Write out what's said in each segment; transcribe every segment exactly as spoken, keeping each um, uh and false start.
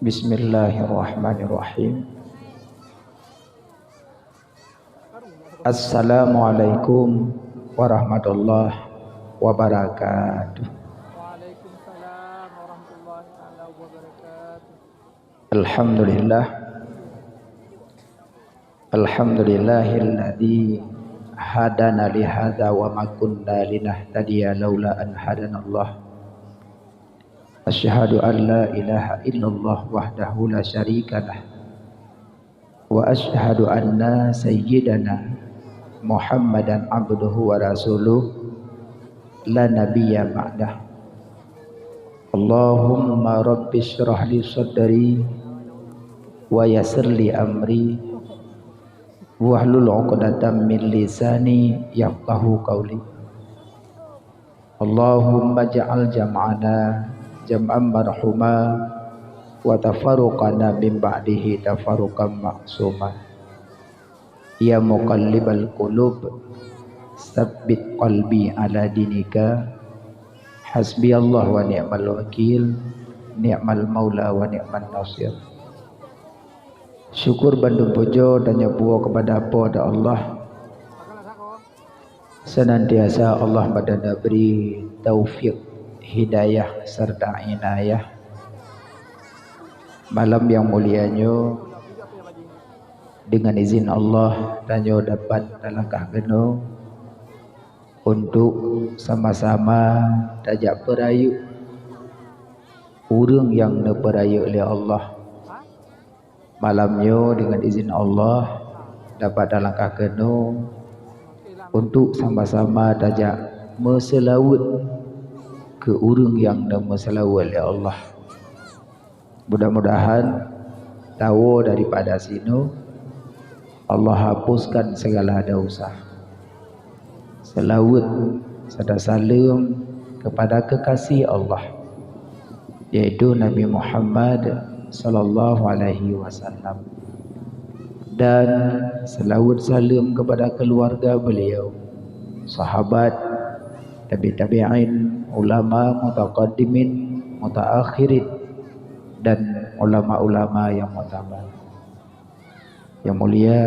Bismillahirrahmanirrahim. Assalamualaikum warahmatullahi wabarakatuh. Waalaikumsalam warahmatullahi taala wabarakatuh. Alhamdulillah. Alhamdulillahilladzi hadana lihadza wa ma kunna linahtadiya laula an hadanallah. Asyhadu an la ilaha illallah wahdahu la syarikalah. Wa asyhadu anna sayyidana Muhammadan abduhu wa rasuluh la nabiyya ba'dah. Allahumma rabbi syrah li sadri wa yassir li amri wahlul 'uqdatam min lisani yafqahu qauli. Allahumma ja'al jam'ana jam'an marhuma wa tafarruqana min ba'dihi tafarruqan ma'suma. Ya muqallibal qulub, tsabbit qalbi ala dinika. Hasbiyallah wa ni'mal wakil, ni'mal maula wa ni'man nasir. Syukur bandum pujoe tanyoe puwoe keupada Po teu Allah. Senantiasa Allah bak tanyoe bri taufik, hidayah, serta inayah. Malam nyang mulia nyoe, deungon izin Allah, tanyoe dapat talangkah keunoe untuk sama-sama tajak peurayeuk ureuëng nyang neupeurayeuk lé Allah. Malam nyoe, deungon izin Allah, dapat talangkah keunoe untuk sama-sama tajak meuseulaweuet keu ureuëng nyang neumeuseulaweuet lé Allah. Mudah-mudahan tawoe daripada sinoe Allah hapuskan segala dosa. Seulaweuet serta saleuem keupada keukasih Allah, yaitu Nabi Muhammad sallallahu alaihi wasallam, dan seulaweuet saleuem keupada keuluwarga beliau, sahabat, tabi' tabi'in, ulama, mutaqaddimin, mutaakhirin, dan ulama-ulama nyang muktabar. Nyang mulia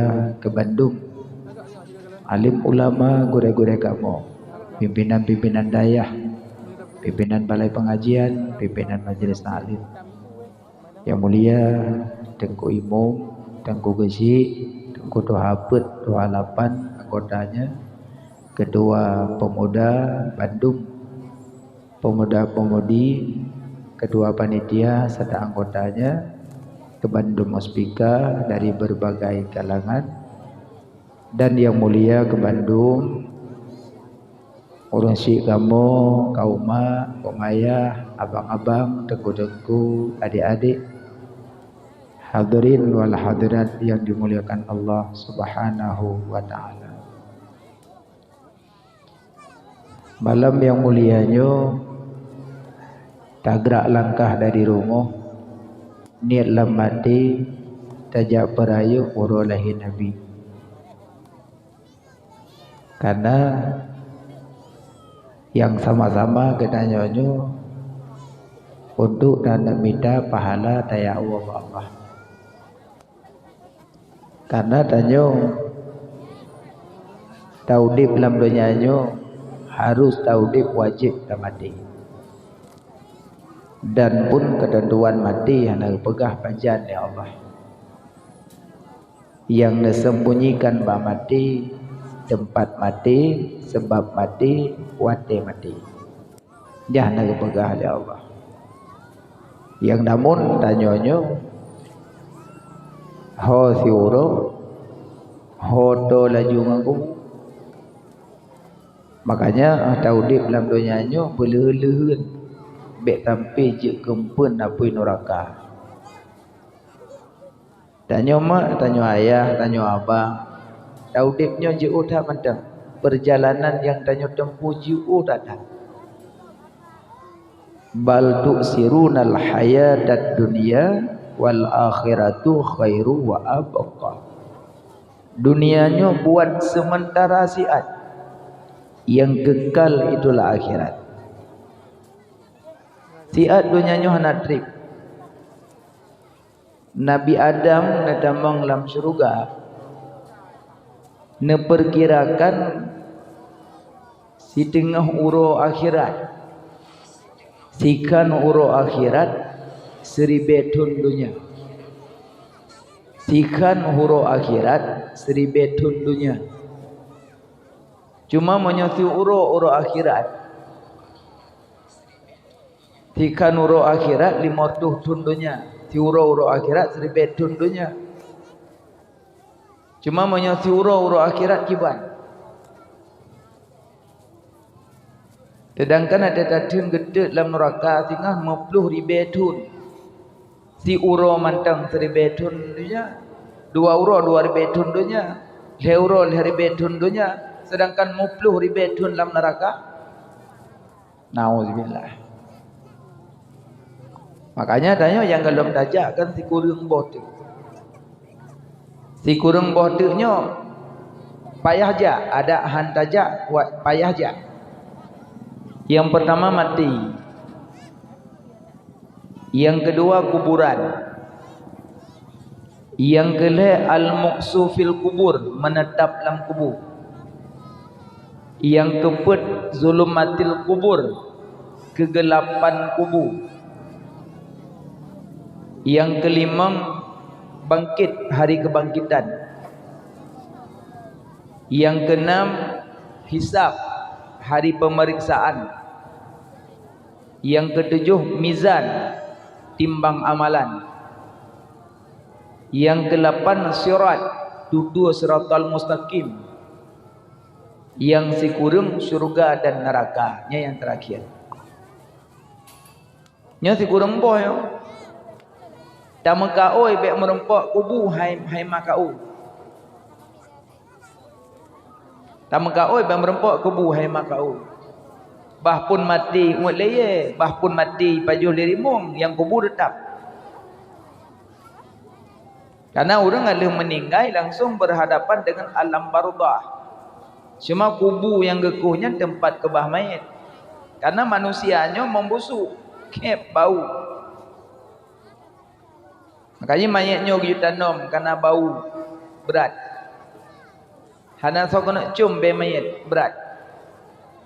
keu bandum alim ulama, gurée-gurée kamoe, pimpinan-pimpinan dayah, pimpinan balai pengajian, pimpinan majelis taklim. Nyang mulia Teungku Imum, Teungku Geuchik, Teungku Tuha Peuet, Tuha Lapan anggotanya, ketua pemuda bandum, pemuda-pemudi, ketua panitia serta anggotanya, keu bandum muspika dari berbagai kalangan, dan nyang mulia keu bandum ureuëng syik kamoe, kaum mak, kaum ayah, abang-abang, teungku-teungku, adik-adik, hadirin wal hadirat yang dimuliakan Allah Subhanahu wa Ta'ala. Malam nyang mulia nyoe, tagrak langkah dari rumoh, niet lam até tajak peurayeuk uroe lahé Nabi. Karena nyang sama-sama geutanyoe nyoe untuk taneuk mita pahala tajak woe bak Allah. Karena tanyoe taudeb lam donya nyoe harus taudeb wajéb tamaté. Dan pun keuteuntuan maté hana geupeugah pajan lé Allah. Nyang neuseumbunyikan bak maté, teumpat maté, sabab maté, watée maté. Nyan hana geupeugah lé Allah. Nyang namun tanyoe nyoe, ho siuroe, ho toe laju ngon geuh. Makanya, taudeb lam donya nyoe beuleuheun-leuheun, bék sampoe jeuet keu eumpeuen apui nuraka. Tanyoe mak, tanyoe ayah, tanyoe abang, taudeb nyoe jiôh that mantong. Peurjalanan nyang tanyoe teumpuh jiôh that-that. Bal tu'sirunal hayatad dunya wal akhiratu khairu wa abqa. Dunia nyoe buat sementara siat, yang kekal itulah akhirat. Siat donya nyoe hana treb. Nabi Adam neutamong lam syeuruga, neupeukirakan siteungoh uroe akhirat, sikhan uroe akhirat siribée thon donya. Sikhan uroe akhirat siribée thon donya. Cuma meunyoe siuroe uroe akhirat, sikhan uroe akhirat limong reutôh thon donya, siuroe uroe akhirat siribée thon donya. Cuma meunyoe siuroe uroe akhirat kiban. Seudangkan até tatheun geutot lam neuraka singoh meuploh ribée thon. Siuroe mantong siribée thon donya, dua uroe dua ribée thon donya, lhée uroe lhée ribée thon donya, seudangkan meuploh ribée thon lam neuraka. Nauzubillah. Makanya tanyoe nyang gohlom tajak kan sikureueng boh teuk. Sikureueng boh teuk nyoe payah jak, adak han tajak, wa-, payah jak. Nyang peurtama maté. Nyang keudua kuburan. Nyang keulhée al-muqsu fil kubur, meuneutab lam kubu. Nyang keupeuet zulumatil kubur, keugeulapan kubu. Nyang keulimong bangkét, hari keubangkitan. Nyang keunam hisab, hari peumeriksaan. Nyang keutujoh mizan, timbang amalan. Nyang keulapan sirat, tutoe siratal mustaqim. Nyang sikureueng syeuruga dan neuraka. Nyan nyang teurakhir. Nyoe sikureueng boh nyoe. Tameukaôi bék meurumpok kubu hai, hai makaôi. Tameukaôi bék meurumpok kubu hai makaôi. Bah phon maté uet lé yée, bah phon maté pajoh lé rimueng, nyang kubu teutap. Karena ureuëng ka lheueh meuninggai langsong berhadapan dengan alam barzakh. Cuma kubu nyang geukoh nyan teumpat keubah manyét. Karena manusia nyoe meubusuk, khép bau. Makajih manyét nyoe geuyue tanom kana bau brat. Hana soe keuneuk com bée manyét brat.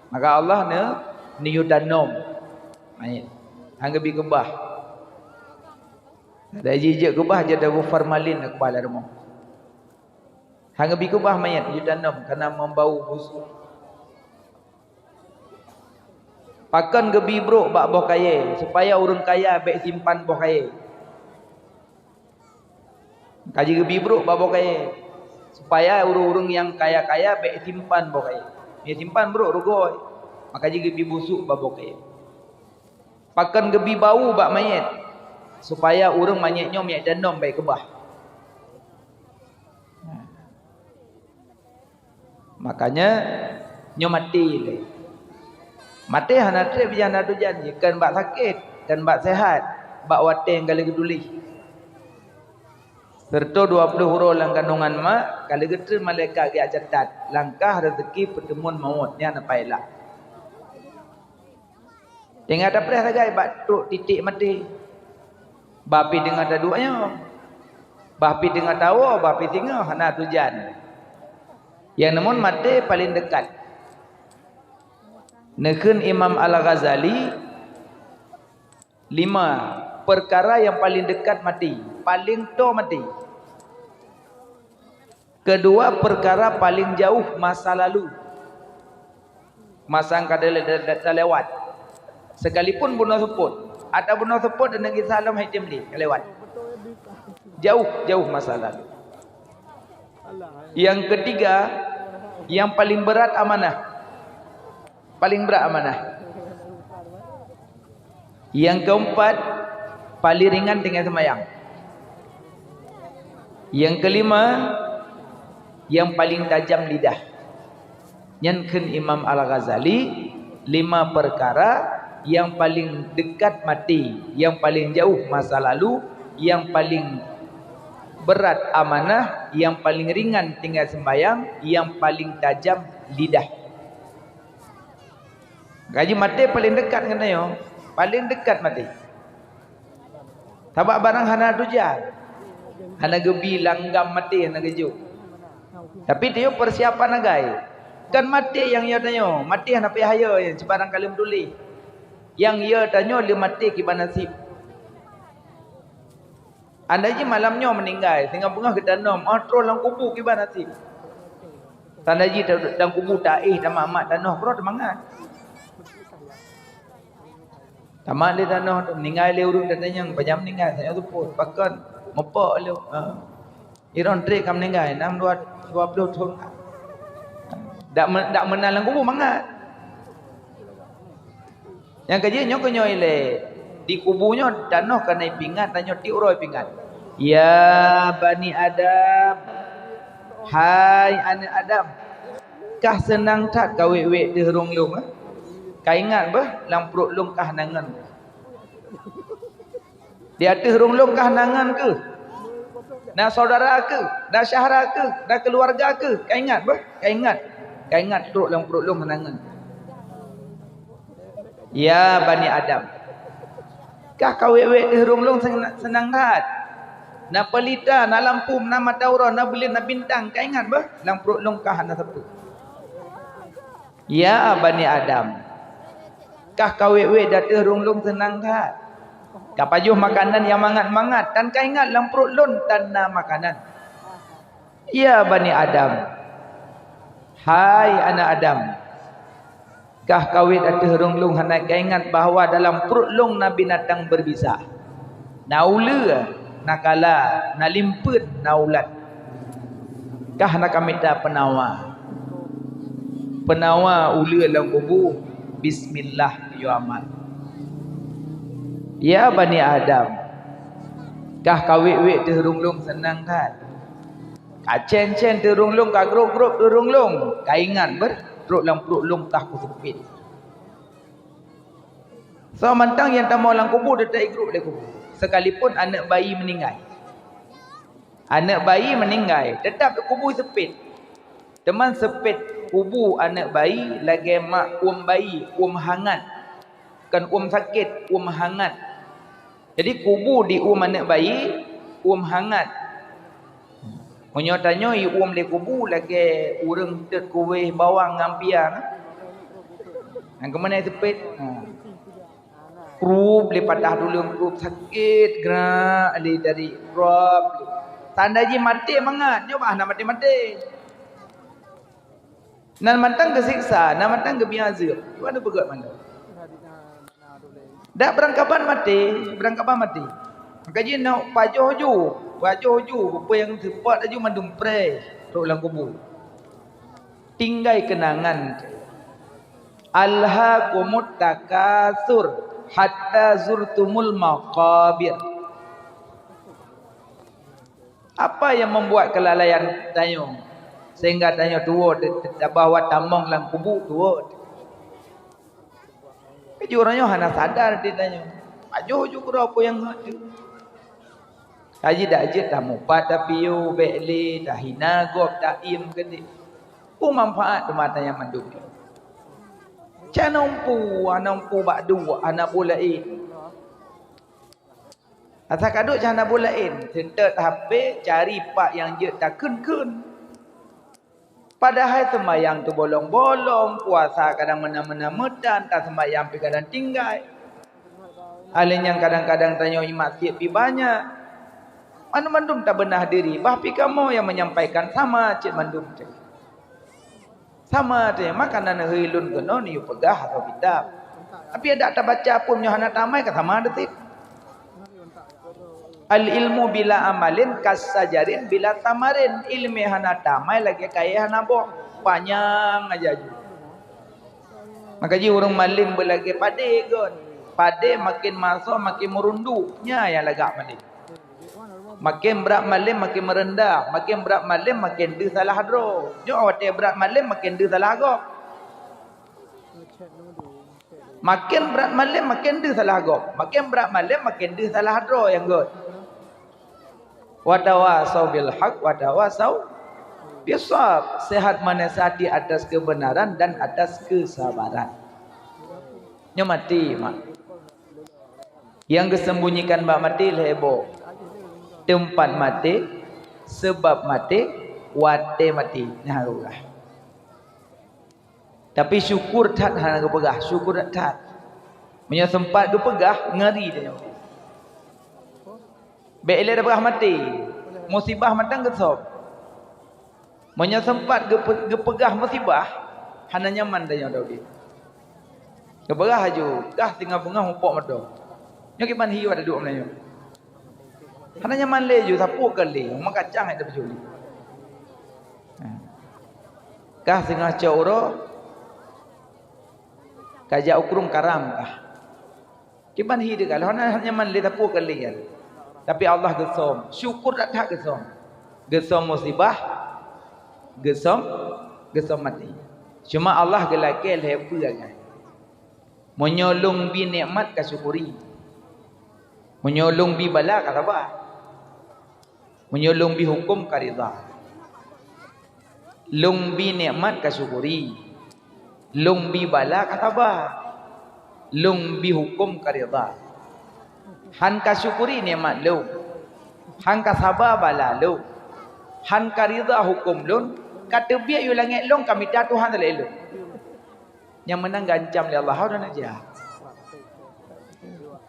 Maka Allah neu-, neuyue tanom manyét. Han geubi keubah. Ada jijak keubah, jeuet tabu formalin keubah lam rumoh. Han geubi keubah manyét, geuyue tanom kana meubau busuk. Pakon geubi brok bak boh kayée, supaya ureuëng kaya bék simpan boh kayée. Makajih geubi brok bak boh kayée, supaya ureuëng-ureuëng nyang kaya-kaya bék simpan boh kayée. Nyang simpan brok rugoe, makajih geubi busuk bak boh kayée. Pakon geubi bau bak manyét, supaya ureuëng manyét nyoe manyét tanom bék keubah. Makanya nyoe maté lé. Maté hana treb jih, hana tujan jih, kon bak sakét, kon bak seuhat, bak watée nyang ka lheueh geutuléh. Seureutoh dua ploh uroe lam kandongan mak ka lheueh geutreun malaikat geujak catat langkah, reuzeuki, peuteumon, mawöt, nyan na pahala. Teungoh tapreh sagai bak trok titék maté. Bah pih teungoh taduek nyoe. Bah pih teungoh tawoe, bah pih singoh hana tujan. Nyang neumon maté paleng deukat. Neukheun Imam Al-Ghazali, lima peukara nyang paleng deukat maté, paleng toe maté. Keudua peukara paleng jauh masa lalu. Masa nyang ka teuh-, teuh-, teuh-, teulewat. Sekalipun bunoe seupôt, ata bunoe seupôt dan Nabi salom hai tem lé, ka lewat. Jauh, jauh masa lalu. Nyang keutiga, nyang paleng brat amanah. Paleng brat amanah. Nyang keumpat, paleng ringan tinggai seumayang. Nyang keulima, nyang paleng tajam lidah. Nyan kheun Imam Al-Ghazali, lima peukara nyang paleng deukat maté, nyang paleng jauh masa lalu, nyang paleng brat amanah, nyang paleng ringan tinggai seumayang, nyang paleng tajam lidah. Makajih maté paleng deukat ngon tanyoe, paleng deukat maté. Sabab barang hana tujan. Hana geubi langgam maté, hana geujok. Tapi tanyoe persiapan agai. Kan maté nyang yo tanyoe, maté hana payah yo, nyang sibarang kali meutuléh. Nyang yo tanyoe le maté kiban nasib. Andai jih malam nyoe meuninggai, singoh beungoh geutanom, oh troh lam kubu kiban nasib. Tandai jih ta-, lam kubu taéh, tamat-mat tanoh, keudroe teumangat. Tamat lé tanoh tu, meuninggai lé ureuëng, tatanyong, "Pajan meuninggai?" "Saboh teupot." "Pakon?" "Meupok lé." "Ha." "Droeneuh trép ka meuninggai?" "Nam dua, dua ploh thon." Dak me-, dak meunan lam kubu mangat. Nyang keujeuet nyoe keuh nyoe ilée, di kubu nyoe tanoh ka na ipingat, tanyoe tiep uroe ipingat. "Ya bani Adam, hai aneuëk Adam, kah seunang that ka wék-wék teuh rhueng lôn, eh? Ka ingat beuh, lam pruet lôn kah na ngon. Di ateueh rhueng lôn kah na ngon keuh? Na syedara keuh? Na syedara keuh? Na keuluwarga keuh? Ka ingat beuh? Ka ingat? Ka ingat trok lam pruet lôn na ngon." "Ya bani Adam, kah ka wék-wék teuh rhueng lôn seunang, seunang that? Na peulita, na lampu, na mata uroe, na buleuen, na bintang, ka ingat beuh? Lam pruet lôn kah hana sapeue." "Ya bani Adam, kah ka wék-wék di ateueh rhueng lôn seunang that? Ka pajoh makanan nyang mangat-mangat, tan ka ingat lam pruet lôn tan na makanan." "Ya bani Adam, hai aneuëk Adam, kah ka wék ateueh rhueng lôn hana ka ingat bahwa dalam pruet lôn na binatang beubisa, na uleue, na kala, na limpeuet, na ulat. Kah na ka mita peunawa. Peunawa uleue lam kubu, bismillah yue amat." "Ya bani Adam, kah ka wék-wék teuh rhueng lôn seunang that? Ka cén-cén teuh rhueng lôn, ka grôp-grôp teuh rhueng lôn, ka ingat beuh trok lam pruet lôn kah kuseupet." Soe mantong nyang tamong lam kubu teutap igrôp lé kubu, sekalipun aneuëk bayi meuninggai. Aneuëk bayi meuninggai, teutap di kubu seupet. Teuma seupet kubu aneuëk bayi lagée mak uem bayi, uem hangat. Kon uem sakét, uem hangat. Jadi kubu di uem aneuëk bayi, uem hangat. Meunyoe tanyoe iuem lé kubu lagée ureuëng teuet kuwéh bawang ngon pia na. Nyang keumeunai seupet. Ha. Krup lé patah tuleueng, krup sakét, grak lé dari krup. Tanda jih maté mangat, nyoe bah na maté-maté. Nan mantong geusiksa, nan mantong geubiazeueb. Tuhan peugah mandum. Dak beurangkaban maté, beurangkaban maté. Maka jih na pajoh ju, pajoh ju, peue nyang seupôt laju mandum preh trok lam kubu. Tinggai keunangan. "Alhaakumut takatsur hatta zurtumul maqabir." Apa yang membuat kelalaian tanyoe sehingga tanyoe tuwoe te-, te-, bahwa tamong lam kubu tuwoe? Keujeuet uroe nyoe hana sadar di tanyoe. Pajoh ju keudroe peue nyang hot jeuet. Kaji dak jeuet tamupat, tapiôh, bék lé, tahina gob, taiem keudéh. Peue manfaat teuma tanyoe mandum nyoe? Can umpu, hana umpu bak duek, hana buet laén. Asa ka duek can hana buet laén, seutôt H P, cari pak nyang jeuet takheun-kheun. Padahai seumayang teubolong-bolong, puasa kadang meunan-meunan meutan, taseumayang pih kadang tinggai. Alèh nyan kadang-kadang tanyoe imat siet pih banyak. Mandum-mandum tabeunah diri, bah pih kamoe nyang menyampaikan sama cit mandum cit. Sama cit, maka na neuhôi lôn keunoe neuyue peugah atau kitab. Tapi adak tabaca pun nyoe hana tamai ka sama deuh cit. Al-ilmu bila amalin kasajarin bila tamarin. Ileumèe hana tamai lagèe kayèe hana boh. Panyang aja ju. Maka jih ureueng malém beulagèe padé gét. Padé maken maso maken meurunduk. Nyan nyang lagak malém. Maken brat malém maken meureundah. Maken brat malém maken deuh salah droe. Nyoe watèe brat malém maken deuh salah gob. Maken brat malém maken deuh salah gob. Maken brat malém maken deuh salah droe nyang gét. Watawasau bil haq, watawasau bisab. Sehat menasihati atas kebenaran dan atas kesabaran. Nyoe maté, mak. Nyang geusembunyikan bak maté lhèe boh. Teumpat maté, seubab maté, watée maté. Nah, geupeugah. Tapi syukur that hana geupeugah, syukur that. Meunyoe seumpat geupeugah, ngeri tanyoe. Bék ilée tapeugah maté. Musibah mantong geusob. Meunyoe seumpat geupe-, geupeugah musibah, hana nyaman tanyoe udeb. Geupeugah laju, gah singoh beungoh mupok meudo. Nyoe kiban hi watée duek meunyoe. Hana nyaman lé ju, sapeue keu lé, maka cang hana teupeujuli. Kah singoh cok uroe, ka jak u krueng karam kah. Kiban hi teuka, hana nyaman lé, sapeue keu lé. Tapi Allah geusom, syukur that-that geusom. Geusom musibah, geusom, geusom maté. Cuma Allah geulakée lhée peue agam. Meunyoe lôn bi nikmat ka syukuri. Meunyoe lôn bi bala ka saba. Meunyoe lôn bi huköm ka ridha. Lôn bi nikmat ka syukuri. Lôn bi bala ka saba. Lôn bi huköm ka ridha. Han ka syukuri nikmat lôn. Han ka saba bala lôn. Han ka ridha huköm lôn. Ka teubiet yue langét lôn ka mita Tuhan salée lôn. Nyang meunan geuancam lé Allah, hana neujak.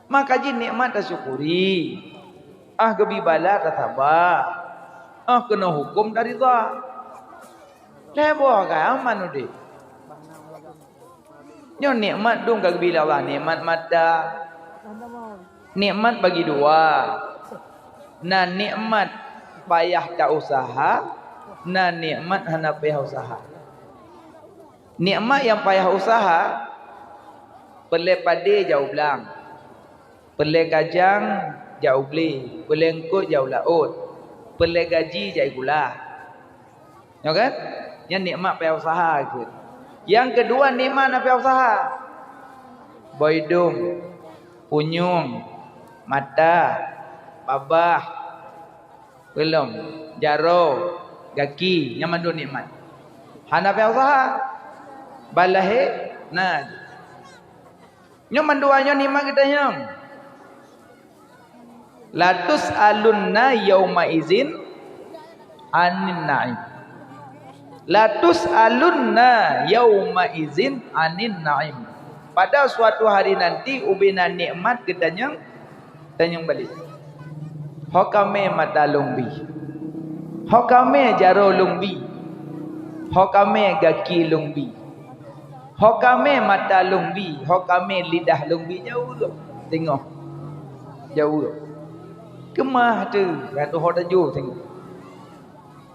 Maka jih nikmat tasyukuri. Ah geubi bala tasaba. Ah keunoe huköm taridha. Lhée boh ka aman udeb. Nyoe nikmat dum ka geubi lé Allah, nikmat mata. Nikmat bagi dua. Na nikmat payah ta-useuha, na nikmat hana payah useuha. Nikmat nyang payah useuha, peureulée padé jak u blang, peureulée kajang jak u glé, peureulée eungkot jak u laôt, peureulée gaji jak sikula. Nyoe kan? Nyan nikmat payah useuha keuh. Nyang keudua nikmat hana payah useuha. Boh idong, punyueng, mata, babah, peulom, jaroe, gaki, nyan mandum nikmat. Hana payah useuha. Ban lahé na. Nyoe mandua nyoe nikmat geutanyoe. Latus'alunna yauma izin anin na'im. Latus'alunna yauma izin anin na'im. Pada suatu hari nanti ubena nikmat geutanyoe tanyong balek. Ho kamé mata lôn bi? Ho kamé jaroe lôn bi? Ho kamé gaki lôn bi? Ho kamé mata lôn bi? Ho kamé lidah lôn bi? Jaweueb. Teungoh. Jaweueb. Keumah teuh, ratu ho tajôh teungoh.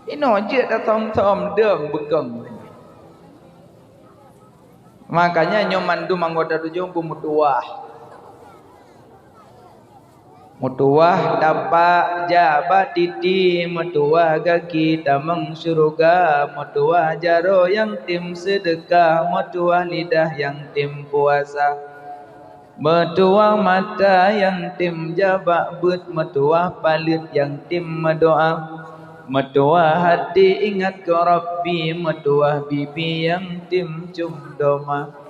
Inoe jeuet tasöm-söm deueng beukong. Makanya nyoe mandum anggota tujoh beumeutuwah. Meutuwah tapak jak bak titi, meutuwah gaki tamong syeuruga, meutuwah jaroe nyang tem seudeukah, meutuwah lidah nyang tem puasa. Meutuwah mata nyang tem jak bak beuet, meutuwah paleuet nyang tem meudoá, meutuwah até ingat keu Rabbi, meutuwah bibi nyang tem cöm doma.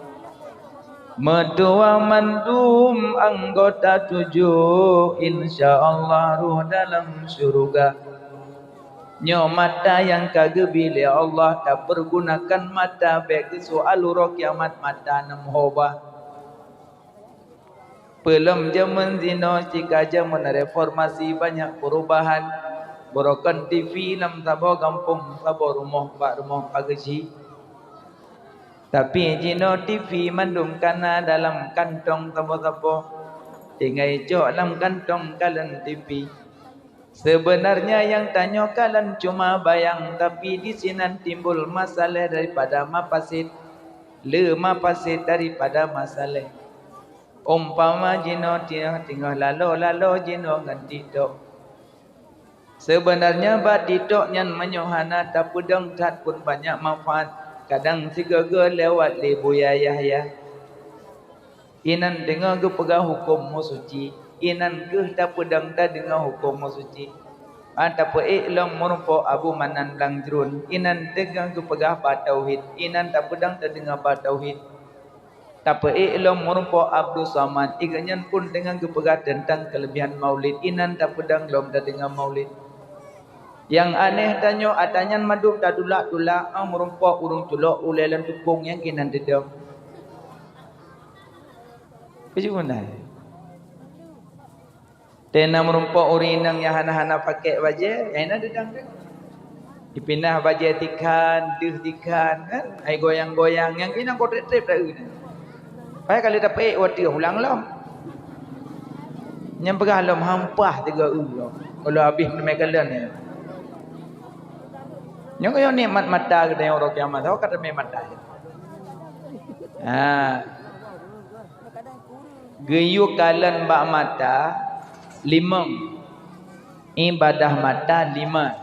Meutuwah mandum anggota tujoh, insya Allah roh dalam syeuruga. Nyoe mata nyang ka geubi lé Allah, tapeurgunakan mata bék geusoe uroe kiamat mata nam hoba. Peulom jameun jinoe sika jameun reformasi banyak peurubahan. Beurokon T V lam saboh gampông, saboh rumoh bak rumoh pageue jih. Tapi jinoe T V mandum kana dalam kantong saboh-saboh. Tinggai cok lam kantong kalon T V. Sebenarnya nyang tanyoe kalon cuma bayang, tapi disinan timbul masalah daripada mafasid, le mafasid daripada masalah. Umpama jinoe tingoh-tingoh lalo-lalo jinoe ngon TikTok. Sebenarnya bak TikTok nyan meunyoe hana tapeudong that pun banyak manfaat, kadang sigoe-goe lewat lé Buya Yahya. Inan deungoe geupeugah huköm meusuci, inan kheueh tapeudong tadeungoe huköm meusuci. Ban tapeuék lom meurumpok Abu Manan Blang Jruen, inan deungoe geupeugah bak tauhid, inan tapeudong tadeungoe bak tauhid. Tapeuék lom meurumpok Abdul Somad, i geuhnyan pun teungoh geupeugah teuntang keuleubihan Maulid, inan tapeudong lom tadeungoe Maulid. Nyang aneh tanyoe, ata nyan mandum tatulak-tulak, ah, meurumpok ureuëng culok ulée lam teupông nyang keunan teudong. Peue meunan? Teungoh meurumpok ureuëng inong nyang hana-hana pakék bajée, nyang inan teudong. Ipinah bajée tikhan, deuh tikhan, kan? Hai goyang-goyang, nyang inan gotreb-treb taeu nyan. Pai ka lheueh tapeuék watée ulang lom. Nyang peugah lom hampah tiga u lom. Kalau habéh teumé kalon nyan. Nyang keu nikmat mata geutanyoe uroe kiamat, saboh ka teumé mata. Ha. Geuyue kalon bak mata limong. Ibadah mata lima.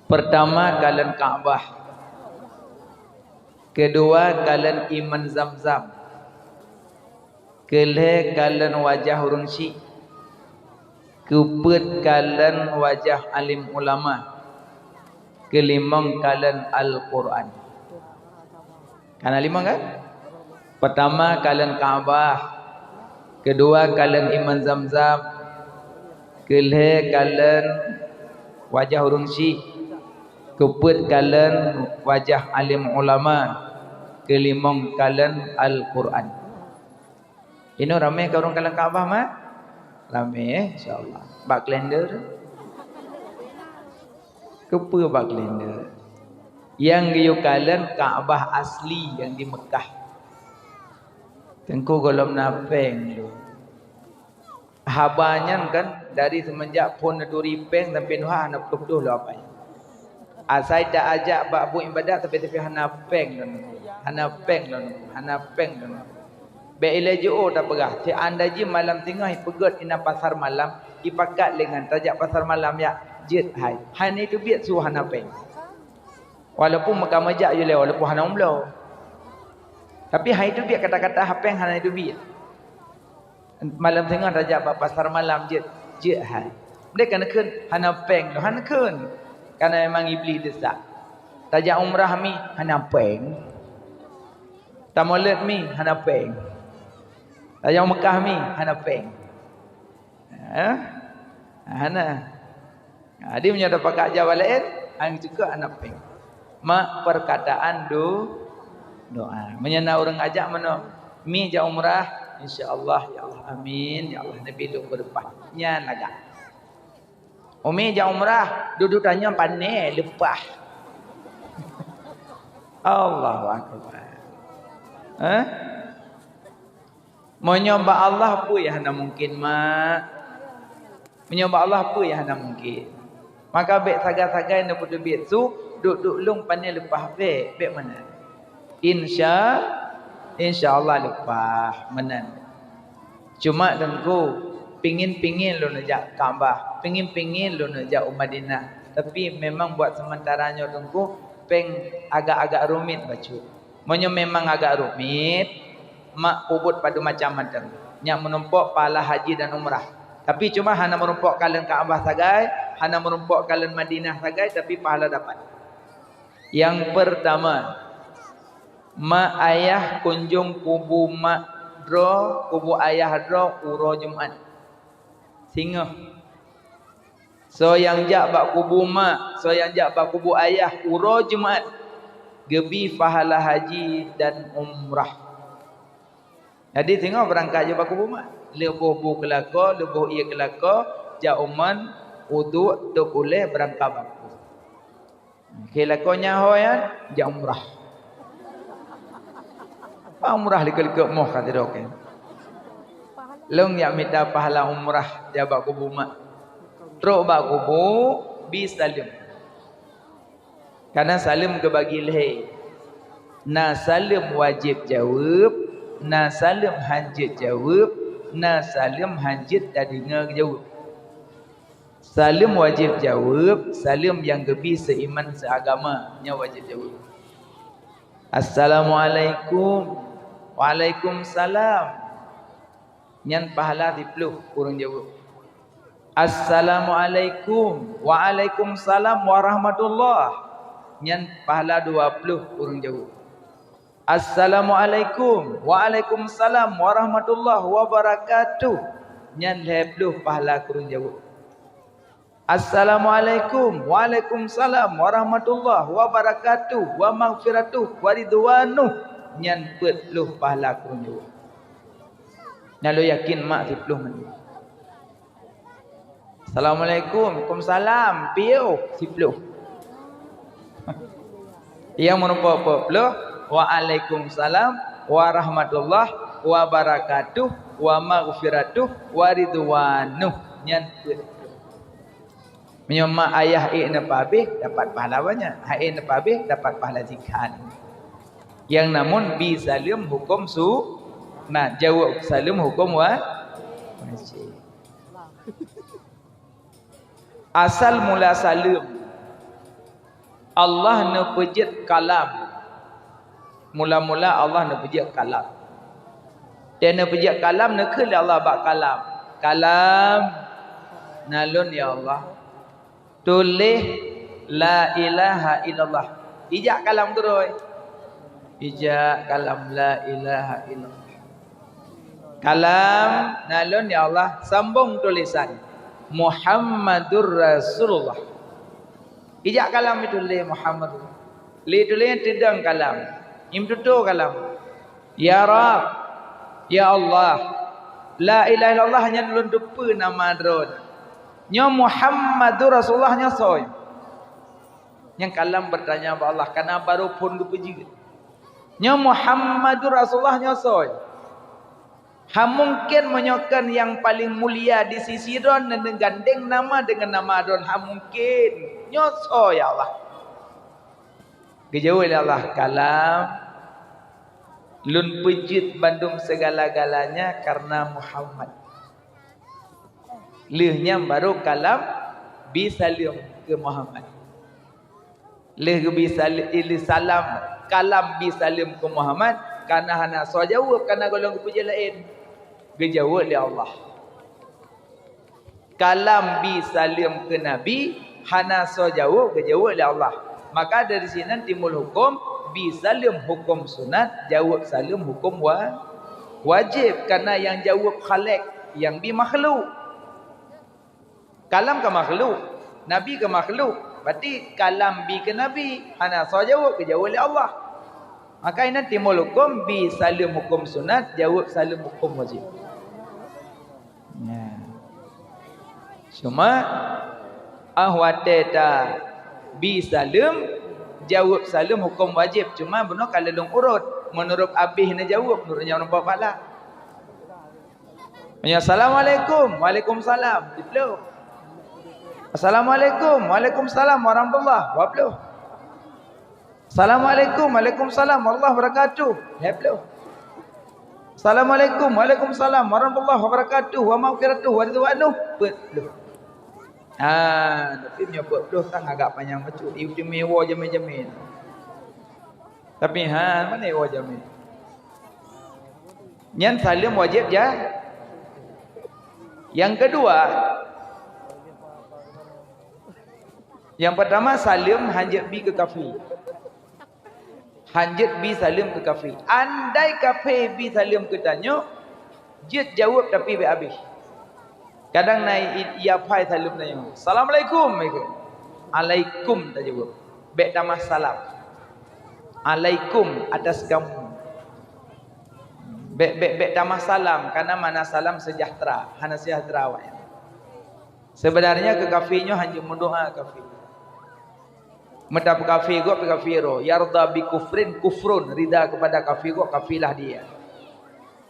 Pertama, kalon Ka'bah. Keudua, kalon iman Zamzam. Keulhée, kalon wajah ureuëng syik. Keupeuet, kalon wajah alim ulama. Keulimong, kalon Al-Qur'an. Ka na limong kan? Pertama, kalon Ka'bah. Keudua, kalon iman Zamzam. Keulhée, kalon wajah ureuëng syik. Keupeuet, kalon wajah alim ulama. Keulimong, kalon Al-Qur'an. Inoe ramé ka ureuëng kalon Ka'bah, mak? Ramé, eh, insya Allah. Bak kalender. Keupeue bak kalender? Nyang geuyue kalon Ka'bah asli nyang di Meukah. Teungku gohlom na péng lôn. Haba nyan kan dari seumenjak phon neuturi péng sampai nuha hana putôh-putôh lôn apai. Asai ta ajak bak buet ibadat tapi-tapi hana péng lôn, hana péng lôn, hana péng lôn. Bék ilée jiôh tapeugah, seandai jih malam singoh ipeugét inan pasar malam, ipakat lé ngon tajak pasar malam jak jeuet hai. Hai na iteubiet su hana péng. Walaupun meuka meujak yue lé walaupun hana umlo. Tapi hai iteubiet kata-kata hapéng hana iteubiet. Malam singoh tajak bak pasar malam jeuet, jeuet hai. Meudeh ka neukheun hana péng lôn, hana kheun. Kana memang Iblih desya. Tajak umrah mi hana péng. Tamolot mi hana péng. Tajak Meukah mi hana péng. Eh? Hana. Jadi meunyoe tapakat jawaban laén, hana cukôp hana péng. Mak perkataan do doa. Meunyoe na ureuëng ajak meunoe, mi jak umrah, insya Allah ya Allah amin ya Allah Nabi lôn beuleupah. Nyan lagak. Umi jak umrah, dudoe tanyoe pané leupah. Allahu akbar. Eh? Meunyoe bak Allah peue nyang hana mungken, mak? Meunyoe bak Allah peue nyang hana mungken? Maka bék sagai-sagai neupeuduek biet su, duek-duek lôn pané leupah bék, bék meunan. Insya, insya Allah leupah meunan. Cuma teungku, pingin-pingin lôn jak Ka'bah, pingin-pingin lôn jak u Madinah. Tapi memang buat sementara nyoe teungku, péng agak-agak rumit bacut. Meunyoe memang agak rumit, mak peubuet padum macam mantong. Nyak meurumpok pahala haji dan umrah. Tapi cuma hana meurumpok kalon Ka'bah sagai, hana meurumpok kalon Madinah sagai, tapi pahala dapat. Nyang pertama, mak ayah kunjong kubu mak droe, kubu ayah droe uroe Jumat. Singoh. Soe nyang jak bak kubu mak, soe nyang jak bak kubu ayah uroe Jumat, geubi pahala haji dan umrah. Jadi singoh beurangkat jih bak kubu mak. Leuboh bu keulako, leuboh ié keulako, jak uman, uduk, tôb ulée, beurangkat bak kubu. Keu lakoe nyan ho nyan, jak umrah. Bak umrah likot-likot moh ka sidroe keu. Lôn jak mita pahala umrah jak bak kubu mak. Trok bak kubu, bi saleuem. Kana saleuem geubagi lhée. Na saleuem wajéb jaweueb, na saleuem hanjeuet jaweueb, na saleuem hanjeuet tadeungoe jaweueb. Saleuem wajéb jaweueb, saleuem nyang geubi seuiman seuagama, nyan wajéb jaweueb. "Assalamualaikum." "Waalaikumsalam." Nyan pahala siplôh ureuëng jaweueb. "Assalamualaikum." "Waalaikumsalam warahmatullah." Nyan pahala dua plôh ureuëng jaweueb. "Assalamualaikum." "Waalaikumsalam warahmatullahi wabarakatuh." Nyan lhèe ploh pahala keu ureueng jaweueb. "Assalamualaikum." "Waalaikumsalam warahmatullahi wabarakatuh, wa maghfiratuh, wa ridwanuh." Nyan peuet ploh pahala keu ureueng jaweueb. Nyan lôn yakin mak siploh mandum. "Assalamualaikum." "Waalaikumsalam." Piôh, siploh. Nyang meurumpok peuet ploh, "Waalaikumsalam warahmatullahi wabarakatuh, wa maghfiratuh, wa ridwanuh." Nyan peuet ploh. Meunyoe mak ayah ék neupeuhabéh, dapat pahala banyak. Han ék neupeuhabéh, dapat pahala sikhan. Nyang namun bi saleuem huköm sunat, jaweueb saleuem huköm wa-, wajéb. Asal mula saleuem, Allah neupeujeuet kalam. Mula-mula Allah neupeujeuet kalam. Dan neupeujeuet kalam, neukheun lé Allah bak kalam, "Kalam, na lôn, ya Allah, tuléh la ilaha illallah." Ijak kalam keudroe. Ijak kalam la ilaha illallah. "Kalam, na lôn, ya Allah, sambong tulésan Muhammadur Rasulullah." Ijak kalam ituléh Muhammad. Lé tuléh teudong kalam. Imeututoe kalam. "Ya Rabb, ya Allah, la ilaha illallah nyan lôn teupeue nama droe. Nyoe Muhammadur Rasulullah nyoe soe?" Nyang kalam beutanya bak Allah, kana barô phon geupeujeuet. "Nyoe Muhammadur Rasulullah nyoe soe?" Han mungken meunyoe kon nyang paleng mulia di sisi Droen neugandeng nama deungon nama Droen, han mungken. Nyoe soe, ya Allah? Geujaweueb lé Allah, "Kalam, lôn peujeuet bandum sigala-galanya kareuna Muhammad." Lheueh nyan barô kalam bi saleuem keu Muhammad. Lheueh geubi sal-, lheueh salam, kalam bi saleuem keu Muhammad, kana hana soe jaweueb, kana gohlom geupeujeuet laén. Geujaweueb lé Allah. Kalam bi saleuem keu Nabi, hana soe jaweueb, geujaweueb lé Allah. Maka dari sinan timbul huköm, bi saleuem huköm sunat, jaweueb saleuem huköm wa-, wajéb, kana nyang jaweueb khalek, nyang bi makhluk. Kalam ka makhluk, Nabi ka makhluk. Berarti kalam bi keu Nabi, hana soe jaweueb, geujaweueb lé Allah. Maka inan timbul huköm bi saleuem huköm sunat, jaweueb saleuem huköm wajéb. Nah. Cuma, ah watée ta bi saleuem, jaweueb saleuem huköm wajéb. Cuma bunoe ka lôn urot, meunurot abéh neujaweueb, meunurot nyang nampak pala. Meunyoe, "Assalamualaikum." "Waalaikumsalam." Siploh. "Assalamualaikum." "Waalaikumsalam warahmatullah." Dua ploh. "Assalamualaikum." "Waalaikumsalam warahmatullahi wabarakatuh." Lhèe ploh. "Assalamualaikum." "Waalaikumsalam warahmatullahi wabarakatuh. Wa maghfiratuh wa ridwanuh." Peuet ploh. Ha, tapi meunyoe peuet ploh kan agak panyang bacut. Istimewa jamé-jamé. Tapi ha, mana istimewa jamé? Nyan saleuem wajéb ja. Nyang keudua, nyang peurtama saleuem hanjeuet bi keu kafé. Hanjeuet bi saleuem keu kafé. Andai kafé bi saleuem keu tanyoe, jeuet jaweueb tapi bèk abéh. Kadang na i-, i-, ia phai saleuem tanyoe, "Assalamualaikum," ikheun. "Alaikum," tajaweueb. Bèk tamah salam. "Alaikum, atas kamu." Bèk, bèk, bèk tamah salam, karena makna salam sejahtera, hana sejahtera awaknyan. Sebenarnya keu kafé nyoe hanjeuet meudoa kafé. Meutap kafé gob kafé ro, yarda bi kufrin kufrun, rida kepada kafé gob kafélah dia.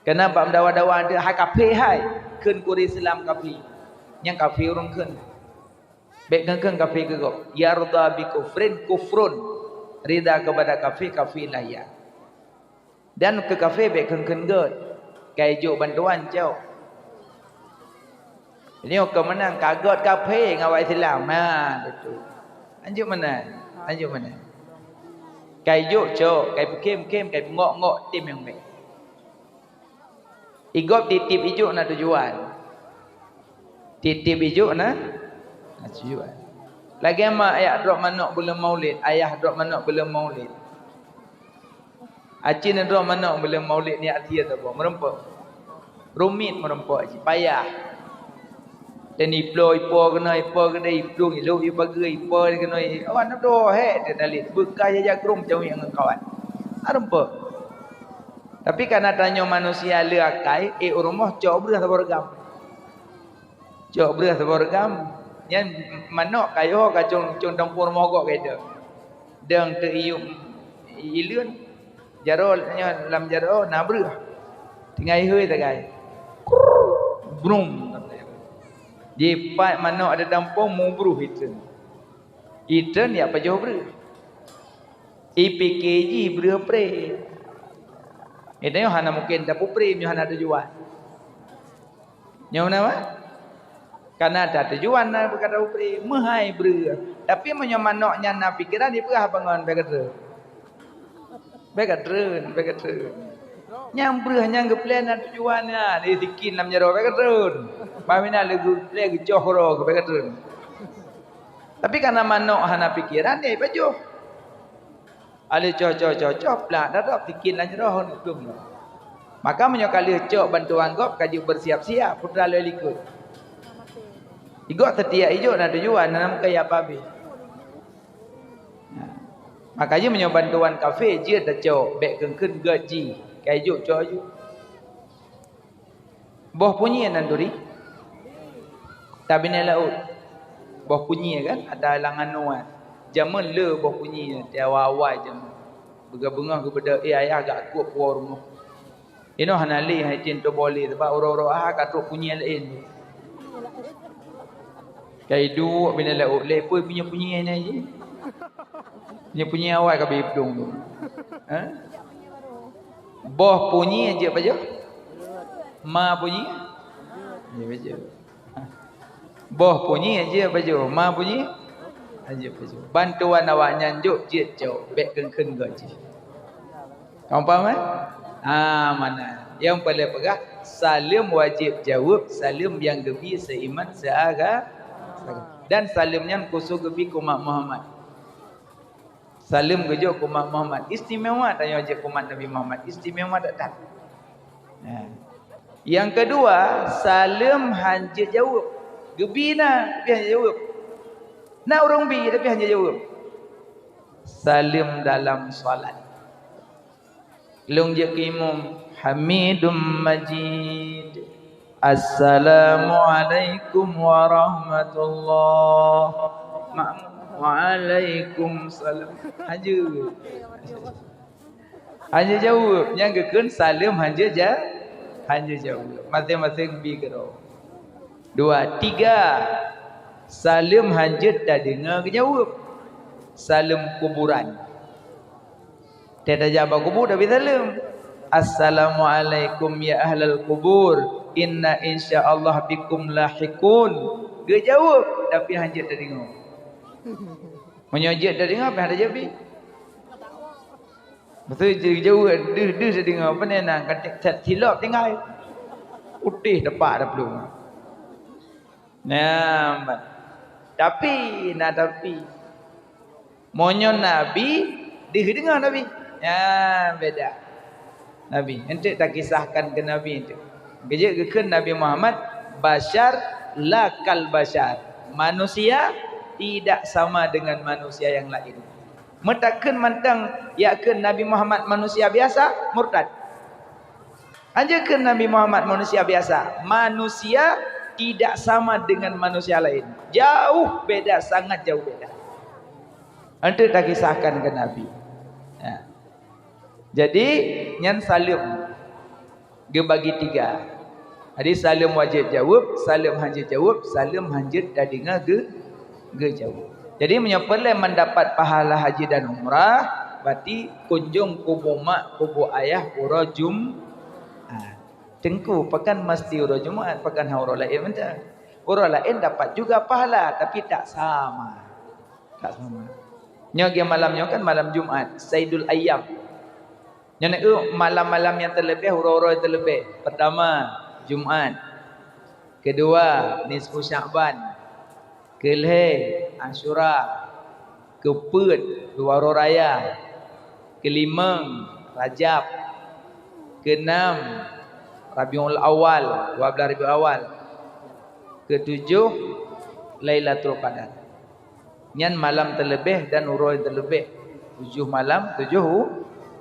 Keunan bak meudawa-dawa hai kafé hai, kheun keu ureueng Islam kafé. Nyang kafé ureueng kheun. Bèk kheun-kheun kafé keu gob. Yarda bi kufrin kufrun. Rida kepada kafé, kafélah ia. Dan keu kafé bèk kheun-kheun gèt. Ka ijok bantuan cok. Nyoe keu meunan ka gèt kafé ngon awak Islam. Ha, beutôi. Hanjeuet meunan. Hanjeuet meunan. Ka ijok cok, ka ipeukhem-khem, ka ipeungok-ngok, tem nyang bèk. Igob tiep-tiep ijok na tujuan. Tiep-tiep ijok na, na tujuan. Lagèe ma ayah drob manok buleuen Maulid, ayah drob manok buleuen Maulid. Aci neudroe manok buleuen Maulid nyan aci saboh, meureumpok. Rumit meureumpok aci, payah. Dan iploh, ipo keunoe, ipo keudeh, iplueng, ilok, ipageue, ipo keunoe, awak neudroe hék teutalét. Beukah jajak krueng cawéng ngon kawan. Meureumpok. Tapi karena tanyoe manusia le akai, ék u rumoh cok breueh saboh reugam. Cok breueh saboh reugam. Nyan manok kayoe ka cong, cong tampung rumoh gob keu ide. Deueng teu iyup ileuen. Jaroe nyoe lam jaroe na breueh. Tinggai hôi sagai. Krrrr, brum. Jipat manok ada tampong mubruh iteun. Iteun yak pajoh breueh. Ipike jih breueh pré. Iteun nyoe hana mungken tapeupré nyoe hana tujuan. Nyoe meunan, Mak? Kana that tujuan na beukata upré, meuhai breueh. Tapi meunyoe manok nyan na pikeran, ipeugah bangon, "Bèk katreun. Bèk katreun, bèk katreun." Nyang breueh nyang geuplè na tujuan nyan, eh, sikin lam jaroe, "Bèk katreun." Bah meunan lé geuplè geucoh uroe, "Bèk katreun." Tapi kana manok hana pikeran, ya ipajoh. Aleuh cok-cok-cok-cok, plak, dadap, sikin lam jaroe, hon ukeue. Maka meunyoe ka lheueh cok bantuan gob, ka jeuet beusiap-siap, putra lhèe likot. Igob setiap ijok na tujuan, na meukeuyap habéh. Nah, maka jih meunyoe bantuan kafé jeuet tacok, bèk kheun-kheun gét jih, ka ijok cok aju. Boh punyie nan turi, ata binéh laôt. Boh punyie kan, ata langan nuan. Jameun le boh punyie, di awai-awai jameun. Beungoh-beungoh geubeudôh, eh, ayah gak kuek puwoe rumoh. Inoe hana lé, hai cin tuboh lé, sabab uroe-uroe Ahad ka trok punyie laén. Ka iduek binéh laôt, lé peue punyie-punyie nyan jih. Punyie-punyie awai ka bipdong tu. Ha? Boh punyie jeuet pajoh? Ma punyie? Jeuet pajoh. Boh punyie jeuet pajoh? Ma punyie? Jeuet pajoh. Bantuan awaknyan jok jeuet cok, bèk kheun-kheun gét jih. Kamu paham, eh? Ah, mana? Nyang paléng peugah, saleuem wajéb jaweueb, saleuem nyang geubi seuiman seuaga-, dan saleuem nyan khusos geubi keu umat Muhammad. Saleuem geujok keu umat Muhammad. Istimewa tanyoe jeuet keu umat Nabi Muhammad. Istimewa that-that. Nah. Nyang keudua, saleuem han jeuet jaweueb. Geubi na, tapi han jeuet jaweueb. Na ureueng bi, tapi han jeuet jaweueb. Saleuem dalam salat. Lôn jeuet keu imum, Hamidum Majid. Assalamualaikum warahmatullah. Ma-, waalaikumsalam. Han jeuet. Han jeuet jaweueb. Nyang geukheun saleuem han jeuet ja-, han jeuet jaweueb. Maséng-maséng bi keudroe. Dua, tiga. Saleuem han jeuet tadeungoe geujaweueb. Saleuem kuburan. Teuh tajak bak kubu tapi saleuem. "Assalamualaikum ya ahlal kubur, inna insyaallah bikum lahiqun." Geujaweueb, tapi han jeuet tadeungoe. Meunyoe jeuet tadeungoe, pih han tajaweueb. Beutôi geujaweueb, deuh-deuh tadeungoe, pane na, ka silop tinggai. Utéh tepak taplueng. Nah, tapi, na tapi. Meunyoe Nabi, deuh deungoe Nabi. Nyan beda. Nabi, enteuk takisahkan keu Nabi enteuk. Geujeuet geukheun Nabi Muhammad, "Basyar la kal basyar." Manusia tidak sama dengan manusia yang lain. Meutakheun mantong jak kheun Nabi Muhammad manusia biasa, murtad. Hanjeuet kheun Nabi Muhammad manusia biasa. Manusia tidak sama dengan manusia lain. Jauh beda, sangat jauh beda. Enteuk takisahkan keu Nabi. Ya. Jadi, nyan saleuem geubagi tiga. Jadi, saleuem wajéb jaweueb, saleuem hanjeuet jaweueb, saleuem hanjeuet tadeungoe geu-, geujaweueb. Jadi, meunyoe peureulèe mendapat pahala haji dan umrah, berarti kunjung kubu mak, kubu ayah uroe Jum-, ah, Teungku, pakon meusti uroe Jumat, pakon hana uroe laén mantong? Uroe laén dapat juga pahala, tapi tak sama. Tak sama. Nyoe geumalam nyoe kan malam Jumat, Saidul Ayyam. Nyan na kheueh malam-malam nyang teuleubeh, uroe-uroe teuleubeh. Peurtama, Jumat. Keudua, nisfu Sya'ban. Keulhèe, Asyura. Keupeuet, dua uroe raya. Keulimong, Rajab. Keenam, Rabiul Awal, dua belas Rabiul Awal. Ketujuh, Lailatul Qadar. Nyan malam teuleubeh dan uroe teuleubeh. Tujoh malam, tujoh u-,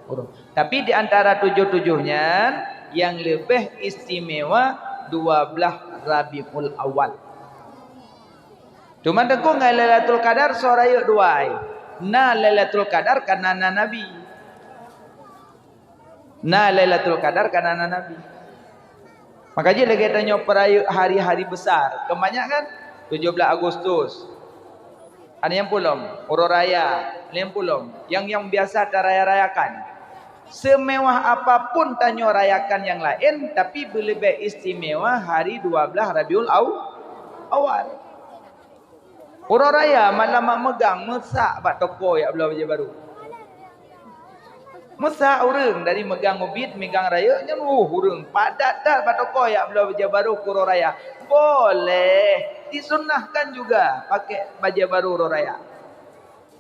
uroe. Tapi di antara tujoh-tujoh nyan, nyang leubeh istimewa dua belas Rabiul Awal. Teuma teungku ngon Lailatul Qadar soe rayeuk dua ai. Na Lailatul Qadar kana na Nabi. Na Lailatul Qadar kana na Nabi. Maka jih lagèe tanyoe peurayeuk hari-hari besar. Kebanyakan tujoh belas Agustus. Ada nyang pulom, uroe raya, ada nyang pulom. Nyang, nyang biasa taraya-rayakan. Semewah apapun tanyoe rayakan nyang laén, tapi beuleubeh istimewa hari dua belas Rabiul Aw-, Awal. Uroe raya malam mak meugang meusak bak toko jak bloe bajèe barô. Meusak ureueng dari meugang ubit, meugang rayeuk nyan, uh, ureueng padat that bak toko jak bloe bajèe barô keu uroe raya. Boleh, disunnahkan juga pakai bajèe barô uroe raya.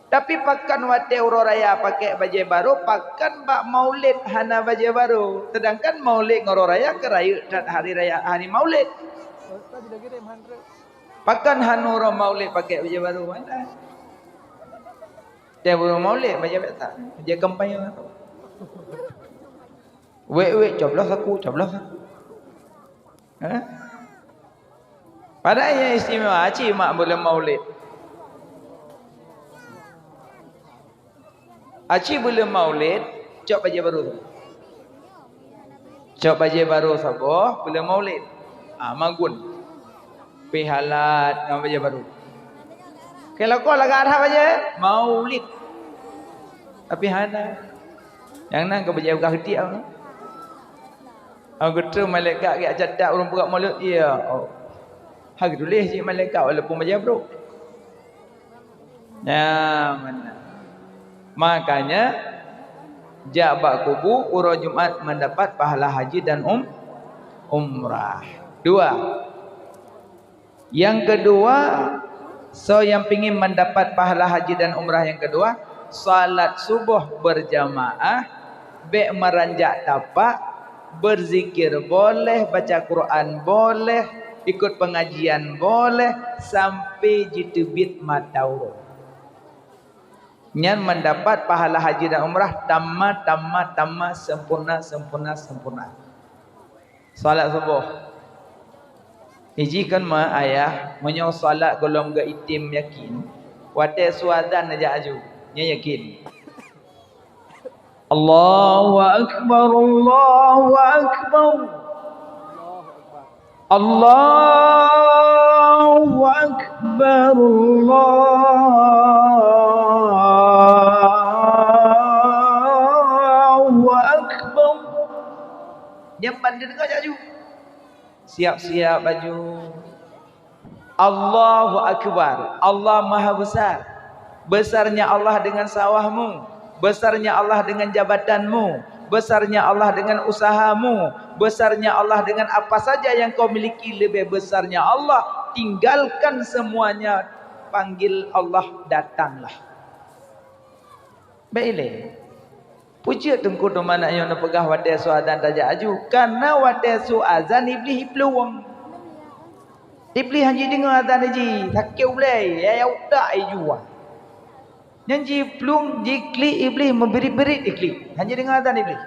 Tapi pakon watèe uroe raya pakai bajèe barô, pakon bak Maulid hana bajèe barô. Sedangkan Maulid ngon uroe raya kan rayeuk that hari raya, hari Maulid. Pakon hana uroe Maulid pakai bajèe barô? Hana. Tiep uroe Maulid bajèe biasa, bajèe kampanye. Wék-wék, coblos saku, coblos saku. Eh? Padahai nyang istimewa, aci mak buleuen Maulid. Aci buleuen Maulid, cok bajèe barô. Cok bajèe barô saboh, buleuen Maulid. Ah, magun. Pih halat ngon bajèe barô. Keu lakoe lagak that bajèe Maulid. Tapi hana. Nyang na keu bajèe beukah geutiek. Hana geutreun malaikat geujak catat ureueng peugöt Maulid, ya. Oh. Hana geutuléh cit malaikat walaupun bajèe brôk. Nyan meunan. Makanya, jak bak kubu uroe Jumat mendapat pahala haji dan um-, umrah. Dua. Yang kedua, soe nyang pingin mendapat pahala haji dan umrah yang kedua, salat suboh berjamaah, bèk meuranjak tapak, berzikir boleh, baca Quran boleh, ikut pengajian boleh, sampai jiteubiet mata uroe. Nyan mendapat pahala haji dan umrah tamma, tamma, tamma, sempurna, sempurna, sempurna. Salat suboh. Iji kan ma ayah, meunyoe salat gohlom geuitem yakin, watèe su azan neujak aju, nyan yakin. Allahu Akbar, Allahu Akbar. Allahu Akbar, Allahu Akbar. Nyan ban teudeungoe jak aju. Siap-siap baju. Allahu Akbar. Allah Maha Besar. Besarnya Allah dengan sawahmu. Besarnya Allah dengan jabatanmu. Besarnya Allah dengan usahamu. Besarnya Allah dengan apa saja yang kau miliki. Lebih besarnya Allah. Tinggalkan semuanya. Panggil Allah, datanglah. Bèk ilèe. Peue jeuet Teungku teuma na nyoe neupeugah watèe su azan tajak aju? Kareuna watèe su azan Iblih jiplueng. Iblih hana jideungoe azan jih, sakét ulèe, ya, ya utak jih jua. Nyan jiplueng, jiklik Iblih, meubirit-birit jiklik. Hana jideungoe azan Iblih.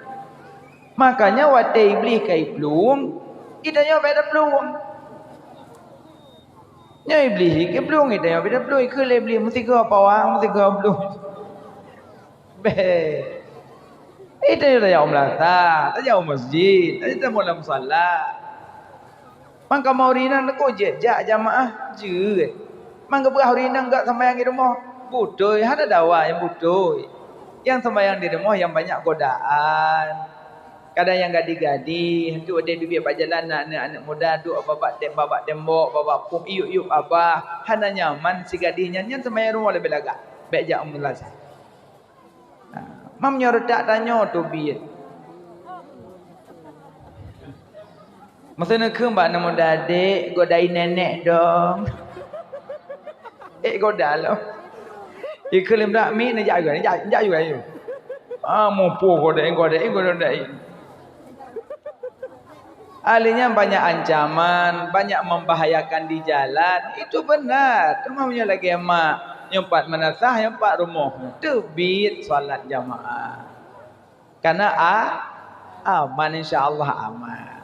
Makanya watèe Iblih ka jiplueng, geutanyoe bèk taplueng. Nyoe Iblih jiplueng, geutanyoe bèk taplueng, ikheun lé Iblih, meusigoe pawang, meusigoe plueng. Bèk. Eh, tajak u meulasah, tajak u masjid, tajak tamu lam musala. Man kamoe ureueng inong neuko jeuet jak jamaah, jeuet. Man geupeugah ureueng inong gak seumayang di rumoh, beutôi, hana dawa nyang beutôi. Nyang seumayang di rumoh nyang banyak godaan. Kadang nyang gadih-gadih, hantu udép teubiet bak jalan na aneuk-aneuk muda duek bak, bak tem-, bak, bak tembok, bak, bak pom, iyup-iyup babah, hana nyaman si gadih nyan, nyan seumayang rumoh leubeh lagak. Bèk jak u meulasah. Nah, mam nyoe reutak tanyoe teubiet. Masa neukheun bak aneuk muda, "Dek, godai nenek dong." Eh, goda lom. Ikheun lé muda, "Mi, neujak juga, neujak, neujak juga, yuk." Ah, mupoh godeh, godeh, godeh. Ahli nyan banyak ancaman, banyak membahayakan di jalan. Itu benar. Cuma meunyoe lagèe mak, nyoe pat meunasah, nyoe pat rumoh. Teubiet salat jamaah. Karena a-, aman, insya Allah aman.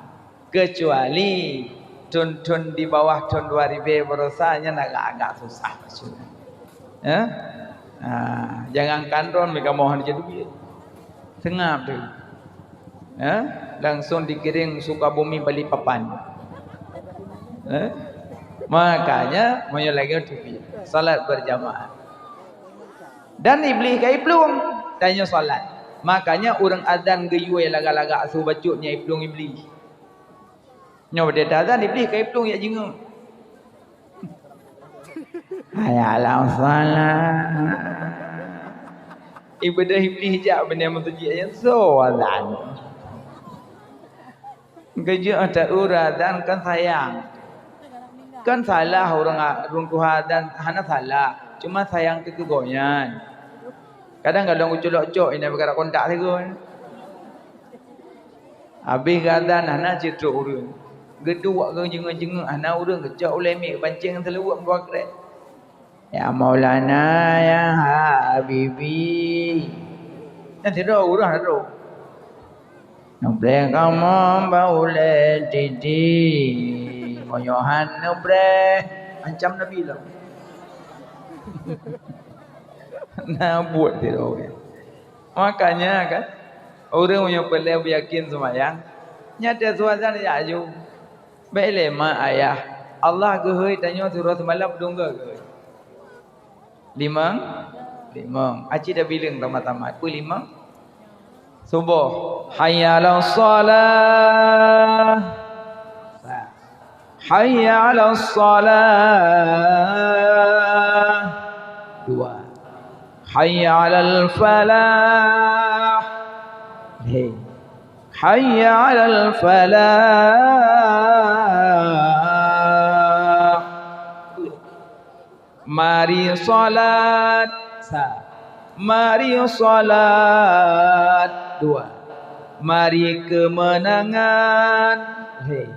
Kecuali thôn-thôn di bawah thôn dua ribu baroesa nyan agak-agak susah maksudnya. Ya? Ha, jangankan droen, meukamoh hana duit. Seungab tu. Ya? Langsung dikirim Sukabumi, Balikpapan. Ya? Makanya, meunyoe lagèe tu, salat berjamaah. Dan Iblih ka iplueng, tanyoe salat. Makanya ureueng azan geuyue lagak-lagak su bacut nyan iplueng Iblih. Nyoe watèe tazan Iblih ka iplueng jak jingeuk. Hayya 'alas shalah. Ibadah Iblih jak bak meuseujid nyan soe azan. Geujak ata ureueng azan kan sayang. Kan salah ureueng a-, ureueng tuha azan, hana salah. Cuma sayang keu gobnyan. Kadang galong geuculok cok, inan peukara kontak sigoe. Habéh geuazan hana cit trok ureueng. Geuduek geujeungeuk-jeungeuk hana ureueng, geucok ulèe miet, geupancéng seuleuweuk meubakrek. Ya Maulana, ya Habibi. Nyan sidroe ureueng hana trok. Neupreh kamoe bak ulèe titi. Meunyoe han neupreh, ancam Nabi lom. Na buet sidroe. Makanya kan, ureueng meunyoe peureulèe beuyakin seumayang, nyan watèe su azan jak aju. Bèk lé mak ayah, Allah geuhôi tanyoe siuroe simalam padum goe geuhôi? Limong? Limong. Aci tabileueng sama-sama. Peue limong? Suboh. Hayya 'alas shalah. Sa. Hayya 'alas shalah. Dua. Hayya 'alal falah. Hei. Hayya 'alal falah. Mari salat. Sa. Mari salat. Dua. Mari keumeunangan. Hei.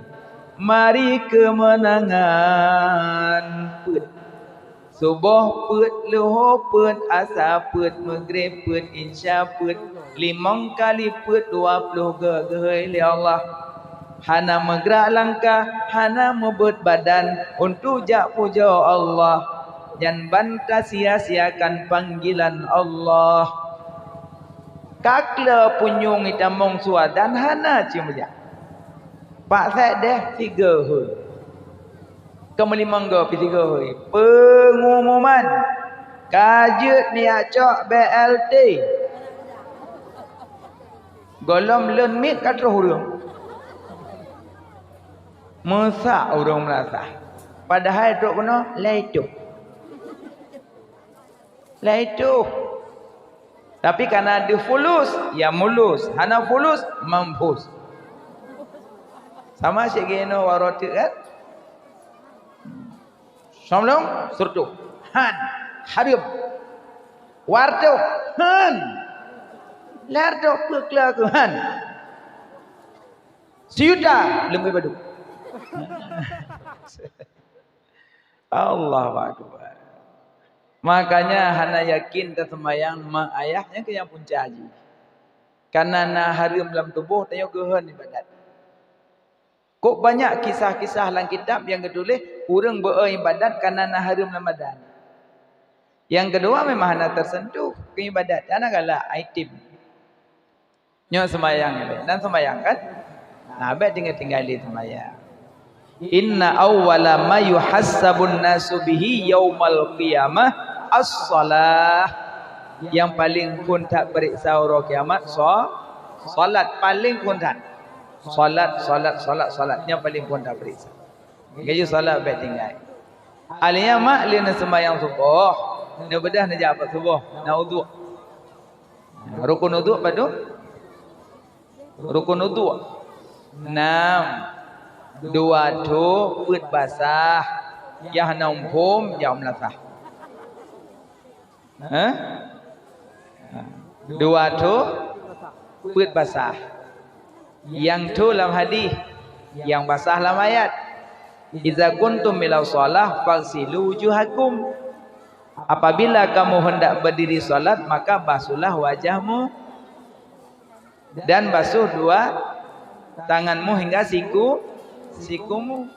Mari keumeunangan. Peuet. Suboh peuet, luho peuet, asa peuet, meugreb peuet, insya peuet. Limong kali peuet, dua ploh goe geuhôi lé Allah. Hana meugrak langkah, hana meubeuet badan untuk jak pujoe Allah, nyan ban tasia-siakan panggilan Allah. Ka kle punyueng itamong su azan hana cit meujak. Pak Sekdes sigoe hôi. Keu meulimong goe pih sigoe hôi. Peungumuman ka jeuet neujak cok B L T. Gohlom lheueh miet ka troh ureueng. Meusak ureueng meulasah. Padahai trok keunoe lhèe toh. Lhèe toh. Tapi kana deuh fulus, ya mulus. Hana fulus, mampus. Sama cit geunoe waroe teuk kan? Assalamualaikum, seureutôh. Han. Hareuem. Wareutôh. Han. Lhèe reutôh peuet kla keu han. Siyuta leubeh padum. Allahu Akbar. Makanya hana yakin taseumayang mak ayah nyan keuh nyang punca jih. Kana na hareuem lam tuboh tanyoe geuhön ibadat. Kok banyak kisah-kisah lam kitab nyang geutuléh ureueng beu-eu ibadat kana na hareuem lam badan. Nyang keudua memang hana teuseuntuh keu ibadat, hana galak item. Nyoe seumayang ilèe. Nan seumayang kan? Nah, bèk tinggai-tinggai lé seumayang. Inna awwala ma yuhassabun nasu bihi yaumal qiyamah as-shalah. Nyang paleng phon that peuriksa uroe kiamat so-, salat paleng phon that. Salat, salat, salat, salat. Nyang paleng phon that peuriksa. Laju salat bèk tinggai. Alia mak lé neuseumayang suboh, neubeudah neujak bak suboh, na uduk. Rukun uduk padum? Rukun uduk. Nam. Dua tho peuet basah. Yah na phom, yah meulasah. Hah? Dua tho peuet basah. Nyang tho lam hadis, nyang basah lam ayat. "Idza kuntum ila shalah faghsilu wujuhakum." Apabila kamu hendak berdiri salat, maka basuhlah wajahmu dan basuh dua tanganmu hingga siku, sikumu.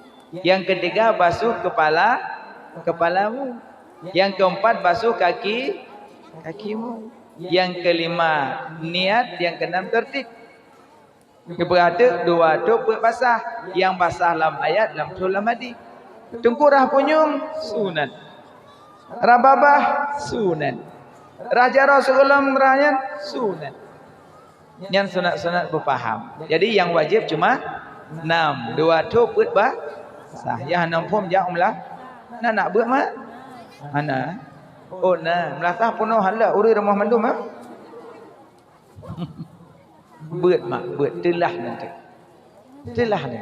Yang ketiga, basuh kepala, kepalamu. Yang keempat, basuh kaki, kakimu. Yang kelima, niat. Yang keenam, tertib. Geupeugah teuk dua tho peuet basah, nyang basah lam ayat, lam tho lam hadis. Teungku rhah punyueng, sunat. Rhah babah, sunat. Rhah jaroe sigohlom rhah nyan, sunat. Nyan sunat-sunat beupaham. Jadi nyang wajéb cuma nam, dua tho peuet ba-, sah. Nyang hana muphom jak u meulah-, na nak beuet mak? Hana. Oh na, meulasah peunoh han lé ureueng rumoh mandum ah. Beuet mak, beuet, teulah nanti. Teulah ni.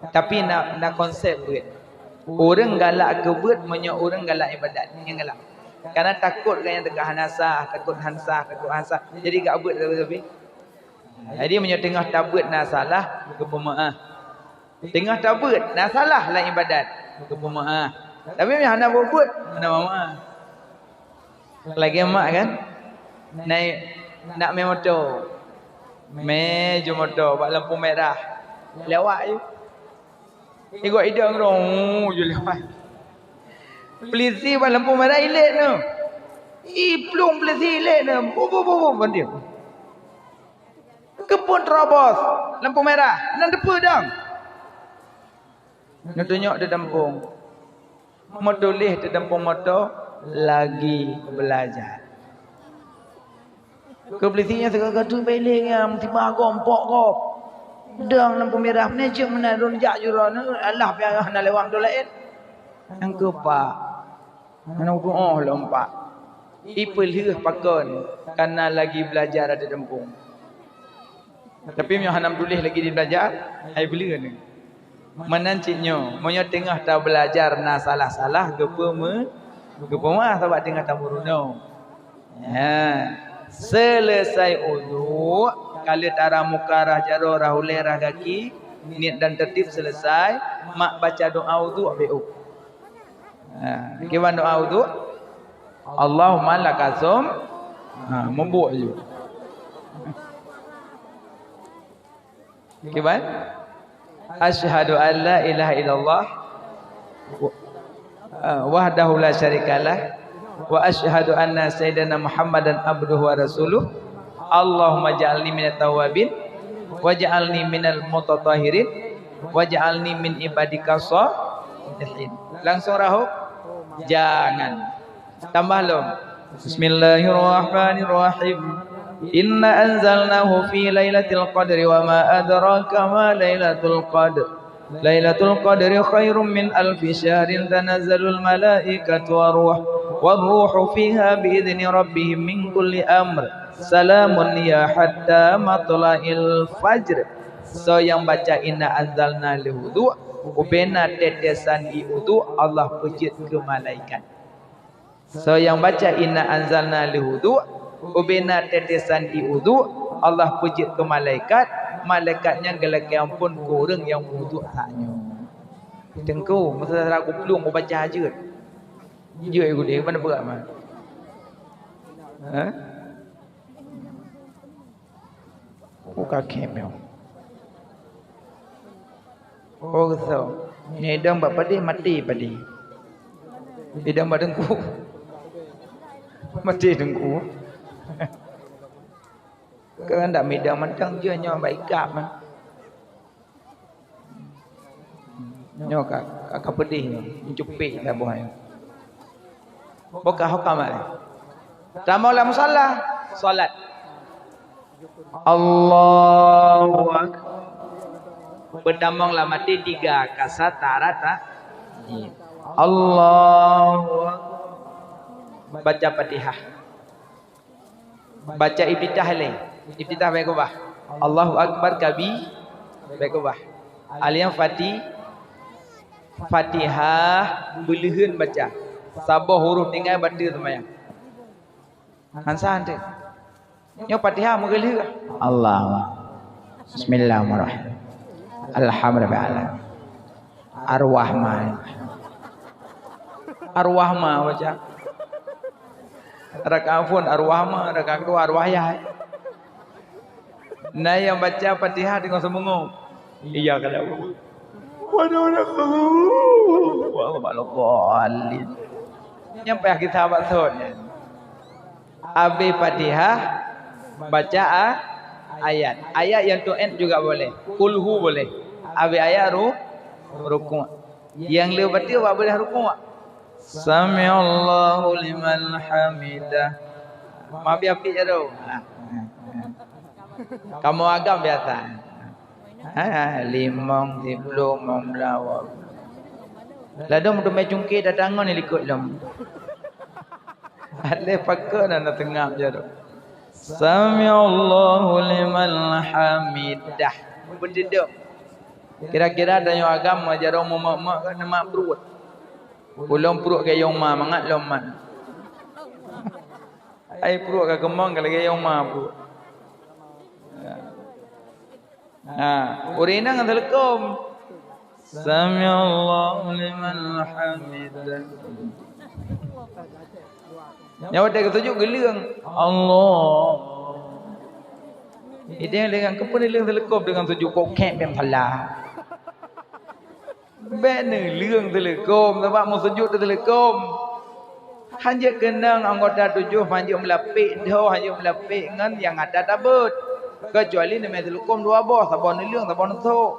Tapi na, na konsep beuet. Ureueng galak keu beuet meunyoe ureueng galak ibadat, nyang galak. Karena takot gaya teuka hana sah, takot han sah, takot han sah. Jadi gak beuet tapi. Jadi meunyoe teungoh tabeuet na salah, geupeumaah. Teungoh tabeuet na salah lam ibadat, geupeumaah. Tapi meunyoe hana beuet, hana meumaah. Lagèe mak kan, naik, nak mè moto. Mè ju moto bak lampu merah. Lewat ju. Igoe idong rong ju lewat. Pelisi bak lampu merah ilèe nyoe. Iplueng pelisi ilèe nyoe. Bu, bu, bu, bu, banding. Keupeue terobos lampu merah, nan teupeu dong. Neutunyok di dampong. Meutuléh di dampong moto, "Lagi belajar." Keu pelisi nyan sigoe ka teupeu lé nyan, tiba gob, pok gob. Dong lampu merah, meunan cit meunan lôn jak jurong, alah pih hana lewat moto laén. Nyang keupak. Hana meutu'oh lom pat. Ipeulheueh pakon, kana lagi belajar ada teumpung. Tapi meunyoe hana meutuléh lagi di belajar, hai peulheueh ni. Meunan cit nyoe, meunyoe teungoh tabelajar na salah-salah, geupeume-, geupeumaah sabab teungoh tameurunoe. Nyan. Seuleusai udhu, ka lheueh tara muka, rhah jaroe, rhah ulèe, rhah gaki, niet dan tertib seuleusai, mak baca doa udhu, abéh ôk. Ha, kiban doa udhu, Allahumma lakasum, ha, meubuek ju. Kiban? Asyhadu an la ilaha illallah wa-, ah, wahdahu la syarikalah, wa asyhadu anna sayyidana Muhammadan abduhu wa rasuluh. Allahumma ja'alni minat tawabin, waj'alni minal mutatahhirin, waj'alni min ibadika shalihin. Langsung rhah ôk? Jangan. Tambah lom. Bismillahirrahmanirrahim. Inna anzalnahu fi lailatul qadri wa ma adraka ma lailatul qadr. Lailatul qadri khairum min alfi syahrin, tanazzalul malaikatu war ruh, war ruhu fiha bi idzni rabbihim min kulli amr. Salamun hiya hatta matla'il fajr. Soe nyang baca inna anzalna lé udhu, ubena tetesan ié udhu Allah peujeuet keu malaikat. Soe nyang baca inna anzalna lé udhu, ubena tetesan ié udhu Allah peujeuet keu malaikat, malaikat nyan geulakèe amphon keu ureueng nyang udhu saat nyoe. Teungku, masa sira kuplueng kubaca jeuet. Jeuet ié udhu, mana beurah mah? Ha? Buka khem nyoe. Oh, so. Nyoe idong bak padé, maté padé. Idong bak teungku. Maté teungku. Keureuna dak midang mantong jeuet nyoe bak ikab mah. Nyoe ka, ka, ka peudeh nyoe, mencupet saboh nyoe. Buka hukam ai. Tamong lam musala, salat. Allahu Akbar. Beutamong lam até tiga kasa tarata. Allahu Akbar. Baca Fatihah. Baca iftitah lé. Iftitah bèk keubah. Allahu Akbar kabi-, bèk keubah. Alif Fati-, Fatihah beuleuheun baca. Saboh huruf tinggai bateue seumayang. Hansan teuh. Nyoe Fatihah meugeulheueh. Allah. Bismillahirrahmanirrahim. Alhamdulillah. Arwah ma. Arwah ma baca. Rakaat phon arwah ma, rakaat kedua arwah yah. Na nyang baca Fatihah deungon seumeungom. Iya kalau. Waduh, waduh. Nyang payah kita abad sot. Abéh Fatihah baca a-, ayat. Ayat nyang tu'en juga boleh. Kulhu boleh. Abéh ayat ru-, rukuk. Nyang le baca bak beurah rukuk. Sami'allahu liman hamidah. Maaf ya pik jadu. Kamoe agam biasa. Ha, limong, siploh, limong blawa. Ladom teumé cungke datang ngon likot lom. Alé pakon na tengah jadu. Sami'allahu liman hamidah. Beudedok. Kira-kira tanyoe agam meujaro mumak-mak ka neumak pruet. Ulôn pruet gayong ma mangat lom man. Ai pruet ka keumong ka lagée yong ma pruet. Ha, ureueng inong ngon teuleukom. Sami'allahu liman hamidah. Nyawa teuka sujud geuleueng. Allah. Idéh dengan keupeue leueng teuleukom dengan sujud kok kek bem salah. Bék neuleueng teuleukom, sabab meusujud teuleukom. Hanjeuet keunong anggota tujoh, hanjeuet meulapék dhoe, hanjeuet meulapék ngon nyang ata tabeuet. Keucuali neumé teuleukom dua boh, saboh neuleueng, saboh neusok.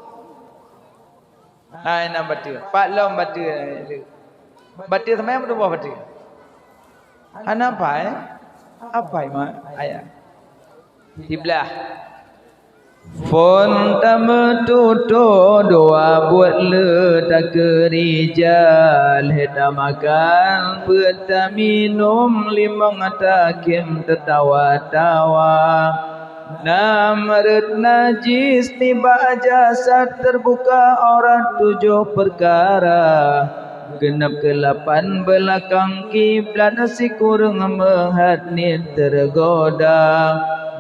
Hai na bateue, pat lom bateue. Bateue seumai meutuboh bateue. Hana pai, apai ma ayah. Siblah. Phon tameututoe dua buet le takeurija, lheueh tamakan peuet taminum, limong takhém teutawa-tawa. Nam rot najis nibak jasad, teubuka aurat tujoh peukara. Geunab keulapan beulakang kiblat, sikureueng meuhat niet teugoda.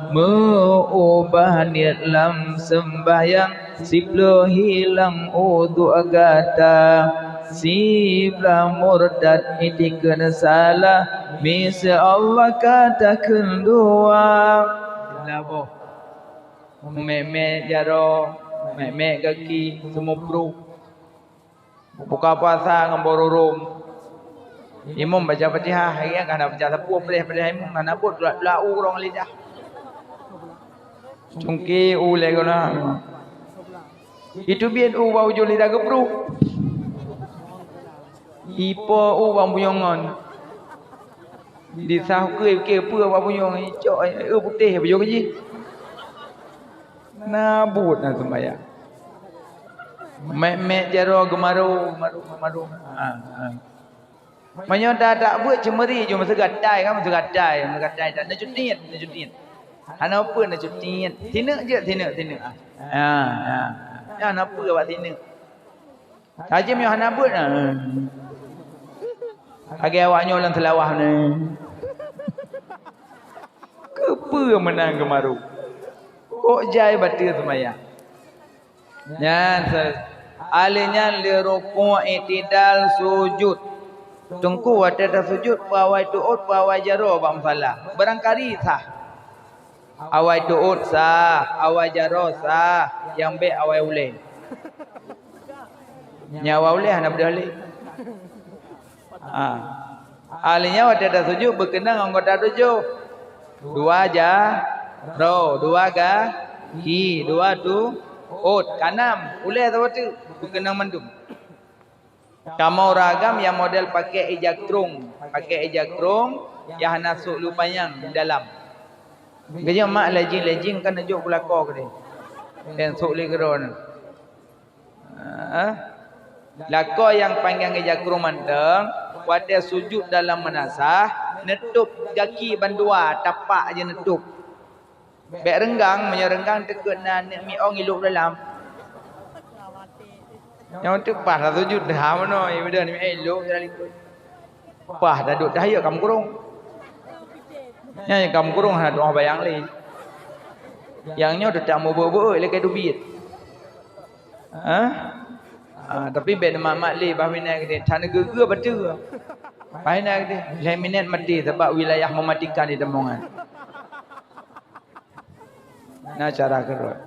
Meuubah niet lam seumbahyang, siploh hilang udhu gata. Siblah murtad itikeuet salah, miseue Allah ka takheun dua. Laboh. Mèk-mèk jaroe, mèk-mèk gaki, seumubru. Buka puasa ngon boh rurôm. Imum baca Fatihah, hai nyang ka hana baca sapeue, preh Fatihah imum, hana buet, tulak-tulak u rhong lidah. Cungké u lé guna. Iteubiet u bak ujong lidah geubruek. Ipo u bak bunyong ngon. Disah ukeue, ukeue peue bak bunyong, icok, eh, putéh bujong jih. Na buet na sembahyang. Mèk-mèk jaroe geumaro, geumaro, geumaro. Ha, ha. Meunyoe ta-, tak buet ceumeuri ju meuseugat tai kan, meuseugat tai, meuseugat tai, tak neucut niet, neucut niet. Hana peue neucut niet. Sineuk jeuet, sineuk, sineuk. Ha, ha. Hana peue bak sineuk. Tajim nyoe hana buet na. Lagèe awak nyoe lam seulawah ni. Keupeue meunan geumaru? Kok jai bateue seumayang? Nyan se-, alèh nyan lé rukuk, iktidal, sujud. Teungku watèe tasujud, peue awai teuôt, peue awai jaroe bak musala. Barangkali sah. Awai teuôt sah, awai jaroe sah, nyang bèk awai ulèe. Nyang awai ulèe hana beudôh lé. Ha. Alèh nyan watèe tasujud beukeunong anggota tujoh. Dua jaroe, dua gaki, dua teuôt, kanam, ulèe saboh teuk beukeunong mandum. Kamoe ureueng agam nyang model pakèk ija krông, pakèk ija krông nyang hana sôk lé panyang di dalam. Geujak mak lajing-lajing kan neujok bak lakoe keudéh. Dan sôk lé keudroe nyan. Ah. Lakoe nyang panyang ija krông mantong, watèe sujud dalam meunasah, neutôb gaki bandua, tapak jih neutôb. Bèk reunggang, meunyoe reunggang teukeuet na aneuk miong ilôk dalam. Nyang teuk paih tasujud dah meunoe, ibadah ni ilôk dalam likot. Paih taduek tahiyat ka meukurông. Nyan nyang ka meukurong hana tu'oh bayang lé. Nyang nyoe teutap meubeue-beue lé keu teubiet. Ha? Ah, tapi bèk neumat-mat lé bah minèt geude. That neugeu-geu bateue. Bah minèt geude. Lhèe minèt maté sabab wilayah mematikan di Tambungan. Na cara keudroe.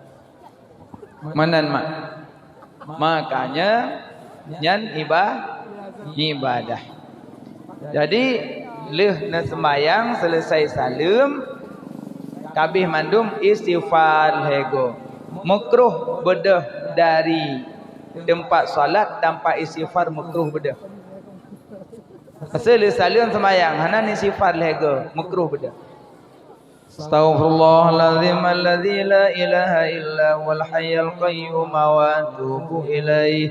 Meunan mak. Makanya nyan iba-, ibadah. Jadi lheueh neuseumbahyang seuleusoe saleuem, kabeh mandum istighfar lhèe goe. Meukruh beudôh dari teumpat salat tanpa istighfar, meukruh beudôh. Seuleusoe saleuem seumbahyang hana istighfar lhèe goe, meukruh beudôh. Astaghfirullahalazim alladzi la ilaha illa huwal hayyul qayyum wa atubu ilaih.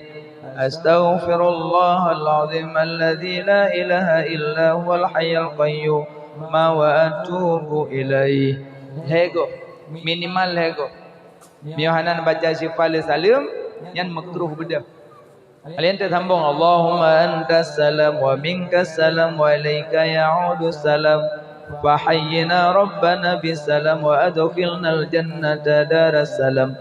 Astaghfirullahalazim alladzi la ilaha illa huwal hayyul qayyum wa atubu ilaih. Lhèe goe, minimal lhèe goe. Meunyoe hana baca istighfar lheueh saleuem, nyan meukruh beudôh. Alèh nyan teusambong, Allahumma antas salam wa minkas salam wa ilaika ya'udus salam. Fa hayyina rabbana bis salam wa adkhilnal jannata daras salam.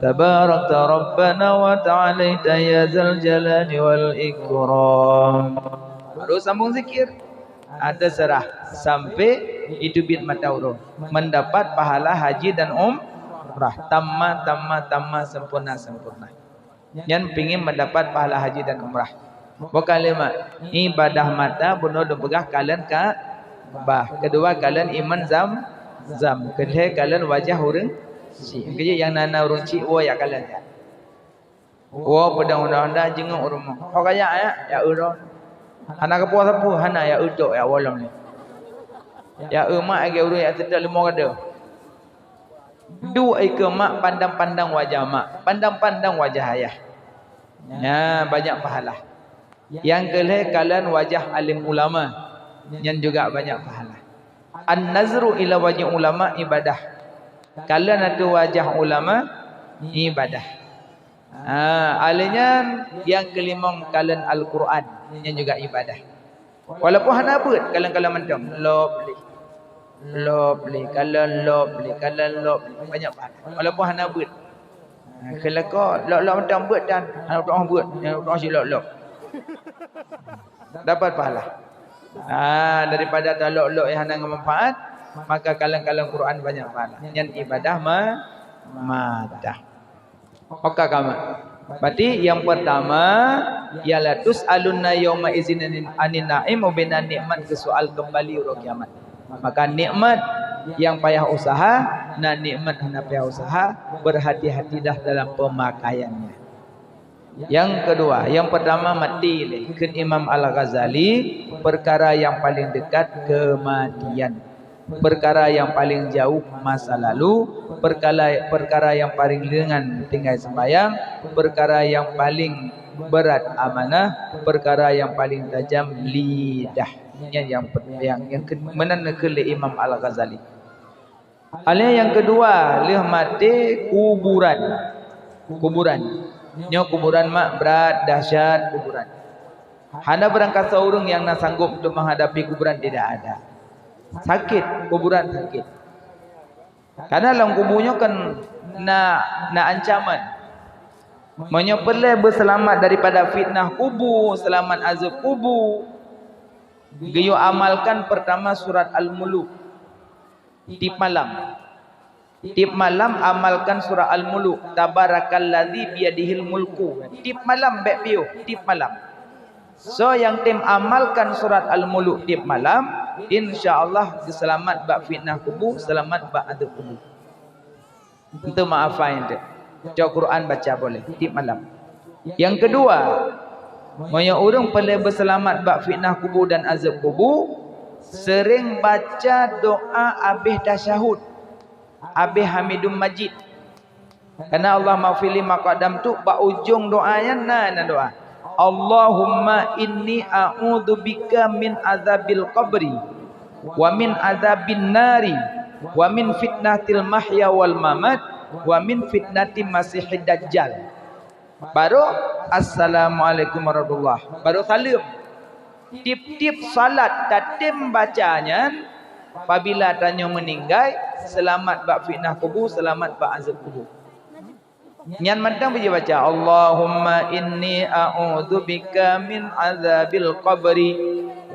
Tabarakta rabbana wa ta'alaita ya zal jalali wal ikram. Baru sambung zikir. Ah, teuseurah sampai jiteubiet mata uroe. Mendapat pahala haji dan umrah. Tamma, tamma, tamma, sempurna, sempurna. Nyan pingin mendapat pahala haji dan umrah. Bukan lé mak. Ibadah mata bunoe lôn peugah kalon Ka'bah. Keudua kalon iman Zam-, Zam. Keulhèe kalon wajah ureueng chik. Keujeuet nyang na, na ureueng chik woe jak kalon nyan. Woe peudong undang-undang jingok u rumoh. Ho kajak ya, ya eu droe. Hana geupuwoe sapeue, hana ya eu tok, ya woe lom nyoe. Ya eu mak lagèe ureueng jak seutôt leumo gadoh. Duek ikeue mak, pandang-pandang wajah mak, pandang-pandang wajah ayah. Nyan banyak pahala. Nyang keulhèe kalon wajah alim ulama, nyan juga banyak pahala. An-nazru ila wajhi ulama ibadah. Kalon ateueh wajah ulama ibadah. Ha, alèh nyan nyang keulimong kalon Al-Quran, nyan juga ibadah. Walaupun hana beuet, kalon-kalon mantong. Lop lé. Lop lé, kalon lop lé, kalon lop lé. Banyak pahala. Walaupun hana beuet. Ha, keu lakoe, lop-lop mantong beuet dan hana tu'oh beuet, hana tu'oh silop-lop. Dapat pahala. Ha, daripada talop-lop nyang hana manfaat, maka kalon-kalon Quran banyak pahala. Nyan ibadah ma-, mata. Oka kama. Berarti yang pertama ialah tus'aluna yauma izin anin, anin na'im, ubena nikmat geusoal kembali uroe kiamat. Maka nikmat yang payah usaha, na nikmat hana payah usaha, berhati-hatilah dalam pemakaiannya. Yang kedua, yang pertama mati lé. Kheun Imam Al-Ghazali, perkara yang paling dekat kematian. Perkara yang paling jauh masa lalu, perkara, perkara yang paling ringan tinggai sembahyang, perkara yang paling berat amanah, perkara yang paling tajam lidah. Nyan yang, yang, yang ke-, meunan neukheun lé Imam Al-Ghazali. Alèh nyang keudua, lheueh maté kuburan. Kuburan. Nyoe kuburan mak brat, dahsyat kuburan. Hana beurangkasoe ureueng nyang na sanggob untuk menghadapi kuburan, tidak ada. Sakét, kuburan sakét. Karena lam kubu nyoe kan na, na ancaman. Meunyoe peureulèe beuseulamat daripada fitnah kubu, seulamat azab kubu, geuyue amalkan pertama surat Al-Muluk. Tiep malam. Tiep malam amalkan surah Al-Muluk, "Tabarakallazi biyadihil mulku." Tiep malam bèk piôh, tiep malam. Soe nyang tem amalkan surat Al-Muluk tiep malam, insya Allah geuseulamat bak fitnah kubu, seulamat bak azab kubu. Teuma afai eunteuk. Cok Quran baca boleh tiep malam. Nyang keudua, meunyoe ureueng peureulèe beuseulamat bak fitnah kubu dan azab kubu, seuréng baca doa abéh tasyahud, abéh Hamidum Majid. Karena Allahummaghfirli ma qaddamtu, bak ujong doa nyan na, na doa, "Allahumma inni a'udzubika min adzabil qabri, wa min adzabin nari, wa min fitnatil mahya wal mamat, wa min fitnati masihid dajjal." Baru, "Assalamualaikum warahmatullah." Baru saleuem. Tiep-tiep salat tatem baca nyan, Pabila tanyoe meuninggai, seulamat bak fitnah kubu, seulamat bak azab kubu. Nyan mantong biji baca, "Allahumma inni a'udzubika min azabil qabri,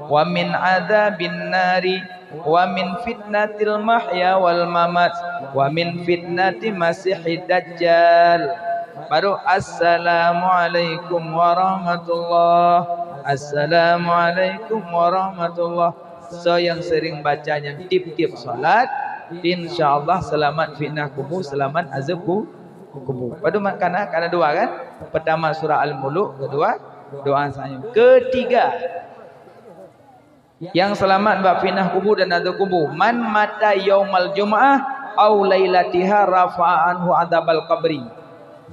wa min azabin nari, wa min fitnatil mahya wal mamat, wa min fitnati masihid dajjal." Baru, "Assalamualaikum warahmatullah. Assalamualaikum warahmatullah." Soe nyang sering baca nyan tiep-tiep salat, insya Allah seulamat fitnah kubu, seulamat azab ku-, kubu. Padum kana, kana dua kan? Pertama surah Al-Muluk, kedua doa selanjutnya. Ketiga, yang selamat bak fitnah kubu dan azab kubu, "Man mata yaumal jum'ah au lailatiha rafa'a anhu adzabal qabri."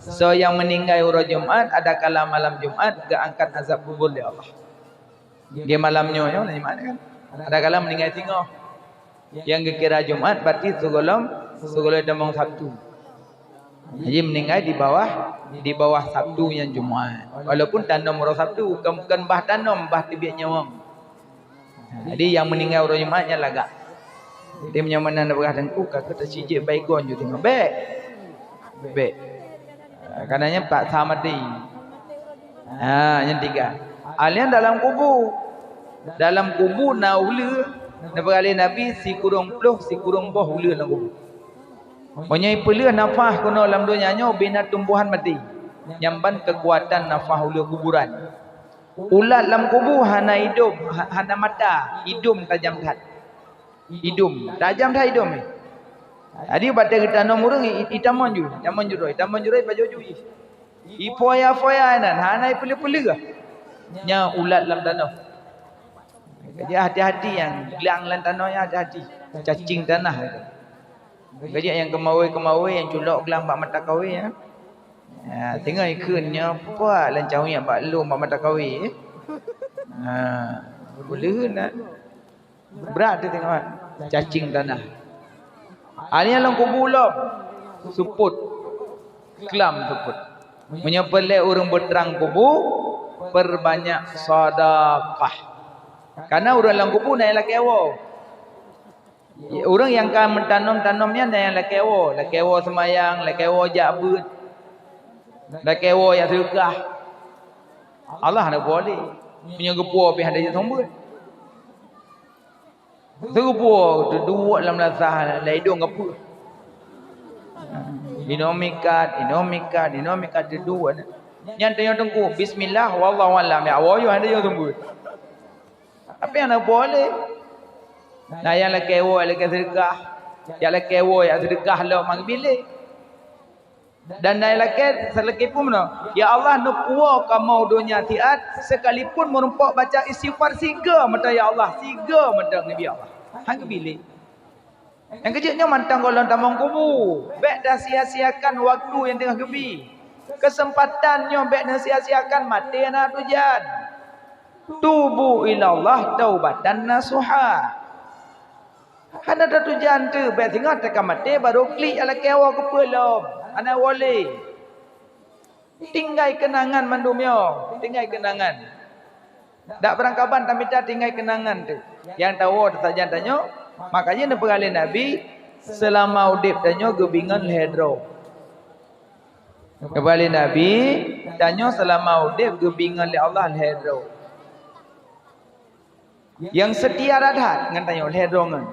Soe nyang meuninggai uroe Jumat, adakala malam Jumat, geuangkat azab kubur lé Allah. Di malam nyoe, nyoe, nyoe, kan? Adakala meuninggai singoh. Nyang geukira Jumat, berarti sigohlom, sigohlom tamong Sabtu. Jadi meuninggai di bawah, di bawah Sabtu nyang Jumat. Walaupun tanom uroe Sabtu, bukan, bukan bah tanom, bah teubiet nyawöng. Jadi nyang meuninggai uroe Jumat nyan lagak. Jadi meunyoe meunan peugah teungku, ka keuh teuh sijeuek baygon ju teungoh. Bék. Bék. Karena nyan paksa maté. Ha, nyang tiga. Alien dalam kubu. Dalam kubu na uleue, neupeugah lé Nabi sikureueng ploh, sikureueng boh uleue lam kubu. Meunyoe ipeuleueh nafah keunoe lam donya nyoe, bina tumbuhan maté. Nyan ban keukuatan nafah uleue kuburan. Ulat lam kubu hana idom, ha-, hana mata, idom tajam that. Idom, tajam that idom. Jadi batée geutanom ureuëng i-, i-, itamon ju, itamon ju droe, itamon ju droe, ipajoh ju jih. Ifoya-foya nan, hana ipeuleueh-peuleueh. Nyan ulat lam tanoh. Jadi hati-hati nyang glang lam tanoh nyan, hati-hati. Cacing tanah. Gajak nyang keumawé-keumawé nyang culok glang bak mata kawé, ya. Ya, teungoh ikheun nyoe puak lam cawéng bak lôn bak mata kawé, ya. Ha, uleuheun na. Brat teuh teungoh cacing tanah. Aneuk lam kubu lom seupôt. Klam seupôt. Meunyoe peureulée ureuëng beutrang kubu, perbanyak sedekah. Karena ureuëng lam kubu na nyang lakée woe. Ureuëng nyang ka meutanom-tanom nyan na nyang lakée woe, lakée woe seumayang, lakée woe jak beuet, lakée woe jak seudeukah. Allah hana puwoe lé. Meunyoe geupuwoe pih hana jiseumeubeuet. Seugeupue teuduek lam lasah lam idong geupeue. Inoe mikat, inoe mikat, inoe mikat teuduek. Nyan tanyoe teungku, bismillah, wallahu alam. Ya Allah, yo hana yo seumeubeuet. Tapi hana boleh. Nah, nyang lakée woe, lakée seudeukah. Nyang lakée woe, nyang seudeukah lom meubilék. Dan nyang lakée seuleuki pun meunoe, "Ya Allah, neupuwoe kamoe donya siat, sekalipun meurumpok baca istighfar sigoe mantong, ya Allah, sigoe mantong, Nabi Allah." Han geubilék. Nyang keujeuet nyoe mantong gohlom tamong kubu. Bék tasia-siakan waktu nyang teungoh geubi. Keuseumpatan nyoe bék neusia-siakan, maté na tujan. Tubu ilallah taubatan nasuha. Hana tatujan teuh, bék singoh teuka maté barô klik alakée woe keupeue lom. Hana boleh. Tinggai keunangan mandum nyoe, tinggai keunangan. Dak beurangkaban tamita tinggai keunangan teuh. Nyang tawoe teusajan tanyoe, makajih neupeugah lé Nabi, seulama udeb tanyoe geubingon lhée droe. Neupeugah lé Nabi, tanyoe seulama udeb geubingon lé Allah lhée droe. Nyang seutia that-that ngon tanyoe lhée droe ngon.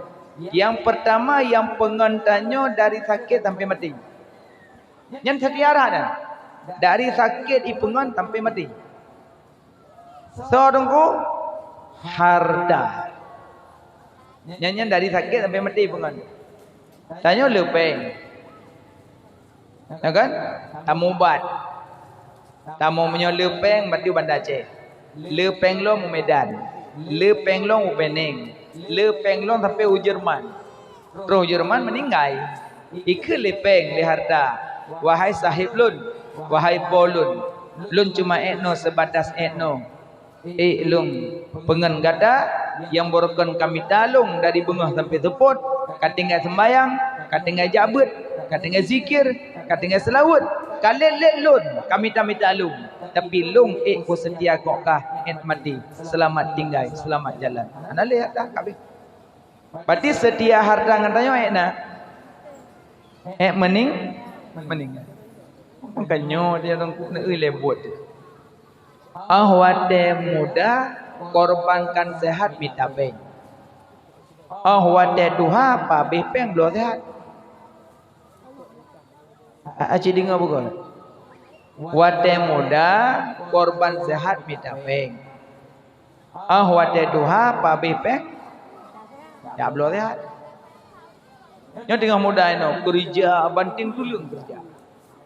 Nyang peurtama nyang peungon tanyoe dari sakét sampoe maté. Nyan seutia that nyan. Dari sakét ipeungon sampoe maté. Soe teungku? Harta. Nyan, nyan dari sakét sampoe maté ipeungon. Tanyoe le péng. Ya kan? Tamubat. Tamu meunyoe le péng, berarti u Banda Aceh. Le péng lom u Medan. Le péng lom u Penang. Le péng lom sampoe u Jerman. Troh u Jerman meuninggai. Ikheun lé péng, lé harta, "Wahai sahib lôn, wahai po lôn, lôn cuma ék noe seubatas ék noe." Ék lôn peungon gata nyang barokon ka mita lôn dari beungoh sampoe seupôt, ka tinggai seumbahyang, ka tinggai jak beuet, ka tinggai zikir, ka tinggai seulaweuet, ka lét-lét lôn, ka mita-mita lôn, tapi lôn ék peuseutia kok kah 'et maté, seulamat tinggai, seulamat jalan. Hana lé dah ka abéh. Berarti seutia harta ngon tanyoe ék na? Ék meuning-, meuninggai. Makajih nyoe dia Teungku neueu lé buet. Óh watée muda, korbankan sehat mita péng. Óh watée tuha, pabéh péng bloe sehat. A-, aci deungoe beugol. Watée muda, korban sehat mita péng. Óh watée tuha, pabéh péng, jak bloe sehat. Nyoe teungoh muda inoe, keurija banting tuleueng keurija.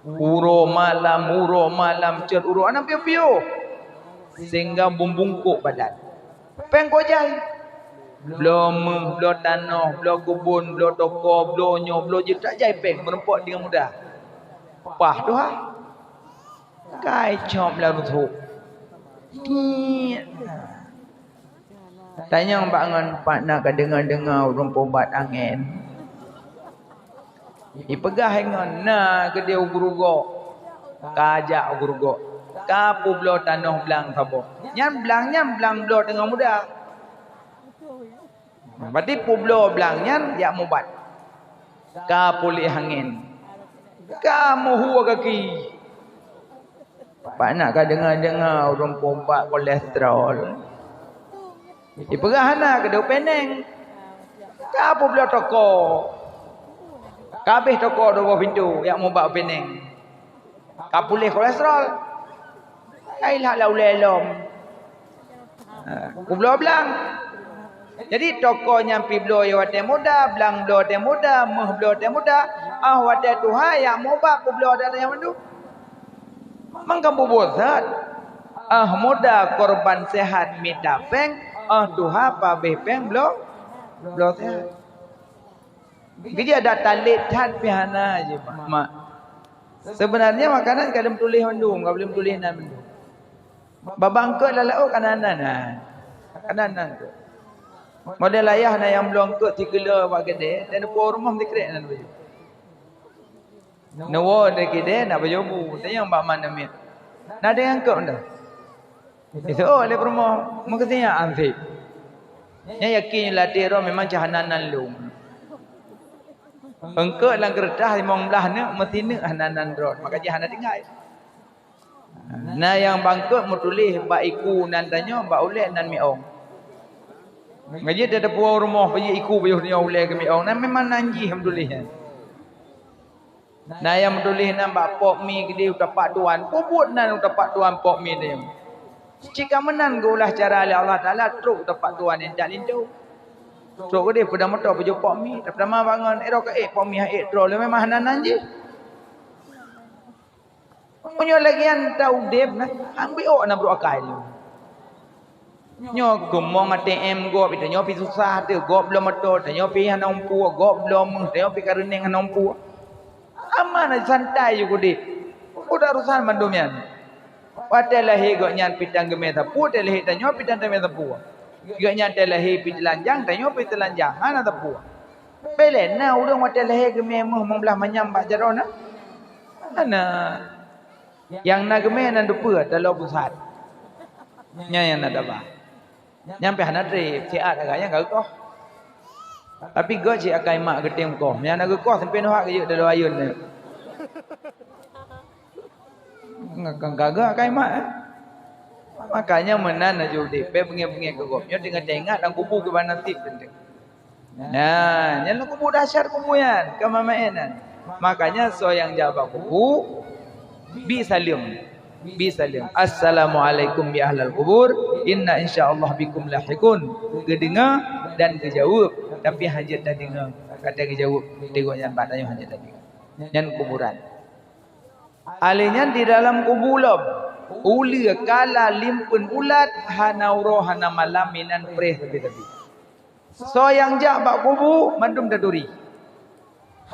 Uroe malam, uroe malam, cot uroe, hana piôh-piôh. Sehingga bumbungkok badan. Péng kok jai. Bloe méuh, bloe tanoh, bloe keubon, bloe toko, bloe nyoe, bloe jeuet, tak jai péng, meureumpok teungoh muda. Paih tuha. Kai cop lam rusuh. Tiet. Tanyong bak ngon, "Pat na ka deungoe-deungoe ureuëng peubat angén?" Ipeugah ngon, "Na keudeh u gurugok." Ka jak u gurugok. Ka peubloe tanoh blang saboh. Nyan blang nyan blang bloe teungoh muda. Berarti peubloe blang nyan jak mubat. Ka puléh angén. Ka meuhue gaki. Pat na ka deungoe-deungoe ureuëng peubat kolesterol. Ipeugah hana keudeh u Peneng. Ka peubloe toko. Ka abéh toko dua boh pintoe jak mubat u Peneng. Ka puléh kolesterol. Kai lhak lam ulée lom. Ha, peubloe blang. Jadi toko nyan pih bloe watée muda, blang bloe watée muda, méuh bloe watée muda. Óh watée tuha jak mubat peubloe watée nyan mandum. Mangka bubuet that. Óh muda korban sehat mita péng, óh tuha pabéh péng bloe, bloe sehat. Geujak dak talét that pih hana jih, mak. Seubeunarnya makanan ka lheueh tuléh mandum, ka lheueh tuléh nan mandum. Babah eungkôt lam laôt ka na nan, ha. Ka na nan eungkôt. Model ayah na nyang bloe eungkôt sikilo bak keudè, dan neupuwoe u rumoh meusikrek nan baju. Neuwoe dari keudè na baju bu, tanyong bak mak namiet. Na deuh eungkôt dah. Iseuôt lé peurumoh, meukeuseunyaan sit. Nyan yakin lam até droe memang cah hana nan lôn. Eungkôt lam keureutah limong blaih neuk, meusineuk hana nan droe, maka jih hana tinggai. Na nyang bak eungkôt meutuléh bak iku nan tanyoe, bak ulée nan miong. Ngon jih teupuwoe u rumoh, pajoh iku, pajoh nyoe ulée keu miong, nan memang nan jih meutuléh nyan. Na nyang meutuléh nan bak pok mi keudeh u tapak tuan, peubuet nan u tapak tuan pok mi teuh. Cit ka meunan geuulah cara lé Allah Taala trok u tapak tuan intat linto. Trok keudeh peudong moto pajoh pok mi, tapi teuma bangon, eh, roh ka ék pok mi, ha ék troh lé memang hana nan jih. Meunyoe lagée nyan ta udeb na, han biôk na brok akai lé. Nyoe keumong A T M gob, tanyoe pih susah teuh, gob bloe moto, tanyoe pih hana umpue, gob bloe méuh, tanyoe pih kareuneng hana umpue. Aman aja santai ju keudeh. Peue urusan mandum nyan. Watée lahé gobnyan pih tan geumé sapeue, watée lahé tanyoe pih tan teumé sapeue. Gobnyan watée lahé pih teulanjang, tanyoe pih teulanjang, hana sapeue. Bèk lé na ureuëng watée lahé geumé méuh limong blaih manyam bak jaroe na? Hana. Nyang na geumé nan dupeue taloe pusat. Nyan nyang na taba. Nyan pih hana treb, siat agak nyan ka geukoh. Tapi gét cit akai mak geutem koh. Nyang na geukoh sampoe neuhak geujeuet dalam ayun nyan. Ngan gagah akai mak, eh. Makanya meunan laju udeb, bèk beungéh-beungéh keu gob. Nyoe teungoh teuingat lam kubu kiban nasib teuntèe. Nah, nyan lam kubu dahsyat kubu nyan, ka maén-maén nyan. Makanya soe nyang jak bak kubu, bi saleuem. Bi saleuem. "Assalamualaikum ya ahlal kubur, inna insyaallah bikum lahiqun." Geudeungoe dan geujaweueb, tapi hana jeuet tadeungoe. Ka tageujaweueb, teungoh nyan bak tanyoe hana jeuet tadeungoe. Nyan kuburan. Alèh nyan di dalam kubu lom, uleue, kala, limpeuen, bulat, hana uroe, hana malam, inan preh sabe-sabe. Soe nyang jak bak kubu, mandum taturi.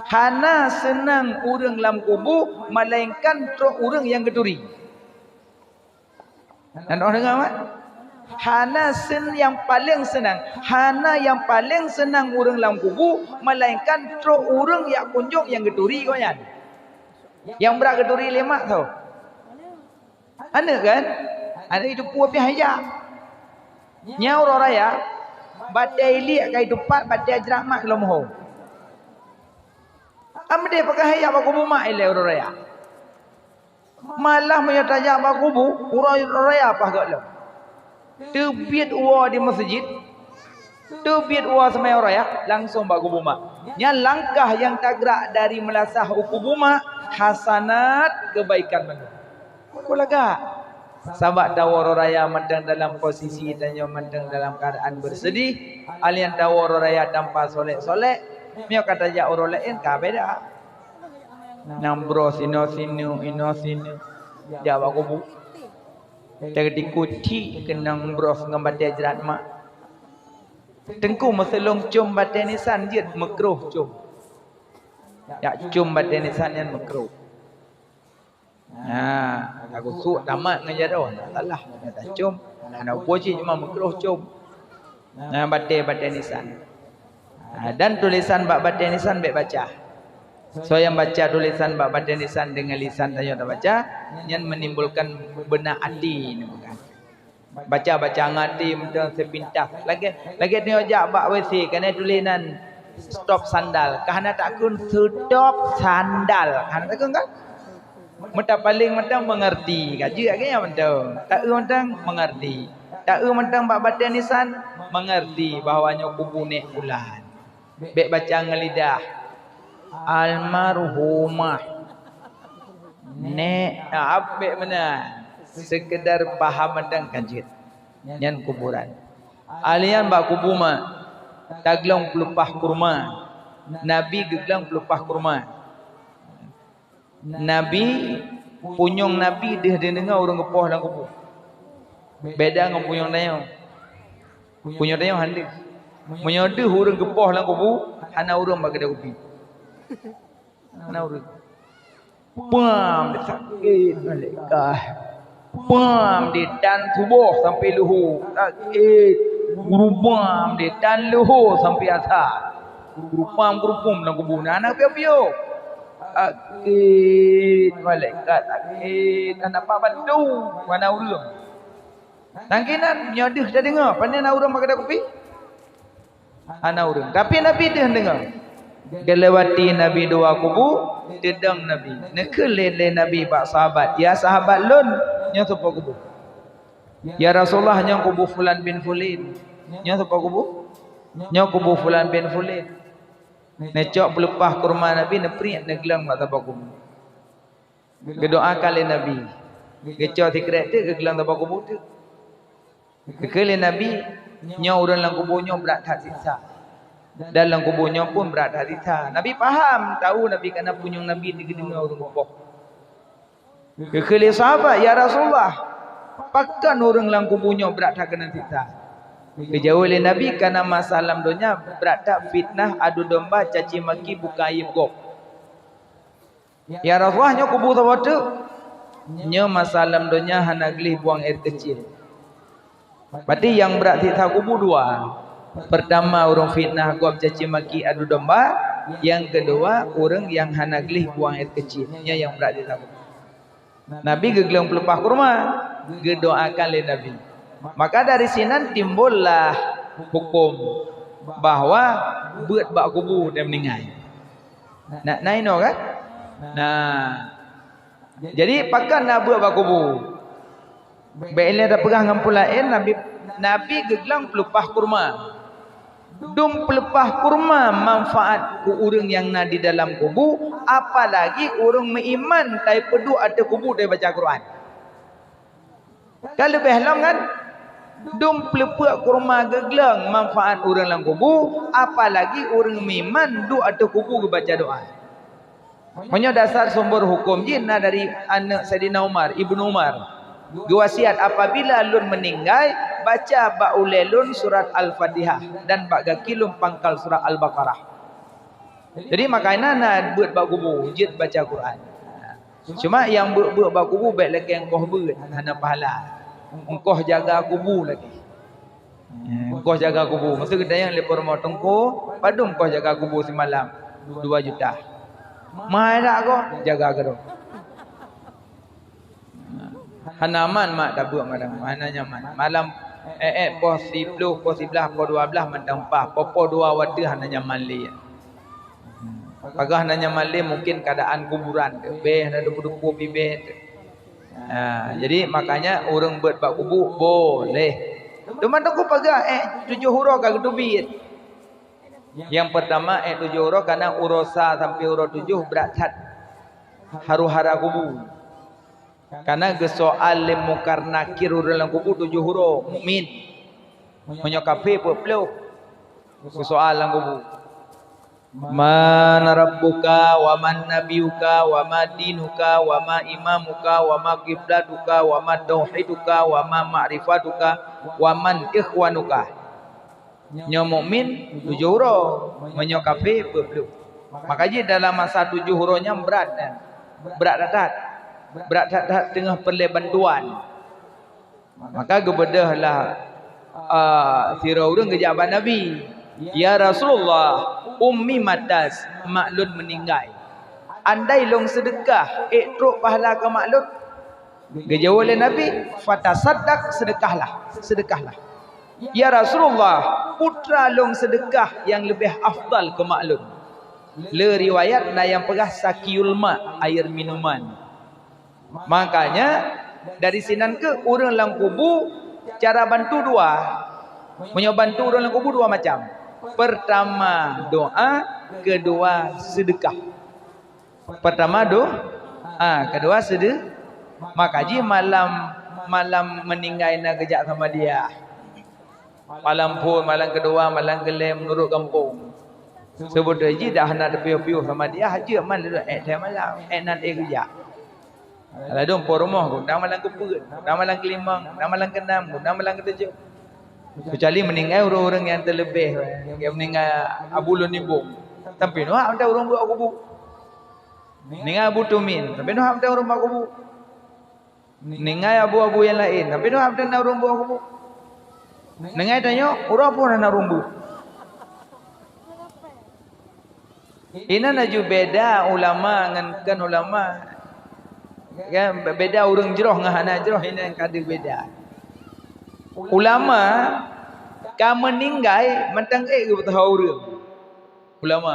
Hana seunang ureuëng lam kubu, melainkan trok ureuëng nyang geuturi. Nan oh deungoe, mat? Hana sen nyang paleng seunang, hana nyang paleng seunang ureuëng lam kubu, melainkan trok ureuëng jak kunjong nyang geuturi gobnyan. Nyang brat geuturi lé mak soe? Aneuëk kan? Aneuëk itu peue pih hana jak. Nyan uroe raya, Batée iliek ka itupat, batée jrat mak lom ho. Amdeh peugah jak bak kubu mak ilée uroe raya. Malah meunyoe tajak bak kubu, uroe raya paih gét lom. Teubiet woe di meuseujid, teubiet woe seumayang raya, langsong bak kubu mak. Nyan langkah nyang tagrak dari meulasah u kubu mak, hasanat, keubaikan mandum. Peue lagak? Sabab tawoe raya mantong dalam posisi tanyoe mantong dalam keuadaan beuseudeh, alian tawoe raya tanpa solek-solek, meunyoe ka tajak uroe laén ka beda. Nang broh sinoe sineuk, inoe sineuk, jak bak kubu. Teudiku cit keunong broh ngon batée jrat mak. Teungku meuseulong com batée nisan jeuet meukroh com. Jak com batée nisan nyan meukroh. Nah, aku suk tamat ngon jaroe, nah, salah, nah, tacom. Nah, na upo cit cuma meukroh com. Nah, batée-batée nisan. Nah, dan tulésan bak batée nisan bék baca. Soe nyang baca tulésan bak batée nisan deungon lisan tanyoe tabaca, nyan menimbulkan beuna até ni bukan. Baca-baca ngon até mantong seupintas. Lagée, lagée tanyoe jak bak W C, kana tuléh nan stop sandal. Ka hana takheun stop sandal. Ka hana takheun kan? Meutapaléng mantong mengerti. Ka jeuet lagée nyan mantong. Taeu mantong mengerti. Taeu mantong bak batée nisan mengerti bahwa nyoe kubu nék bulan. Bék baca ngon lidah. Almarhumah. Nék, ah, bék meunan. Sekedar paham mantong ka jeuet. Nyan kuburan. Alian bak kubu mak, taglong peuleupah kurma. Nabi geuglong peuleupah kurma. Nabi, punyueng Nabi deuh deungoe ureuëng geupoh lam kubu. Beda ngon punyueng tanyoe. Punyueng tanyoe hana deuh. Meunyoe deuh ureuëng geupoh lam kubu, hana ureuëng bak keudè kupi. Hana ureuëng. Pam, sakét malaikat. Pam, di tan suboh sampai luho. Sakét. Gurupam, di tan luho sampai asa. Gurupam, gurupum lam kubu. Nah, hana piôh-piôh. Sakét malaikat, sakét. Hana pat bantu, hana ureuëng. Nangkinan nyoe deuh tadeungoe, pane na ureuëng bak keudè kupi? Hana ureuëng. Tapi Nabi deuh deungoe. Geulewati Nabi dua kubu, teudong Nabi. Neukheun lé, lé Nabi bak sahabat, "Ya sahabat lôn, nyoe soe po kubu?" "Ya Rasulullah, nyoe kubu fulan bin fulin." "Nyoe soe po kubu?" "Nyoe kubu fulan bin fulin." Neucok peuleupah kurma Nabi, neupriek, neuglong bak saboh kubu. Geudoakan lé Nabi. Geucok sikrek teuk geuglong saboh kubu teuk. Geukheun lé Nabi, "Nyoe ureuëng lam kubu nyoe brat that siksa. Dan lam kubu nyoe pun brat that siksa." Nabi paham, tahu Nabi kana punyueng Nabi digeudeungoe ureuëng kuboh. Geukheun lé sahabat, "Ya Rasulullah, pakon ureuëng lam kubu nyoe brat that keuneuk siksa?" Geujaweueb lé Nabi, "Kana masa lam donya brat that fitnah, adu domba, caci maki, buka aib gob." "Ya Rasulullah, nyoe kubu saboh teuk?" "Nyoe masa lam donya hana gleh buang air keucil." Berarti nyang brat siksa kubu dua. Pertama, ureuëng fitnah gob, caci maki, adu domba. Nyang keudua, ureuëng nyang hana gleh buang air keucil. Nyoe nyang brat siksa kubu. Nabi geuglong peuleupah kurma, geudoakan lé Nabi. Maka dari sinan timbullah huköm bahwa beuet bak kubu dan meuninggai. Na, na inoe kan? Nah. Jadi pakon na beuet bak kubu? Bék ilée tapeugah ngon peue laén, Nabi, Nabi geuglong peuleupah kurma. Dum peuleupah kurma manfaat keu ureuëng nyang na di dalam kubu, apalagi ureuëng meuiman tai peuduek ateueh kubu tai baca Quran. Ka leubeh lom kan? Dum peuleupah kurma geuglong manfaat ureuëng lam kubu, apalagi ureuëng meuiman duek ateueh kubu geubaca doa. Meunyoe dasar sumber huköm jih na dari aneuëk Saidina Umar, Ibnu Umar. Geuwasiat, "Apabila lôn meuninggai, baca bak ulée lôn surat Al-Fatihah dan bak gaki lôn pangkal surat Al-Baqarah." Jadi makajih na beuet bak kubu, jeuet baca Quran. Cuma nyang beuet-beuet bak kubu bék lagée engkoh beuet, hana pahala. Engkoh jaga kubu lagée. Eh, engkoh jaga kubu. Masa geutanyong lé peurumoh, "Teungku, padum engkoh jaga kubu simalam?" "Dua juta." "Mahai that ko?" "Jaga keudroe." Hana aman mak tabeuet malam, hana nyaman. Malam Eh, eh, poh siploh, poh siblaih, poh dua blaih mantong paih. Poh, poh dua watèe hana nyaman lé. Pajoh hana nyaman lé mungken keuadaan kuburan. Bèe hana deungon-deungon pih bèe. Ha, jadi makanya ureueng beuet bak kubu boleh. Teuma teungku pajoh, eh, tujoh uroe ka geuteubiet. Nyang peurtama, eh, tujoh uroe, karena uroe sa sampoe uroe tujoh brat that haru hara kubu. Karena geusoal lé Mungkar Nakir ureueng lam kubu tujoh uroe, mukmin. Meunyoe kafé peuet ploh. Geusoal lam kubu. Man rabbuka wa man nabiyuka wa ma dinuka wa ma imamuka wa ma qiblatuka wa ma tauhiduka wa ma ma'rifatuka wa man ikhwanuka. Nyoe mukmin tujoh uroe, meunyoe kafé peuet ploh. Maka jih dalam masa tujoh uroe nyan brat nyan. Brat that-that. Brat that-that teungoh peureulèe bantuan. Maka geubeudôh lah, ah, sidroe ureueng geujak bak Nabi, "Ya Rasulullah, ummi matat, mak lôn meuninggai. Andai lôn seudeukah, ék trok pahala keu mak lôn?" Geujaweueb lé Nabi, "Fatasaddaq, seudeukahlah, seudeukahlah." "Ya Rasulullah, putra lôn seudeukah nyang leubeh afdal keu mak lôn." Le riwayat na nyang peugah saqiul ma, air minuman. Makanya, dari sinan keuh ureueng lam kubu cara bantu dua. Meunyoe bantu ureueng lam kubu dua macam. Peurtama doa, keudua seudeukah. Peurtama do-, ah, keudua seudeu-, maka jih malam, malam meuninggai na geujak samadiyah. Malam phôn, malam keudua, malam keulhèe meunurot gampông. Seubeutôi jih dah hana teupiôh-piôh samadiyah, jeuet man lôn ék thèe malam, ék nan ék geujak. Ladôm po rumoh guna malam keupeuet, guna malam keulimong, guna malam keunam, guna malam keutujoh. Keucuali meuninggai ureueng-ureueng nyang teuleubeh, nyang meuninggai Abu Lôn Imbong. Tapi noh hak mantong ureueng bak kubu. Meuninggai Abu Tumin, tapi noh hak mantong ureueng bak kubu. Meuninggai abu-abu nyang laén, tapi noh hak mantong na ureueng bak kubu. Meuninggai tanyoe, uroe phôn hana ureueng bak. Inan laju beda ulama ngon kon ulama. Kan, beda ureueng jroh ngon hana jroh, inan ka deuh beda. Ulama ka meuninggai mantong ék geupeusaho ureueng. Ulama.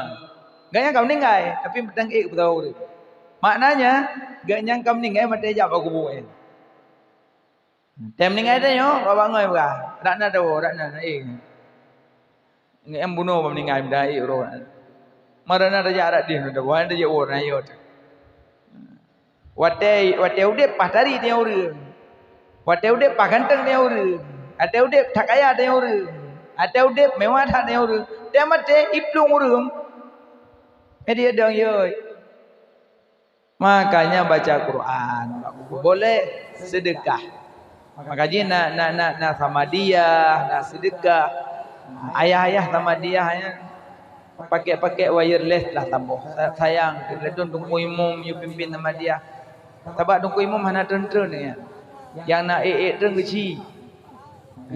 Gobnyan ka meuninggai, tapi mantong ék geupeusaho ureueng. Maknanya, gobnyan ka meuninggai mantong jak bak kubu nyan. Tém meuninggai tanyoe, bak bangai peugah, "Dak na tawoe, dak na, na ék." Ngon bunoe bak meuninggai, meuda ék uroe. Meuda na tajak dak deh, meuda buhan tajak woe na yo. Watèe, watèe udép paih tari tanyoe ureueng. Watèe udép paih ganteng tanyoe ureueng. Watèe udép that kaya tanyoe ureueng. Watèe udép mewah that tanyoe ureueng. Tém maté iplueng ureueng. Eh, dia dong yoi. Makanya baca Quran. Boleh sedekah. Maka jih na, na, na, na samadiyah, na sedekah. Ayah-ayah samadiyah nyan pakèk-pakèk wireless lah saboh. Sa-, sayang, ladôm Teungku Imum yue pimpin samadiyah. Sabab Teungku Imum hana treun-treun nyan. Nyang na ék-ék treun keuci.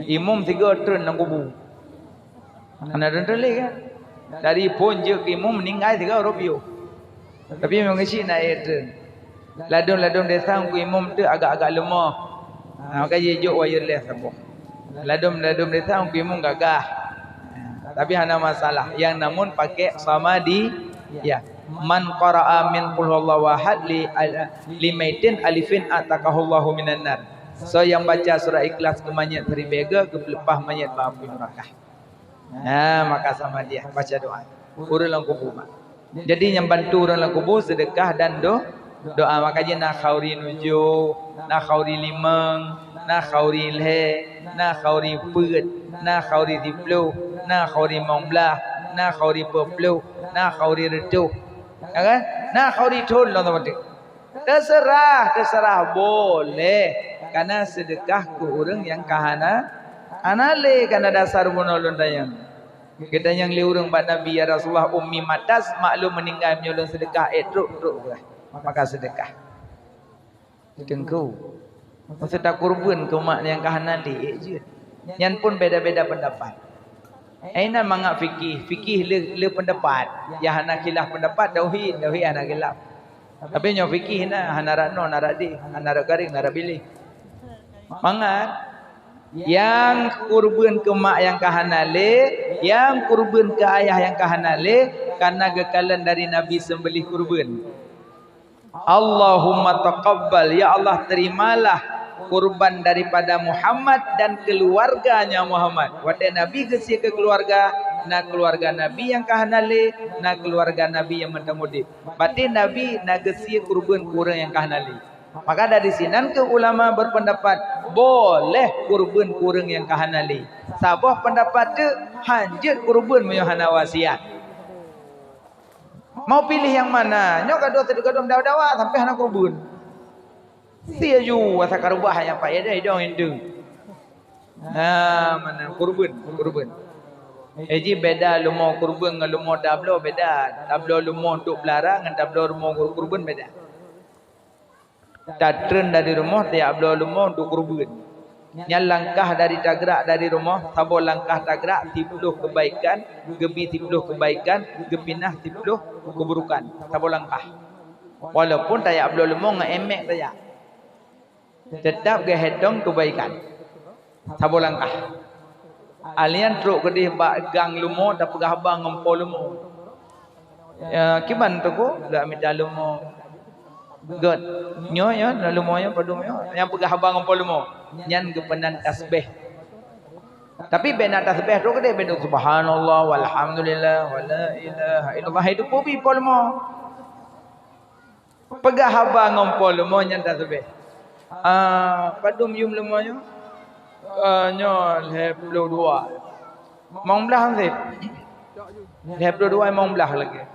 Imum sigoe treun lam kubu. Hana treun-treun lé kan? Dari phôn jeuet keu imum meuninggai sigoe rôh piôh. Tapi memang keuci na ék treun. Ladôm-ladôm desa Teungku Imum tu agak-agak leumoh. Ha, maka jijok wireless saboh. Ladôm-ladôm desa Teungku Imum gagah. Tapi hana masalah. Nyang namun pakèk samadiyah. Man qara'a min qul huwallahu ahad li al-, li maitin alfin a'taqahullahu minan nar. Soe nyang baca surat Ikhlas keu manyét siribèe geuh, geupeuleupah manyét bak apui neurakah. Nah, maka samadiyah baca doa. Ureueng lam kubu mak. Jadi nyang bantu ureueng lam kubu sedekah dan do-, doa. Maka jih na khauri nujoh, na khauri limong, na khauri lhèe, na khauri peuet, na khauri siploh, na khauri limong blaih, na khauri peuet ploh, na khauri reutôh. Ya kan? Na khauri thôn lom teuma. Teuseurah, teuseurah, boleh. Karena sedekah keu ureueng nyang ka hana, hana lé, karena dasar bunoe lôn tanyong. Geutanyong lé ureueng bak Nabi, "Ya Rasulullah, ummi matat, mak lôn meuninggai, meunyoe lôn sedekah, ék trok, trok beurah." Maka sedekah. Teungku, meuseuta kurban keu mak nyang ka hana lé, ék jeuet. Nyan pun beda-beda pendapat. Inan mangat fikih, fikih le, le pendapat. Nyang hana khilaf pendapat, tauhid, tauhid hana khilaf. Tapi nyoe fikih na, hana rot noe, na rot deh, hana rot garéng, na rot biléh. Mangat, Nyang kurban keu mak nyang ka hana lé, nyang kurban keu ayah nyang ka hana lé, karena geukalon dari Nabi seumbelih kurban. Allahumma taqabbal, ya Allah, terimalah kurban daripada Muhammad dan keluarganya Muhammad. Watée Nabi geusie keu keluarga, na keluarga Nabi nyang ka hana lé, na keluarga Nabi nyang mantong udeb. Berarti Nabi na geusie kurban keu ureuëng nyang ka hana lé. Maka dari sinan keuh ulama berpendapat boleh kurban keu ureuëng nyang ka hana lé. Saboh pendapat teuk hanjeuet kurban meunyoe hana wasiat. Mau pilih nyang mana? Nyoe gadôh teuh gadôh dawa-dawa sampai hana kurban. Sia ju asa karubah nyang pakai deh idong indu. Ha, mana kurban, kurban. Eh, ji beda lumo kurban ngon lumo tabloe beda. Tabloe lumo untuk belara ngon tabloe lumo kur-, kurban beda. Tatreun dari rumoh tajak bloe lumo untuk kurban. Nyan langkah dari tagrak dari rumoh, saboh langkah tagrak siploh kebaikan, geubi siploh kebaikan, geupinah siploh keburukan. Saboh langkah. Walaupun tajak bloe lumo ngon emek tajak, teutap geuhitong kebaikan. Saboh langkah. Alian trok keudeh bak gang lumo tapeugah haba ngon po lumo. Ya, kiban teungku, gak mita lumo. Gét. Nyoe, nyoe, na lumo nyoe, padum nyoe. Nyang peugah haba ngon po lumo. Nyan geupeunan tasbih. Tapi bèk na tasbih trok keudeh, bèk subhanallah, walhamdulillah, wala ilaha illallah. Itu po bi po lumo. Peugah haba ngon po lumo nyan tasbih. Ah, padum yum lumo nyoe? Ah, nyoe lhèe ploh dua. Limong blah sép. Lhèe ploh dua limong blah lagèe.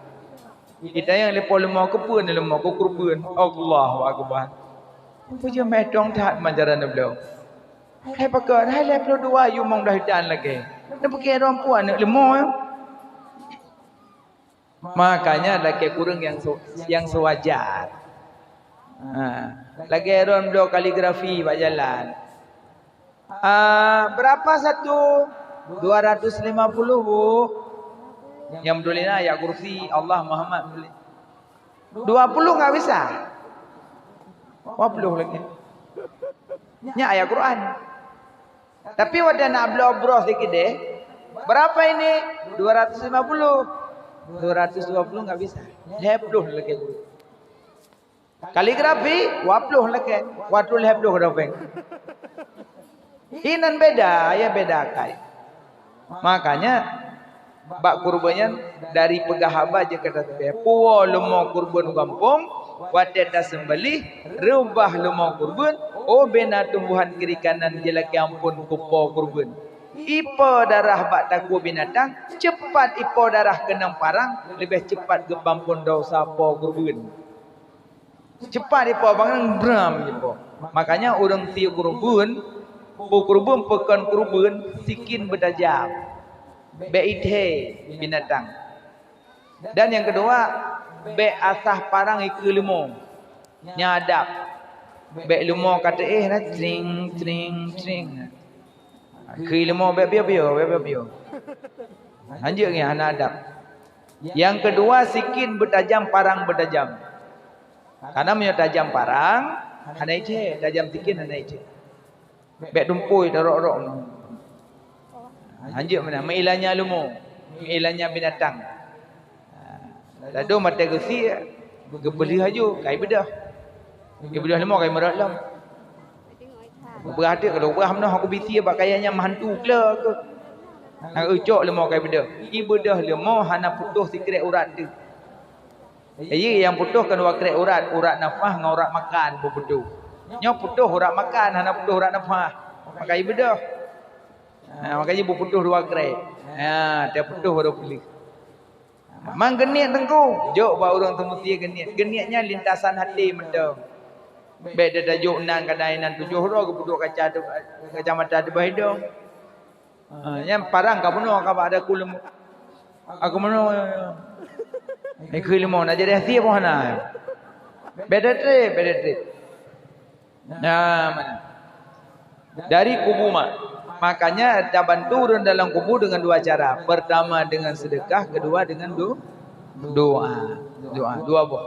Itanyong lé po lumo keupeue ni lumo keu kurban. Allahu Akbar. Peue jeuet meuhitong that manjaran neubloe. Hai pakon, hai lhèe ploh dua yum limong blah itan lagèe. Neupike droe puan neuk lumo. Makanya lakèe kureueng nyang se-, nyang seuwajar. Ha, lagèe droen bloe kaligrafi bak jalan. Ah, berapa satu? Dua ratus lima puluh, Bu. Nyang meutulina ayat kursi, Allah, Muhammad, meutuli. Dua puluh enggak bisa. Dua puluh lagèe. Nyan ayat Quran. Tapi watèe nak bloe broh sikeudeh, berapa ini? Dua ratus lima puluh. Dua ratus dua puluh enggak bisa. Lhèe ploh lagèe guru. Kaligrafi, dua ploh lagèe. Watèe lhèe ploh ka dapeng. Inan beda, ya beda kai. Makanya, bak kurban nyan dari peugah haba jeuet keu tasbih. Puwoe lumo kurban u gampông, watèe taseumbeulih, reubah lumo kurban, oh bena tumbuhan kiri kanan jilakèe amphon keu po kurban. Ipo darah bak takue binatang, ceupat ipo darah keunong parang, leubeh ceupat geupeuamphon desya po kurban. Ceupat ipo bangai bram ipo. Makanya ureueng sie kurban, peu kurban, peukon kurban, sikin beutajam. Bèk ithèe binatang. Dan nyang keudua, bèk asah parang ikeue lumo. Nyan adab. Bèk lumo ka teuéh na tring, tring, tring. Ikeue lumo bèk piôh-piôh, bèk piôh-piôh. Hanjeuet nyan hana adab. Nyang keudua, sikin beutajam, parang beutajam. Karena meunyoe tajam parang, hana icè, tajam sikin hana icè. Bèk tumpôi tarok-rok. Hanjeuet meunan, meuilanya lumo, meuilanya binatang. Ladôm watèe geusie, geupeuleueh laju, kai beudôh. Geubeudôh lumo kai meurot lom. Geupeugah teuk, kalau peugah meunoe aku bisi bak kayèe nyan meuhantu kle keuh. Nyang eucok lumo kai beudôh. Ibeudôh lumo hana putôh sikrek urat teuk. Jadi nyang putôh kan dua krek urat, urat nafah ngon urat makan beuputôh. Nyoe putôh urat makan, hana putôh urat nafah. Maka ibeudôh. Ha, maka jih beuputôh dua krek. Ha, tiep putôh baru peuleueh. Mang geuniet teungku, jok bak ureueng teumeusie geuniet. Geuniet nyan lintasan até mantong. Bèk tatajok nan kadang inan tujoh droe geupeuduek kaca teu-, kacamata teubaih idong. Ha, nyan parang ka bunoe ka bak ada kulum. Aku bunoe. Ikeu ilmu nak jadi asie pun hana. Bèk tatrép, bèk tatrép. Nah, mana? Dari kubu mak. Makanya tabantu ureueng dalam kubu dengan dua cara. Pertama dengan sedekah, kedua dengan do-, doa. Doa, dua boh.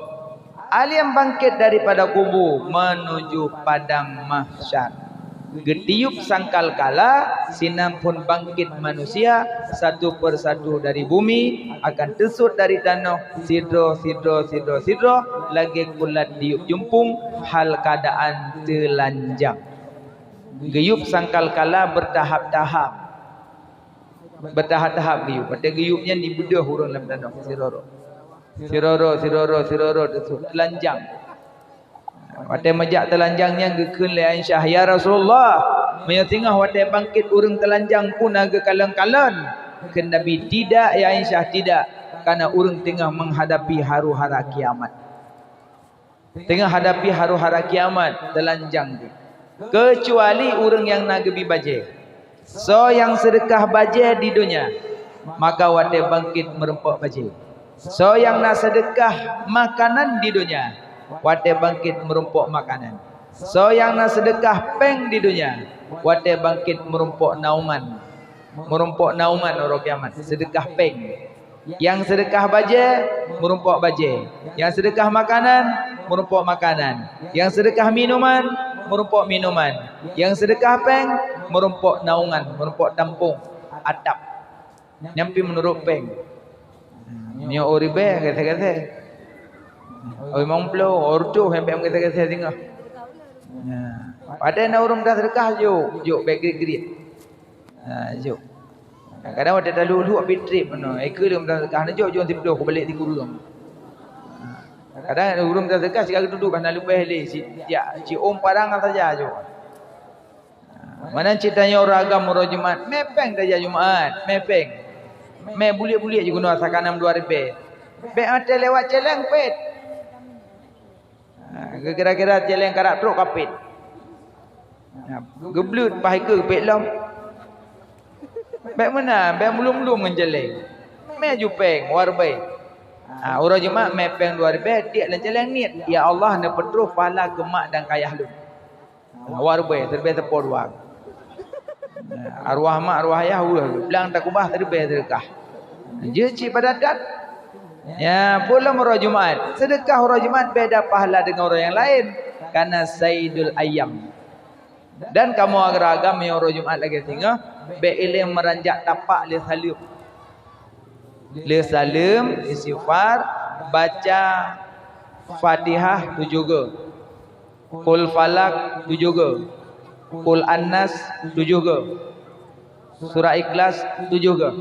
Ahli nyang bangkit daripada kubu menuju padang mahsyar. Geutiup sangkakala, sinan phon bangkét manusia, satu persatu dari bumi, akan teusut dari tanoh, sidroe, sidroe, sidroe, sidroe, lagée kulat tiup jumpung, hal keuadaan teulanjang. Geuyup sangkakala beutahap-tahap. Beutahap-tahap geuyup. Watée geuyup nyan jibeudôh ureuëng lam tanoh, sidroe-droe. Sidroe-droe, sidroe-droe, sidroe-droe, teusut, teulanjang. Watée meujak teulanjang nyan geukheun lé Aisyah, "Ya Rasulullah, meunyoe singoh watée bangkét ureuëng teulanjang peue na geukalon-kalon?" Kheun Nabi, "Tidak, ya Aisyah, tidak, karena ureuëng teungoh menghadapi haru-hara kiamat." Teungoh hadapi haru-hara kiamat, teulanjang tu. Keucuali ureuëng nyang na geubi bajée. Soe nyang seudeukah bajée di donya, maka watée bangkét meurumpok bajée. Soe nyang na seudeukah makanan di donya, watée bangkét meurumpok makanan. Soe nyang na seudeukah péng di donya, watée bangkét meurumpok naungan. Meurumpok naungan uroe kiamat, seudeukah péng. Nyang seudeukah bajée, meurumpok bajée. Nyang seudeukah makanan, meurumpok makanan. Nyang seudeukah minuman, meurumpok minuman. Nyang seudeukah péng, meurumpok naungan, meurumpok tampông, atap. Nyan pih meunurot péng. Nyoe uribée, gét-gét. Oi, limong ploh, oi, reutôh, sampoe gét-gét singoh. Nah, padahai na ureuëng meutaseudeukah jok, jok bék grit-grit. Ha, jok. Kadang-kadang watée taluek-luek pih treb meunoe. Eh, keu lôn meutaseudeukah, neujok jok siploh, kubalek sikureueng. Kadang ureuëng meutaseudeukah sika geududuek, hana leubeh lé, si, ya, siôm parang saja jok. Meunan cit tanyoe ureuëng agam uroe Jumat, mé péng tajak Jumat, mé péng. Mé buliek-buliek jikeunoe saka nam dua ribée. Bék watée lewat céléng pét. Ha, geukira-kira céléng karab trok ka pét. Ha, geubleuet paih keu pét lom. Bék meunan, bék mulum-mulum ngon céléng. Mé ju péng, dua ribée. Ha, uroe Jumat mé péng dua ribée, tiek lam céléng niet, "Ya Allah, neupeutroh pahala keu mak dan keu ayah lôn." Dua ribée, siribée seupôt dua. Arwah mak, arwah ayah, weueh, blang takeubah siribée seudeukah. Jeuet cit bak that-that. Ya, peue lom uroe Jumat. Seudeukah uroe Jumat beda pahala deungon uroe nyang laén. Karena saidul ayyam. Dan kamoe agam-agam nyang uroe Jumat lagée singoh, bék ilée meuranjak tapak lé saleuem. Lé saleuem, istighfar, baca Fatihah tujoh goe. Qul Falak tujoh goe. Qul An-Nas tujoh goe. Surah Ikhlas tujoh goe.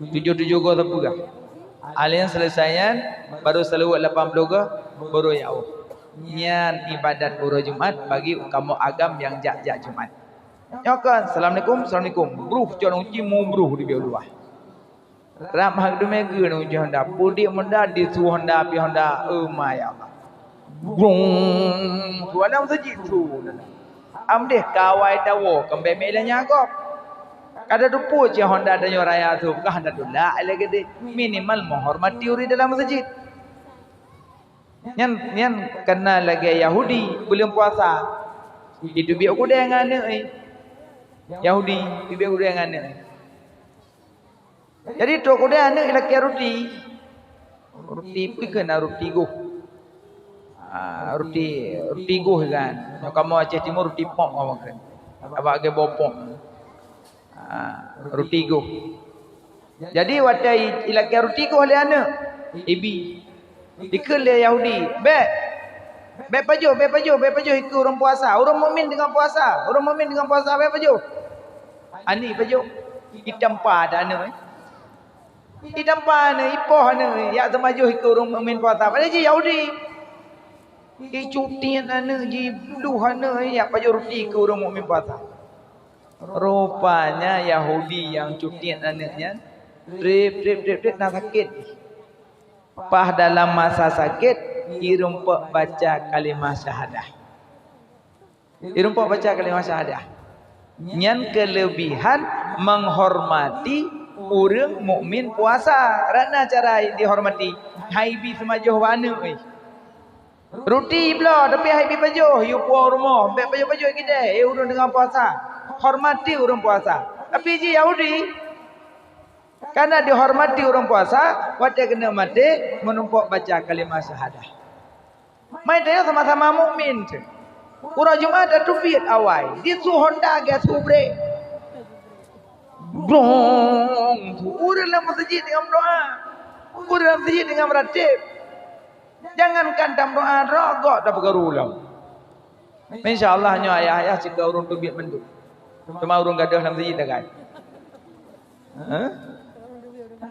Tujoh-tujoh goe sapeue goe. Alien selesai nyan, baru seulaweuet lapan ploh goe, baru ya Allah. Nyan ibadat uroe Jumat bagi kamoe agam nyang jak-jak Jumat. Nyoe kan, "Assalamualaikum, assalamualaikum." Bruh, cok ngon ci mubruh di bieu luwah. Rab hak deungoe geuh ngon ci Honda. Pudik Honda, disu Honda, pi Honda. Oh my Allah. Brung. Suara meuseujid su. Am deh kawai tawoe, keumbée mé lé nyan gob. Kada teupeu cit Honda tanyoe raya su, kah Honda tulak lé geude. Minimal menghormati ureuëng dalam meuseujid. Nyan, nyan kana lagée Yahudi buleuen puasa. Itu biek kudée ngon aneuëk, eh. Yahudi, itu biek kudée ngon aneuëk, eh. Jadi, trok kudée aneuëk ilakée ruti. Ruti pih keunan ruti goh. Ah, ruti, ruti goh kan. Nyoe kamoe Aceh Timur ruti pop kamoe kan. Abak ge bopok. Ah, ruti goh. Jadi, watée ilakée ruti goh lé aneuëk, ibi. Dikheun lé Yahudi, "Bék! Bék pajoh, bék pajoh, bék pajoh ikeu ureuëng puasa. Ureuëng mukmin deungon puasa. Ureuëng mukmin deungon puasa, bék pajoh." Ani pajoh. Itampa dah aneuëk, eh. Itampa aneuëk, ipoh aneuëk, eh. Yak teumajoh ikeu ureuëng mukmin puasa. Padahai jih Yahudi. Icutiet aneuëk, jibluh aneuëk, eh. Yak pajoh ruti keu ureuëng mukmin puasa. Rupanya Yahudi nyang cutiet aneuëk nyan, treb, treb, treb, treb, na sakét. Paih dalam masa sakét, irumpok baca kalimah syahadah. Irumpok baca kalimah syahadah. Nyan keulebihan menghormati ureuëng mukmin puasa. Rot na cara dihormati. Hai bi seumajoh bak aneuëk, eh. Ruti bloe, tapi hai bi pajoh, yue puwoe rumoh, bék pajoh-pajoh kidée, eh, ureuëng deungon puasa. Hormati ureuëng puasa. Tapi jih Yahudi, kana dihormati ureuëng puasa, watée keuneuk maté, meunumpok baca kalimah syahadah. Mai tanyoe sama-sama mukmin cit. Uroe Jumat tatubiet awai, di su honda geusu brek. Brong, ureueng lam masjid deungon doa. Ureueng lam masjid deungon meuratéb. Jangankan tameudoa, rogok tapeukaru lom. Insya Allah nyoe ayah-ayah cit ka ureueng teubiet mandum. Teuma ureueng gadôh lam masjid dah kan. Hah?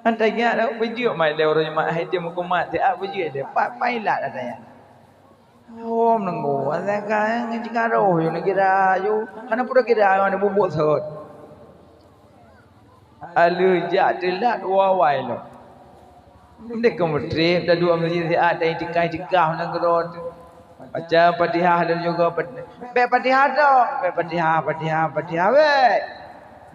Antai nyak dah beujeuet mai lé ureueng jeumaáh hai teuh meukumat siat beujeuet deh. Pat pailat dah tanya. Oh, meununggu. Asai ka ngieng cingaro yue neukira yue. Hana peue kira yue hana bubuk sot. Aleuh jak teulat wawai lom. Deh ka meutrép taduek masjid siat, ta itikah-itikah nanggroe teuh. Baca Fatihah dan juga Fat-, bèk Fatihah tok, bèk Fatihah, Fatihah, Fatihah bèk.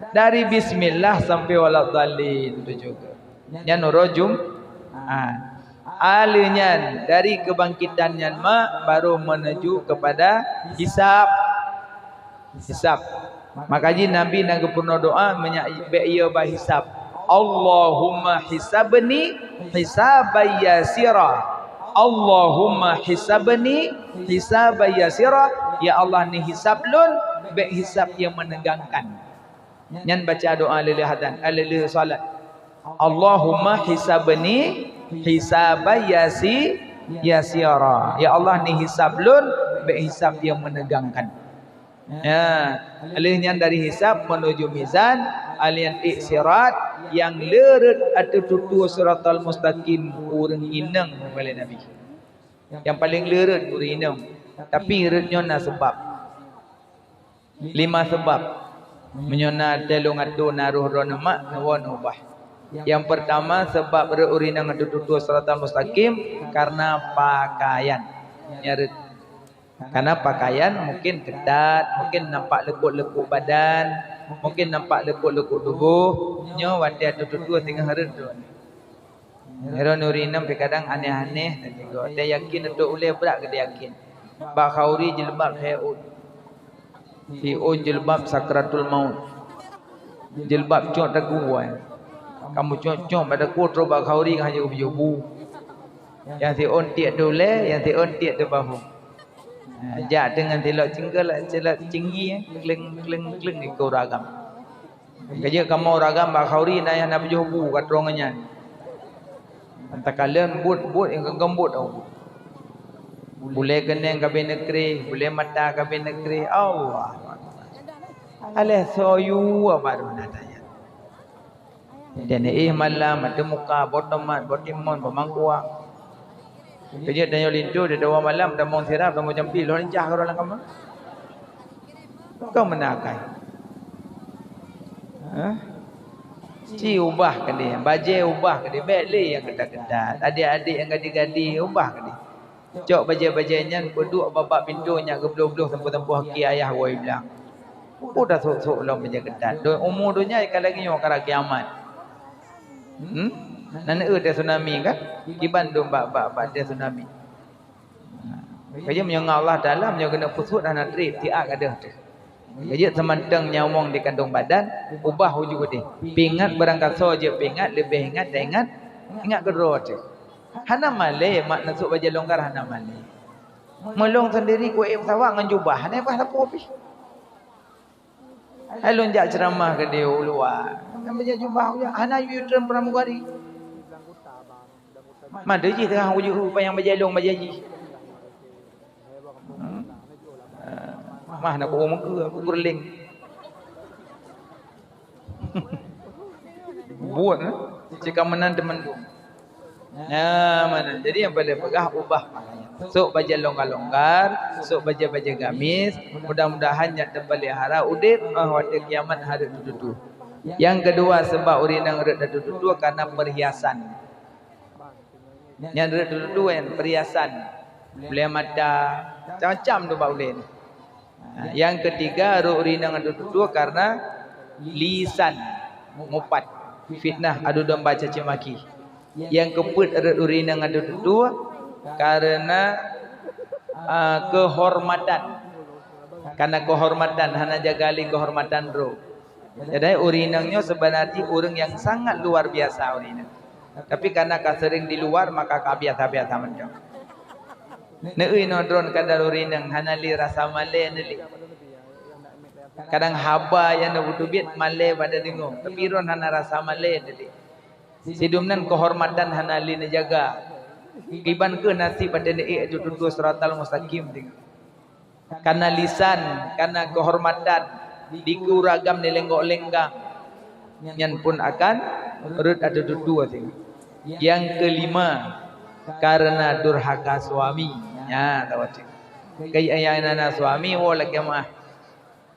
Dari bismillah sampai waladhdallin tu juga. Nyan uroe Jumat. Aleuh nyan dari kebangkitan nyan mak baru menuju kepada hisab. Hisab. Maka jih Nabi na geupeurunoe doa meunyak bèk ie bak hisab. Allahumma hisabni hisaban yasira. Allahumma hisabni hisaban yasira. Ya Allah, neuhisab lôn bèk hisab nyang menegangkan. Nyan baca doa lé-lé azan, eh, lé-lé salat. Allahumma hisabni hisaban yasi-, yasira. Ya Allah, neuhisab lôn bèk hisab nyang menegangkan. Ya, aleuh nyan dari hisab menuju mizan, aleuh nyan ék sirat nyang le rhot ateueh tutoe siratal mustaqim ureueng inong, kheun lé Nabi. Nyang paleng le rhot ureueng inong, tapi rhot nyoe na seubab. Lima seubab. Meunyoe na teuh lôn atô na roh droeneuh mak, neuwoe neuubah. Nyang peurtama, seubab rhot ureueng inong ateueh tutoe siratal mustaqim karena pakaian. Nyan rhot. Karena pakaian mungkin keutat, mungkin nampak leukot-leukot badan, mungkin nampak leukot-leukot tuboh, nyoe watèe ateueh tutoe singoh rhot droeneuh. Nyoe ureueng inong pih kadang aneh-aneh, watèe yakin ateueh ulèe brat keu yakin. Bak khauri jilbab lhèe ôn. Siôn jilbab sakratul maut. Jilbab cok dagu, eh. Kamoe cok-cok bak dagu trok bak khauri ka hana jibu. Nyang siôn tiek di ulèe, nyang siôn tiek di bahu. Ha, jak deungon silop cinggi, silop cinggi, eh, kleng, kleng, kleng di ureueng agam. Ka jeuet kamoe ureueng agam bak khauri na nyang na peujoh bu ka troh ngon nyan. Takalon buet-buet nyang geumbot. Bulèe keunong ka bèk neukréh, bulèe mata ka bèk neukréh. Allah. Aléh soe yue baru na tanya. Dan éh malam, ateueh muka, boh tomat, boh timon, boh mangkuk. Ka jeuet tanyoe linto, di dua malam, tamong sirab, tamong jampi, lôn lincah keudroe lam kama. Kon meunan akai. Hah? Ci ubah keudéh, bajèe ubah keudéh, bèk lé nyang keutat-keutat. Adék-adék nyang gadih-gadih, ubah keudéh. Cok bajèe-bajèe nyan peuduek bak-bak pintoe nyak geubloh-bloh sampôh-sampôh aki ayah woe blang. Peue tasôk-sôk lom bajèe keutat. Doi umu donya ka lagèe nyoe karab kiamat. Hmm? Nan eu teuh tsunami kan? Kiban dum bak, bak, bak teuh tsunami. Ka jeuet meunyoe ngon Allah Taala, meunyoe keuneuk peusuet hana trép, siat ka deuh teuh. Ka jeuet seumantong nyawöng di kantong badan, ubah uju udép. Peuingat barangkasoe jeuet peuingat, leubeh ingat dan ingat, ingat keudroe teuh. Hana malèe mak neusôk bajèe longgar, hana malèe. Meulôn seundiri kuék meusawa ngon jubah, hana bah lampôh pih. Hai lôn jak ceuramah keudéh u luwa, hana bajèe jubah, hana yue trön pramugari. Mandum jih teuka uju panyang bajèe lôn bajèe jih. Hmm. Ah, mah na ku meukeue, ku keureuléng. Buet, eh? Cit ka meunan teumandum. Nah, meunan. Jadi nyang paleng peugah ubah pakaian. Sôk bajèe longgar-longgar, sôk bajèe-bajèe gamis. Mudah-mudahan nyan teupeulihara udép, eh, watèe kiamat hareuet tutoe. Nyang keudua, seubab ureueng inong rhot tutoe karena perhiasan. Nyan rhot tutoe nyan perhiasan, bulèe mata, macam-macam tu bak ulèe. Ha, nyang keutiga, rhot ureueng inong tutoe karena lisan, mupat, fitnah, adu domba, caci maki. Nyang keupeuet, rhot ureueng inong tutoe karena, ah, keuhormatan. Karena keuhormatan, hana jaga lé keuhormatan droe. Jadi ureueng inong nyoe seubeuna jih ureueng nyang sangat luar biasa ureueng inong. Tapi karena ka seuring di luar, maka ka biasa-biasa mantong. Neueu inoe droen ka darurineueng hana lé rasa malée neulé. Kadang haba nyang neupeuteubiet malée bak tadeungoe, tapi droen hana rasa malée neulé. Sidum nan keuhormatan hana lé neujaga. Kiban kheueh naseb watée neuék ateueh tutoe siratal mustaqim deungoe. Kana lisan, kana keuhormatan, dikeue ureueng agam neulenggok-lenggang, nyan pun akan rhot ateueh tutoe. Nyang keulima, karena durhaka suami. Nya, tawa cit. Keu nyang na suami, woe lakée meu'ah.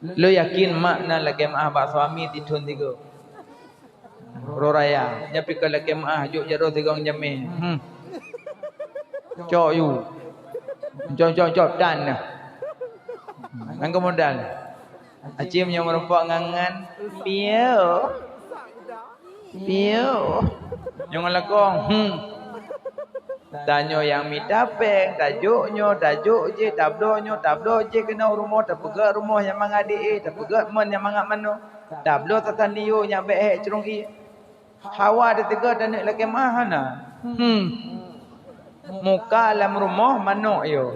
Lôn yakin mak na lakée meu'ah bak suami tithon tiga. Uroe raya, nyan pih ka lakée meu'ah jok jaroe sigong jamé. Hmm. Cok yu. Cok, cok, cok tan nah. Nang keumudian. Acim nyang meurumpok ngan-ngan. Piyo. Piyo. Nyang lakong. Hmm. Tanyoe nyang mita péng, tajok nyoe, tajok jih, tabloe nyoe, tabloe jih keunoe rumoh, tapeugét rumoh nyang mangat di-, eh, tapeugét mon nyang mangat manoe. Tabloe tatan niyô nyang bék hék crông ié. Hawa teuteugét aneuk lakée meu'ah hana. Hmm. Muka lam rumoh manok yo.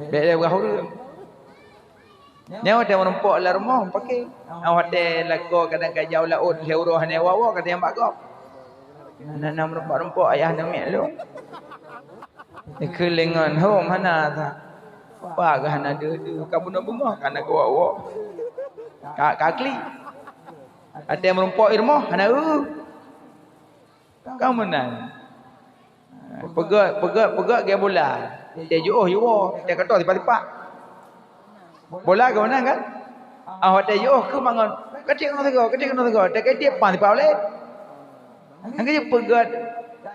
Bék lé ureueng. Nyoe watée meurumpok lam rumoh paké. Nyoe watée lakoe kadang ka jauh laôt lhée uroe hana woe-woe kadang bak gob. Na, na meurumpok-rumpok ayah namiet lôn. Dikeuh lé ngon hom hana sa. Pak gah hana deuh-deuh ka bunoe beungoh ka na keuwoe-woe. Ka, ka klik. Watée meurumpok i rumoh hana eu. Ka meunan. Peugét, peugét, peugét gée bola. Teuh jiôh jiwoe, teuh katoe sipak-sipak. Bola ka meunan kan? Ah, watée jiôh keu bangon. Keutik keunoe sigoe, keutik keunoe sigoe. Teuh keutik pan sipak ulée. Nyang keuh peugét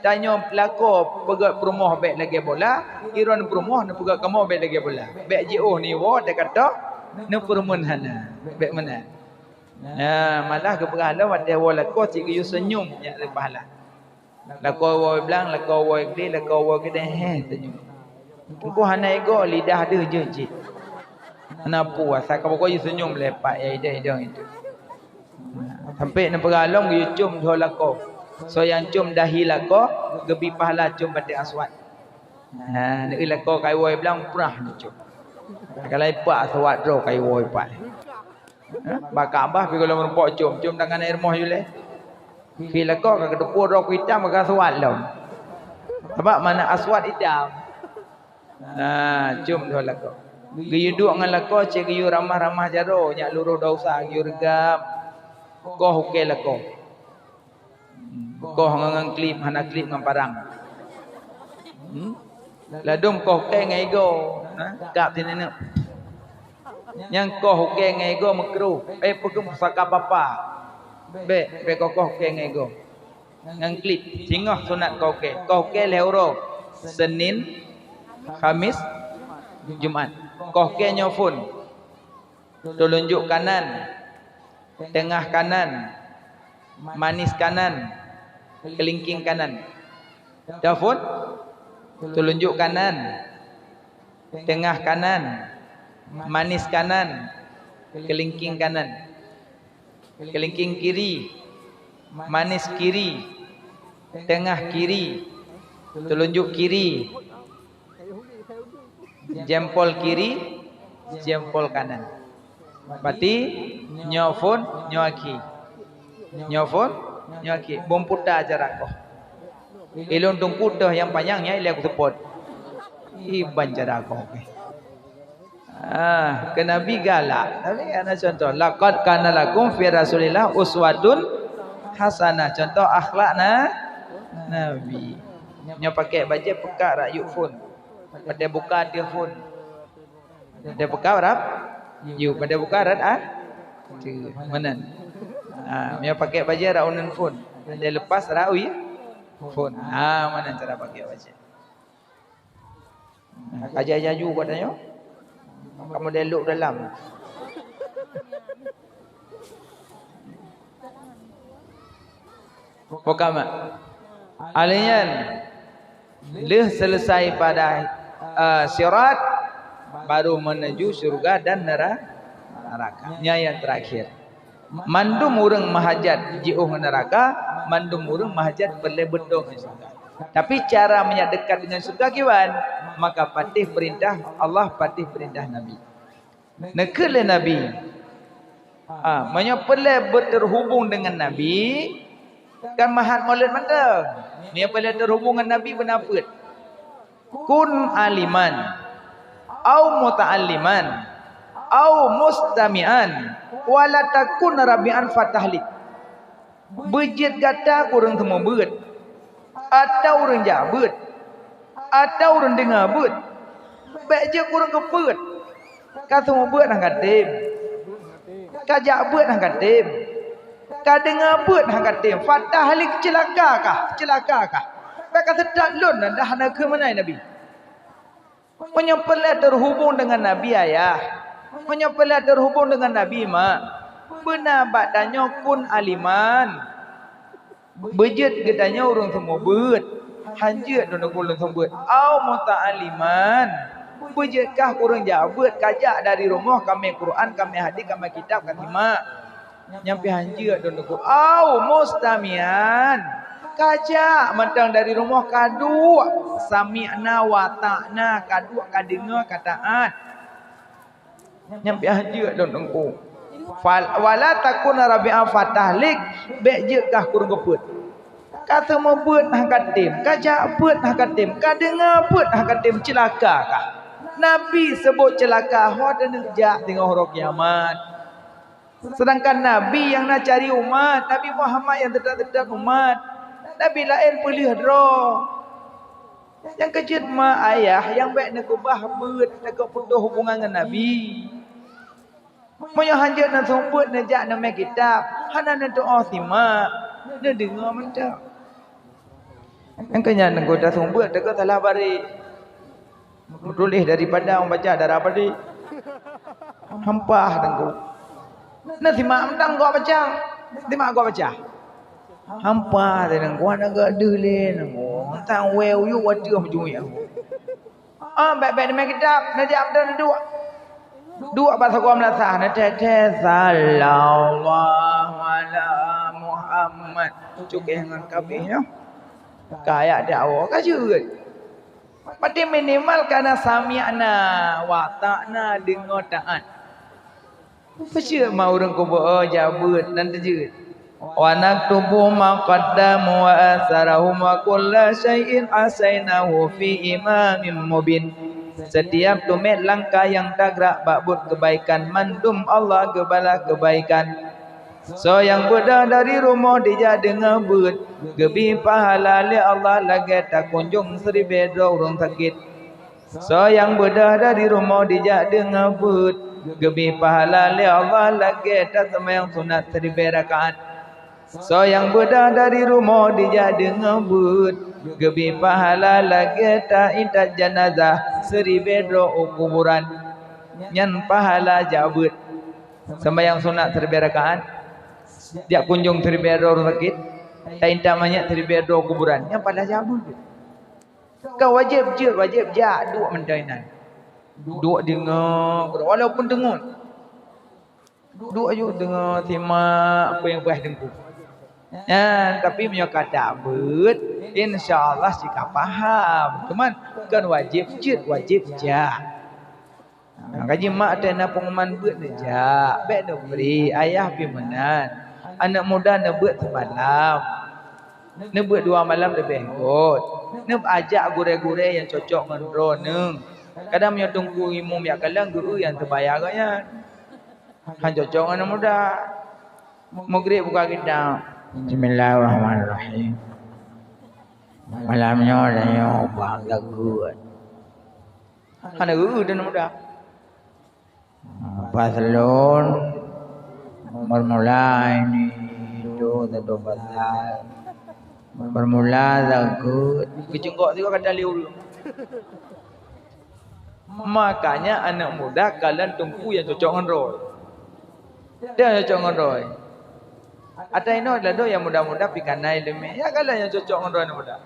tanyoe lakoe peugét peurumoh bék lagée bola, iron peurumoh neupeugét kamoe bék lagée bola. Bék jiôh neuwoe teuh katoe neupeureumeun hana. Bék meunan. Nah, malah geupeugah lom watée woe lakoe cit geuyue seunyum nyak lé pahala. Lakoe woe blang, lakoe woe glé, lakoe woe keudeh, heh, seunyum. Teungku hana igoe, lidah deuh jeuet cit. Hana peue, asai ka pokok jiseunyum lé pat ya ideh idong itu. Sampai neupeugah lom geuyue com dhoe lakoe. Soe nyang com dahi lakoe, geubri pahala com batée aswad. Nah, neueu lakoe kayue blang prah neucom. Kalai pak aswad droe kayue pat. Bak Ka'bah pih gohlom meurumpok com, com tangan air moh yulée. Pih lakoe ka geuteupeue droe kuitam ka aswad lom. Sabab makna aswad itam. Nah, com dhoe lakoe. Geuyue duek ngon lakoe cit geuyue ramah-ramah jaroe nyak luroh dosa geuyue reugam. Koh ukée lakoe. Koh ngon, ngon klip, hana klip ngon parang. Hmm? Ladôm koh ukée ngon igoe, ha? Kab sineuk. Nyang koh ukée ngon igoe meukruh. Eh, peugeuh pusaka papa. Bék, bék koh, koh ukée ngon igoe. Ngon klip, singoh sunat koh ukée. Koh ukée lhée uroe. Senin, Khamis, Jumat. Koh ukée nyoe phon. Tulunjuk kanan, tengah kanan, manis kanan, kelingking kanan. Teupon, tulunjuk kanan, tengah kanan, manis kanan, kelingking kanan. Kelingking kiri, manis kiri, tengah kiri, telunjuk kiri, jempol kiri, jempol kanan. Berarti nyoe phon, nyoe akhé. Nyoe phon, nyoe akhé. Bom puta cara koh. Ilôn teungku teuh nyang panyang nyan ilée kuseupôt. Iban cara koh. Ah, keu Nabi galak. Tapi ana contoh, "Laqad kana lakum fi Rasulillah uswatun hasanah." Contoh akhlak na Nabi. Nyoe pakai bajée peukak rak yuk phon. Pada buka dia phon. Pada buka rap yuk, pada buka rat ah. Tu, meunan. Ah, nyoe pakai bajée rak uneun phon. Pada lepas rak ui phon. Ah, meunan cara pakai bajée. Ka jaju-jaju geutanyoe. Kamoe delok dalam. Pokama. Alian lheueh selesai pada, eh, sirat, baru menuju syurga dan nera-, neraka. Nyan yang terakhir. Mandum ureuëng meuhajat jiôh ngon neuraka, mandum ureuëng meuhajat peureulée beutôi ngon syeuruga. Tapi cara meunyo dekat dengan syurga kiban, maka patéh peurintah Allah, patéh peurintah Nabi. Neukheun lé Nabi, ha, meunyoe peureulée beuteurhubung deungon Nabi, kan meuhat mulod mantong. Meunyoe peureulée teurhubung ngon Nabi, beuna peuet. Kun aliman, au muta'alliman, au mustami'an, wala takun rabi'an fatahlik. Beujeuet gata keu ureuëng seumeubeuet, atawa ureuëng jak beuet, atawa ureuëng deungoe beuet. Bék jeuet keu ureuëng keupeuet. Ka seumeubeuet hana katem. Ka jak beuet hana katem. Ka deungoe beuet hana katem. Fatahlik, ceulaka kah, ceulaka kah. Bék ka seutôt lôn dah hana keu meunan Nabi. Meunyoe peureulée teurhubung deungon Nabi ayah, meunyoe peureulée teurhubung deungon Nabi mak, beuna bak tanyoe kun aliman. Beujeuet geutanyoe ureuëng seumeubeuet, hanjeuet deungon ureuëng seumeubeuet. Au muta'alliman, beujeuet kah ureuëng jak beuet, ka jak dari rumoh, kamé Quran, kamé hadis, kamé kitab, ka simak. Nyang pih hanjeuet deungon teungku. Au mustami'an. Ka jak mantong dari rumoh ka duek. Sami'na wa ata'na, ka duek, ka deungoe, ka taát. Nyang pih hanjeuet deungon teungku. Fal-, wala takun rabi'an fatahlik, bék jeuet kah keu ureuëng keupeuet. Ka seumeubeuet hana katem, ka jak beuet hana katem, ka deungoe beuet hana katem, ceulaka kah. Nabi seubut ceulaka ho taneuk jak teungoh uroe kiamat. Seudangkan Nabi nyang na cari umat, Nabi Muhammad nyang teutab-teutab umat, Nabi laén peulheueh droe. Nyang keujeuet ma ayah nyang bék neukeubah beuet takot putôh hubungan ngon Nabi. Meunyoe hanjeuet neuseumeubeuet neujak neumé kitab, hana neutuoh simak, neudeungoe mantong. Nyang keu nyan teungku taseumeubeuet takot salah baréh. Meutuléh dari Padang baca dara padé. Hampah teungku. Na simak mantong gok baca. Simak gok baca. Hampah teungku, hana gok deuh lé teungku. Tang wé uyuek wateueh meujuek. Ah, bék-bék neumé kitab, neujak mantong neuduek. Duek bak sagoe meulasah, neutét-tét, "Sallallahu ala Muhammad." Cukéh ngon kabéh nyoe. Ka ayat dakwah ka jeuet. Berarti minimal kana sami'na wa ata'na, deungoe taát. Peue cit ma ureuëng kuboh jak beuet nan teujeuet. Wa naktubu ma qaddamu wa asarahum wa kulla syai'in ahsainahu fi imamin mubin. Setiap teumé langkah nyang tagrak bak buet keubaikan mandum Allah geubalah keubaikan. Soe nyang beudôh dari rumoh dijak deungoe beuet, geubri pahala lé Allah lagée takunjong siribée droe ureuëng sakét. Soe nyang beudôh dari rumoh dijak deungoe beuet, geubri pahala lé Allah lagée taseumayang sunat siribée rakaat. Soe nyang beudôh dari rumoh dijak deungoe beuet, geubri pahala lagée ta-intat janazah siribée droe u kuburan. Nyan pahala jak beuet. Seumayang sunat siribée rakaat, jak kunjong siribée droe ureuëng sakét, ta-intat manyét siribée droe u kuburan. Nyan pahala jak beuet. Ka wajéb jeuet, wajéb jak, duek mantong inan. Duek deungoe, walaupun teungeut. Duek aju deungoe, simak peue nyang peugah teungku. Nyan, tapi meunyoe ka tabeuet, insya Allah cit ka paham. Cuman, kon wajéb jeuet, wajéb jak. Maka jimat watée na peunguman beuet neujak, bék neubri, ayah pih meunan. Aneuëk muda neubeuet simalam. Neubeuet dua malam leubeh rhot. Neuajak gurée-gurée nyang cocok ngon droeneuh. Kadang meunyoe teungku imum jak kalon, geu-eu nyang teubaya gobnyan. Han cocok ngon aneuëk muda. Mugreb buka kitab. Bismillahirrahmanirrahim. Malam nyoe tanyoe bak lagu. Hana geu-eu aneuëk muda. Paslon bermula ini itu satu pasal. Bermula lagu. Keuceunggok sigoe kata lé ureuëng. Makanya aneuëk muda kalon teungku nyang cocok ngon droe. Dia nyang cocok ngon droe. Ata inoe ladôm nyang muda-muda pih ka na iéleumé. Ya kalon nyang cocok ngon droe aneuëk muda.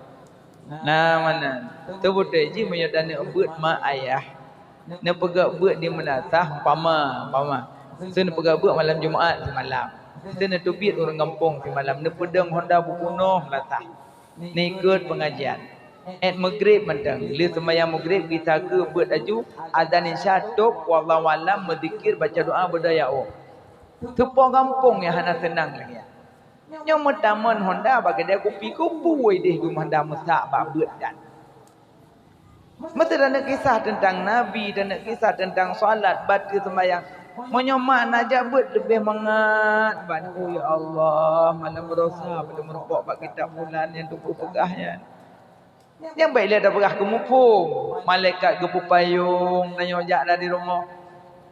Nah, meunan. Teubeutôi jih meunyoe taneuk beuet ma ayah. Neupeugah beuet di meulasah umpama, umpama. Miseue neupeugah beuet malam Jumat simalam. Miseue neuteubiet ureuëng gampông simalam. Neupeudong honda buku noh meulasah. Neukot peungajian. Ét meugreb mantong. Lheueh seumayang meugreb, gisa geuh beuet laju, azan isya, tôb, wallahu alam, meuzikir, baca doa, beudaya woe. Teupo gampông nyang hana seunang lagée nyan. Nyoe meutamong honda bak keudée kupi, kubu ideh dum honda meusak bak beuet dan. Meuteue taneuk kisah teuntang Nabi, taneuk kisah teuntang salat, bateue seumayang. Meunyoe mak na jak beuet leubeh mangat, ban, "Oh ya Allah, malam beurasa, padub meureumpok bak kitab fulan nyang teungku peugah nyan." Nyang bék lé tapeugah keu muphom, malaikat geupeupayong tanyoe jak dari rumoh.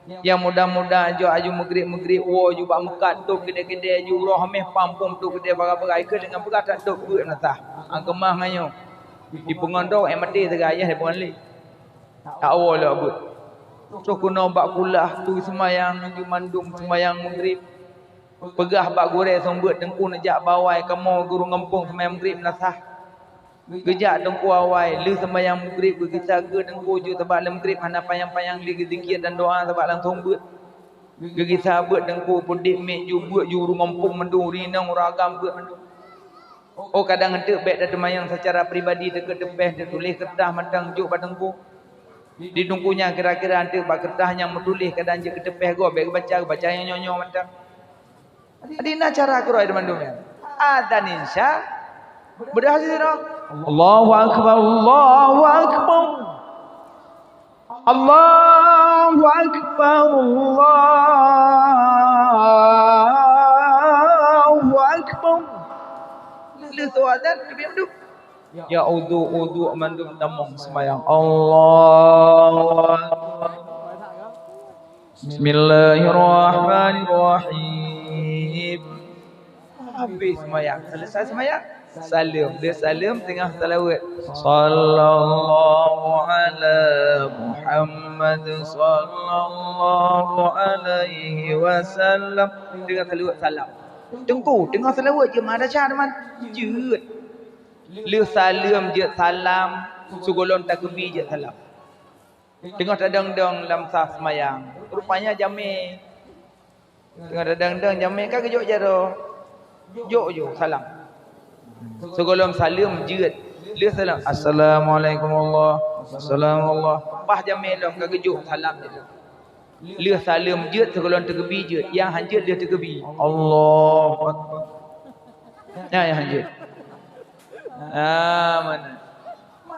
Nyang muda-muda jok aju meugreb-meugreb woe ju bak meukat tôb keudée-keudée ju uroe hameh pampông tôb keudée bagai-bagai keu deungon peugah that tôb beuet meunasah. Akeumah nganyoe. Dipeungon droe, eh, maté sagai, yah dipeungon lé. Tak woe lé beuet. Trok keunoe bak kulah tui seumayang ju mandum seumayang meugreb. Peugah bak gurée seumeubeuet teungku neujak bawai kamoe guru ngampông seumayang meugreb meunasah. Geujak teungku awai, lheueh seumayang meugreb geugisa geuh teungku jeuet sabak lé meugreb hana panyang-panyang lé geuzikir dan doa sabak langsong beuet. Geugisa beuet teungku peudeb miet ju beuet ju ureuëng gampông mandum, ureuëng inong, ureuëng agam beuet mandum. Oh kadang eunteuk bék tateumayang seucara pribadi teukeue teupéh teutuléh keureutah mantong jok bak teungku. Di teungku nyan kira-kira eunteuk bak keureutah nyang meutuléh kadang jeuet keu teupéh gob bék geubaca, geubaca nyang nyoe-nyoe mantong. Jadi na cara keudroe teuma mandum nyan. Azan isya, beudoh sidroe. Allahu akbar, Allahu akbar. Allahu akbar, Allahu akbar. Lheueh soe azan, teubiet mandum. Ya udhu, udhu mandum tamong seumayang. Allahu akbar. Bismillahirrahmanirrahim. Habis seumayang, selesai seumayang, saleuem. Dia saleuem teungoh salawat. Sallallahu ala Muhammad, sallallahu alaihi wasallam. Teungoh salawat salam. Teungku, teungoh salawat jeuet madrasah teuma. Jeuet. Lheueh saleuem jeuet salam, sigohlom takeubi jeuet salam. Teungoh tadong-dong lam saf seumayang, rupanya jamé. Teungoh tadong-dong jamé ka geujok jaroe. Jok ju salam. Sigohlom saleuem jeuet. Lheueh salam, "Assalamualaikum Allah. Assalamuallah." Bah jamé lom ka geujok salam jeuet. Lheueh saleuem jeuet sigohlom takeubi jeuet. Nyang han jeuet lheueh takeubi. Allahu akbar. Nyan nyang han jeuet. Ah, mana?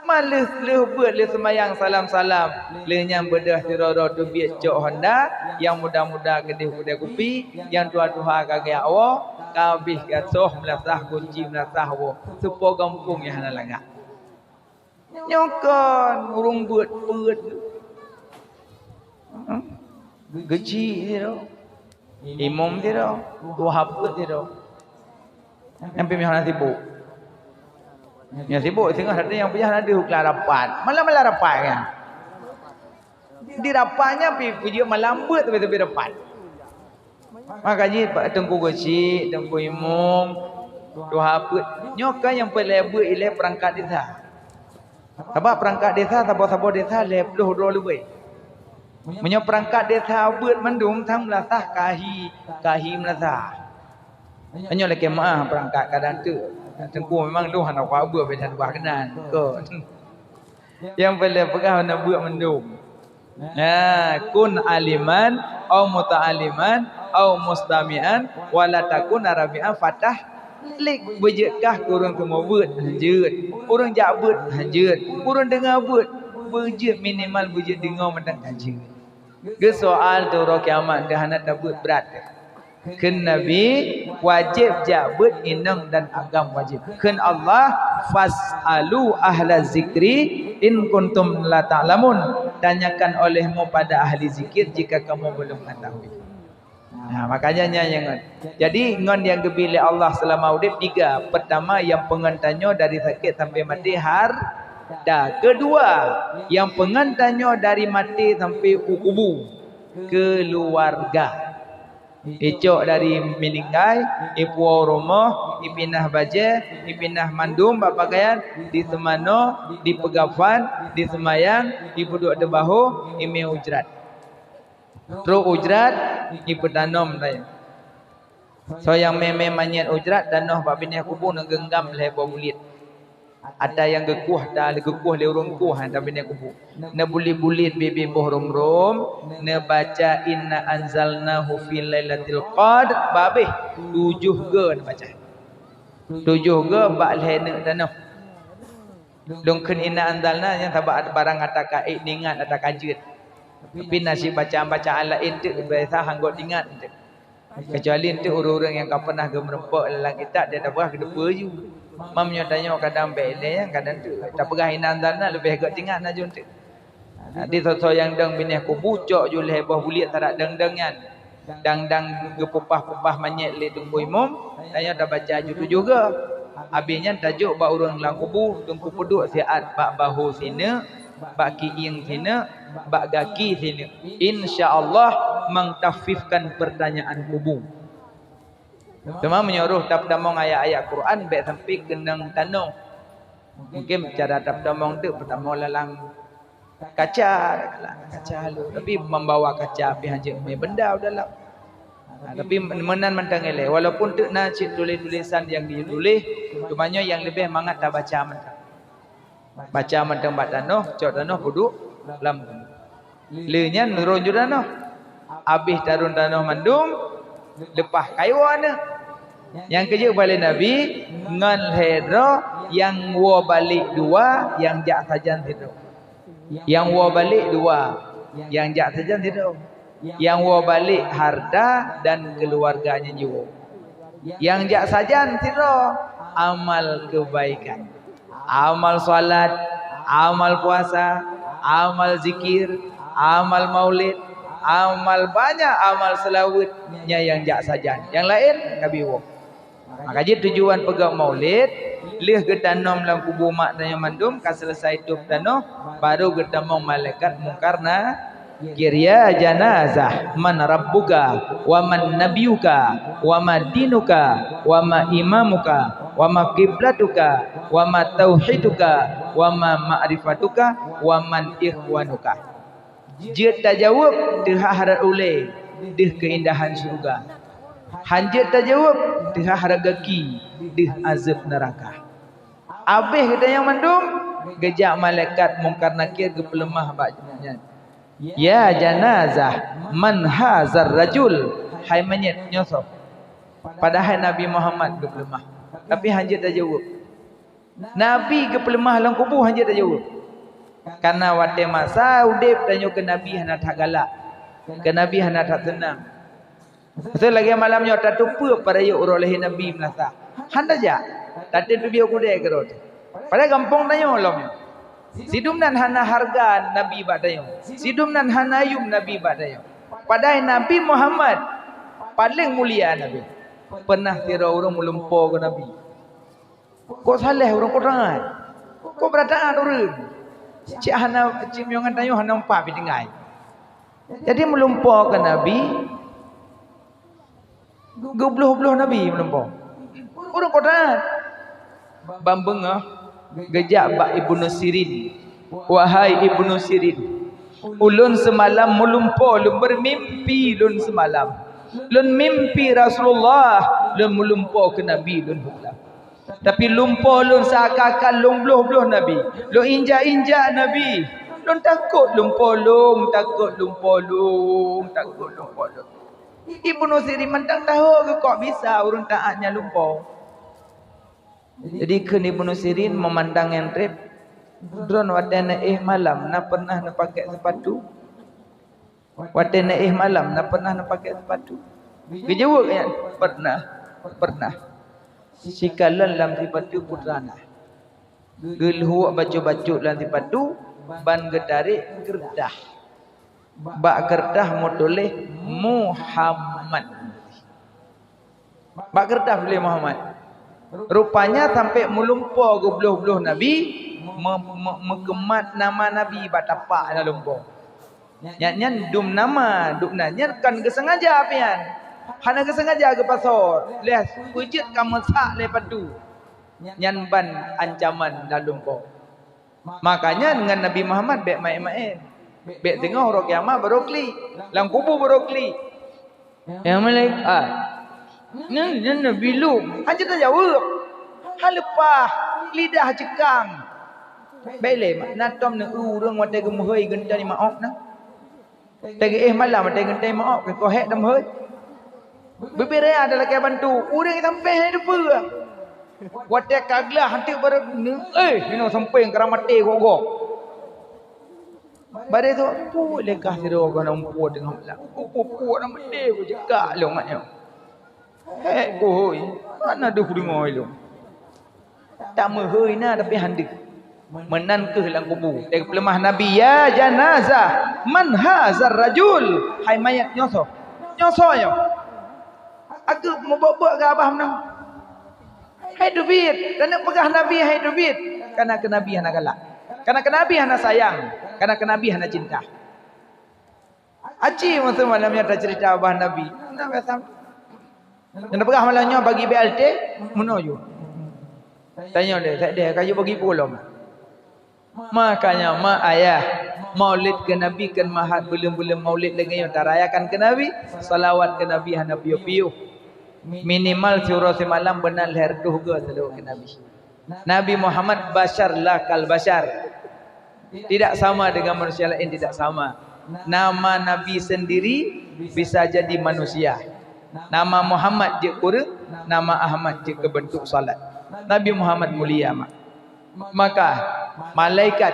Maleueh lheueh beuet lheueh seumayang salam-salam. Lheueh nyan beudoh sidroe-droe teubiet cok honda, nyang muda-muda keudeh keudeh kupi, nyang tuha-tuha ka geujak woe, ka abéh gasoh meulasah gunci meulasah woe. Teupo gampông nyang hana lagak. Nyoe kon ureuëng beuet-beuet. Hmm? Geuchik sidroe. Imum sidroe, tuha peuet sidroe. Nyang pih meuhana sibuk. Nyang sibuk singoh sabe nyang pih hana deuh keu rapat. Malam-malam rapat kan. Di rapat nyan pih peujeuet malam beuet tapi-tapi rapat. Maka jih Pak Teungku Geuchik, Teungku Imum, tuha peuet. Nyoe kan nyang peureulée beuet ilée peurangkat desa. Sabab peurangkat desa saboh-saboh desa lhée ploh droe leubeh. Meunyoe peurangkat desa beuet mandum sang meulasah kahi, kahi meulasah. Meunyoe lakée meuah peurangkat kadang teuk. Teungku memang lôn hana kuat beuet, beda dua keunan. Kon. Nyang peureulée peugah hana beuet mandum. Nah, kun aliman au muta'alliman au mustami'an wala takun rabi'an fatah lik. Beujeuet kah keu ureuëng teumeubuet? Hanjeuet. Ureuëng jak beuet? Hanjeuet. Ureuëng deungoe beuet? Beujeuet, minimal beujeuet deungoe mantong hanjeuet. Geusoal tu uroe kiamat, geuhana tabeuet brat. Kheun Nabi, wajéb jak beuet inong dan agam wajéb. Kheun Allah, "Fas'alu ahla zikri in kuntum la ta'lamun." Tanyakan olehmu pada ahli zikir jika kamu belum mengetahui. Nah, makanya nyan nyang ngon. Jadi ngon nyang geubri lé Allah seulama udeb tiga. Pertama, nyang peungon tanyoe dari sakét sampai maté harta. Kedua, nyang peungon tanyoe dari maté sampai u kubu, keuluwarga. Icok dari meuninggai, ipuwoe rumoh, ipinah bajée, ipinah mandum bak pakaian, diseumanoe, dipeugafan, diseumayang, ipeuduek dibahô, imé ujrat. Trok ujrat, ipeutanom lé. Soe nyang mé-mé manyét ujrat tanoh bak binéh kubu neugeunggam lhée boh buliet. Ata nyang geukueh, ata geukueh lé ureuëng kueh, ata binéh kubu. Neubulet-bulet bibi boh rom-rom, neubaca inna anzalnahu fi lailatul qadr, babeh tujoh go neubaca. Tujoh go bak lhée neuk tanoh. Lôn kheun inna anzalna nyang sabab barang ata ka ék ningat, ata ka jeuet. Tapi nasib bacaan-bacaan laén teuk biasa hanggot ingat teuk. Keucuali enteuk ureuëng-ureuëng nyang ka peunah geumeureumpok lam kitab, dia tapeugah geuteupeue ju. Mam nyoe tanyoe kadang bék ilée, kadang teuk tapeugah inna anzalna leubeh gét ingat na ju enteuk. Jadi soe-soe nyang dong binéh kubu cok ju lhée boh buliek tarak dong-dong nyan. Dang-dang geupeupah-peupah manyét lé Teungku Imum, tanyoe tabaca ju tujoh go. Abéh nyan tajok bak ureuëng lam kubu, Teungku peuduek siat bak bahô sineuk, bak kieng sineuk, bak gaki sineuk. Insya Allah mengtakhfifkan pertanyaan kubu. Teuma meunyoe roh tapeutamong ayat-ayat Quran bék sampai keunong tanoh. Mungkin cara tapeutamong tu peutamong lalang kaca, kaca halus. Tapi membawa kaca pih hanjeuet mé benda u dalam. Ha, tapi meunan mantong ilée, walaupun teuk na cit tuléh-tulésan nyang dituléh, cuma nyoe nyang leubeh mangat tabaca mantong. Baca mantong bak tanoh, cok tanoh peuduek lam. Lé nyan rôn ju tanoh. Abéh tarôn tanoh mandum, leupah kayue aneuëk. Nyang keujeuet bak lé Nabi, ngon lhée droe nyang woe balek dua, nyang jak sajan sidroe. Nyang woe balek dua, nyang jak sajan sidroe. Nyang woe balek harta dan keuluwarga nyang jiwoe. Nyang jak sajan sidroe amal keubaikan. Amal salat, amal puasa, amal zikir, amal maulid, amal banyak, amal seulaweuet, nyan nyang jak sajan. Nyang laén Nabi woe. Maka jih tujuan peugah maulid, lheueh geutanom lam kubu mak tanyoe mandum ka seuleusoe tôb tanoh, baru geutamong malaikat Mungkar Nakir, "Ya janazah, man rabbuka, wa man nabiyuka, wa ma dinuka, wa ma imamuka, wa ma qiblatuka, wa ma tauhiduka, wa ma ma'rifatuka, wa man ikhwanuka." Jeuet tajaweueb teuhah rot ulée deuh keuindahan syeuruga. Han jeuet tajaweueb teuhah rot gaki deuh azeueb neuraka. Abéh geutanyoe mandum, geujak malaikat Mungkar Nakir geupeuleumah bak nyan. "Ya janazah, man hazar rajul?" Hai manyét, nyoe soe? Padahai Nabi Muhammad geupeuleumah, tapi han jeuet tajaweueb. Nabi geupeuleumah lam kubu han jeuet tajaweueb. Karena watée masa udeb tanyoe keu Nabi hana that galak, keu Nabi hana that seunang. Masa lagée malam nyoe tateupeue para yôh uroe lahé Nabi meunasah. Han tajak. Tatem teubiet kudée keudroe. Padahai gampông tanyoe lom nyoe. Sidum nan hana hareuga Nabi bak tanyoe. Sidum nan hana yuem Nabi bak tanyoe. Padahai Nabi Muhammad paleng mulia Nabi. Peunah sidroe ureuëng meulumpo keu Nabi. Kok saleh ureuëng, kok taat. Kok beurataat ureuëng. Cit hana, cit meunyoe ngon tanyoe hana upah pih tinggai. Jadi meulumpo keu Nabi, geubloh-bloh Nabi meulumpo. Ureuëng kok taat. Ban beungoh geujak bak Ibnu Sirin. "Wahai Ibnu Sirin, ulôn seumalam meulumpo, lôn beumimpi lôn seumalam. Lôn mimpi Rasulullah, lôn meulumpo keu Nabi lôn beulah. Tapi lumpo lôn seakan-akan lôn bloh-bloh Nabi. Lôn injak-injak Nabi. Lôn takot lumpo lôn, takot lumpo lôn, takot lumpo lôn." Ibnu Sirin mantong taho geuh kok bisa ureuëng taat nyan lumpo. Jadi kheun Ibnu Sirin meumandang nyan treb, "Droeneuh watée neuéh malam na pernah neupakée seupatu?" Watée neuéh malam na pernah neupakée seupatu? Geujaweueb nyan, "Pernah, pernah." Sikalon lam seupatu putra na. Geulhok bacut-bacut lam seupatu, ban geutarek keureutah. Bak keureutah meutuléh Muhammad. Bak keureutah tuléh Muhammad. Rupanya sampai meulumpo geubloh-bloh Nabi, me-, me-, meukeumat nama Nabi bak tapak lam lumpo. Nyan, nyan dum nama, dum na, nyan kon geusengaja pian. Hana geusengaja geupasoe, lheueh peujeuet ka meusak lé patu. Nyan ban ancaman lam lumpo. Makanya ngon Nabi Muhammad bék maén-maén. Bék teungoh uroe kiamat baru klik, lam kubu baru klik. "Ya Malik, ah, nyan, nyan Nabi lôn." Hana tajaweueb. Hana Pah, lidah cekang. Bèk lé, na tom neu ureueng watèe geumeuhôi geuntèe meu'ob na. Teuh geuéh malam watèe geuntèe meu'ob, keu kohèk dan meuhôi. Bibir raya ada lakèe bantu, ureueng sampoe hai teupeue. Watèe ka glah hanti baru neu, eh, inoe sampoe keu maté gok-gok. Baré tu, pu lekah sidroe keunoe pu teungoh malam. Pu, pu, pu, na maté ku cekak lôn ngat nyoe. Hèk kuhôi, hana deuh peudeungoe lôn. Tameuhôi na tapi han deuh. Meunan keuh lam kubu. Teupeuleumah Nabi, "Ya janazah, man hazar rajul?" Hai mayat, nyoe soe? Nyoe soe nyoe? Aku meubok-bok keu abah meunan. Hai teubiet, dan peugah Nabi hai teubiet. Kana keu Nabi hana galak. Kana keu Nabi hana sayang. Kana keu Nabi hana cinta. Aci masa malam nyoe tacerita abah Nabi. Nah, biasa. Nyang peugah malam nyoe bagi B L T, meunoe ju. Tanyoe deh, tak deh, kayu bagi pulang. Makanya mak ayah, maulid keu Nabi kan mahat buleuen-buleuen maulid lagèe nyoe tarayakan keu Nabi, salawat keu Nabi hana piôh-piôh. Minimal siuroe simalam beuna lhèe reutôh goe salawat keu Nabi. Nabi Muhammad basyar la kal basyar. Tidak sama dengan manusia lain, tidak sama. Nama Nabi sendiri bisa jadi manusia. Nama Muhammad jeuet kureueng, nama Ahmad jeuet keu beuntuk salat. Nabi Muhammad mulia mak. Maka malaikat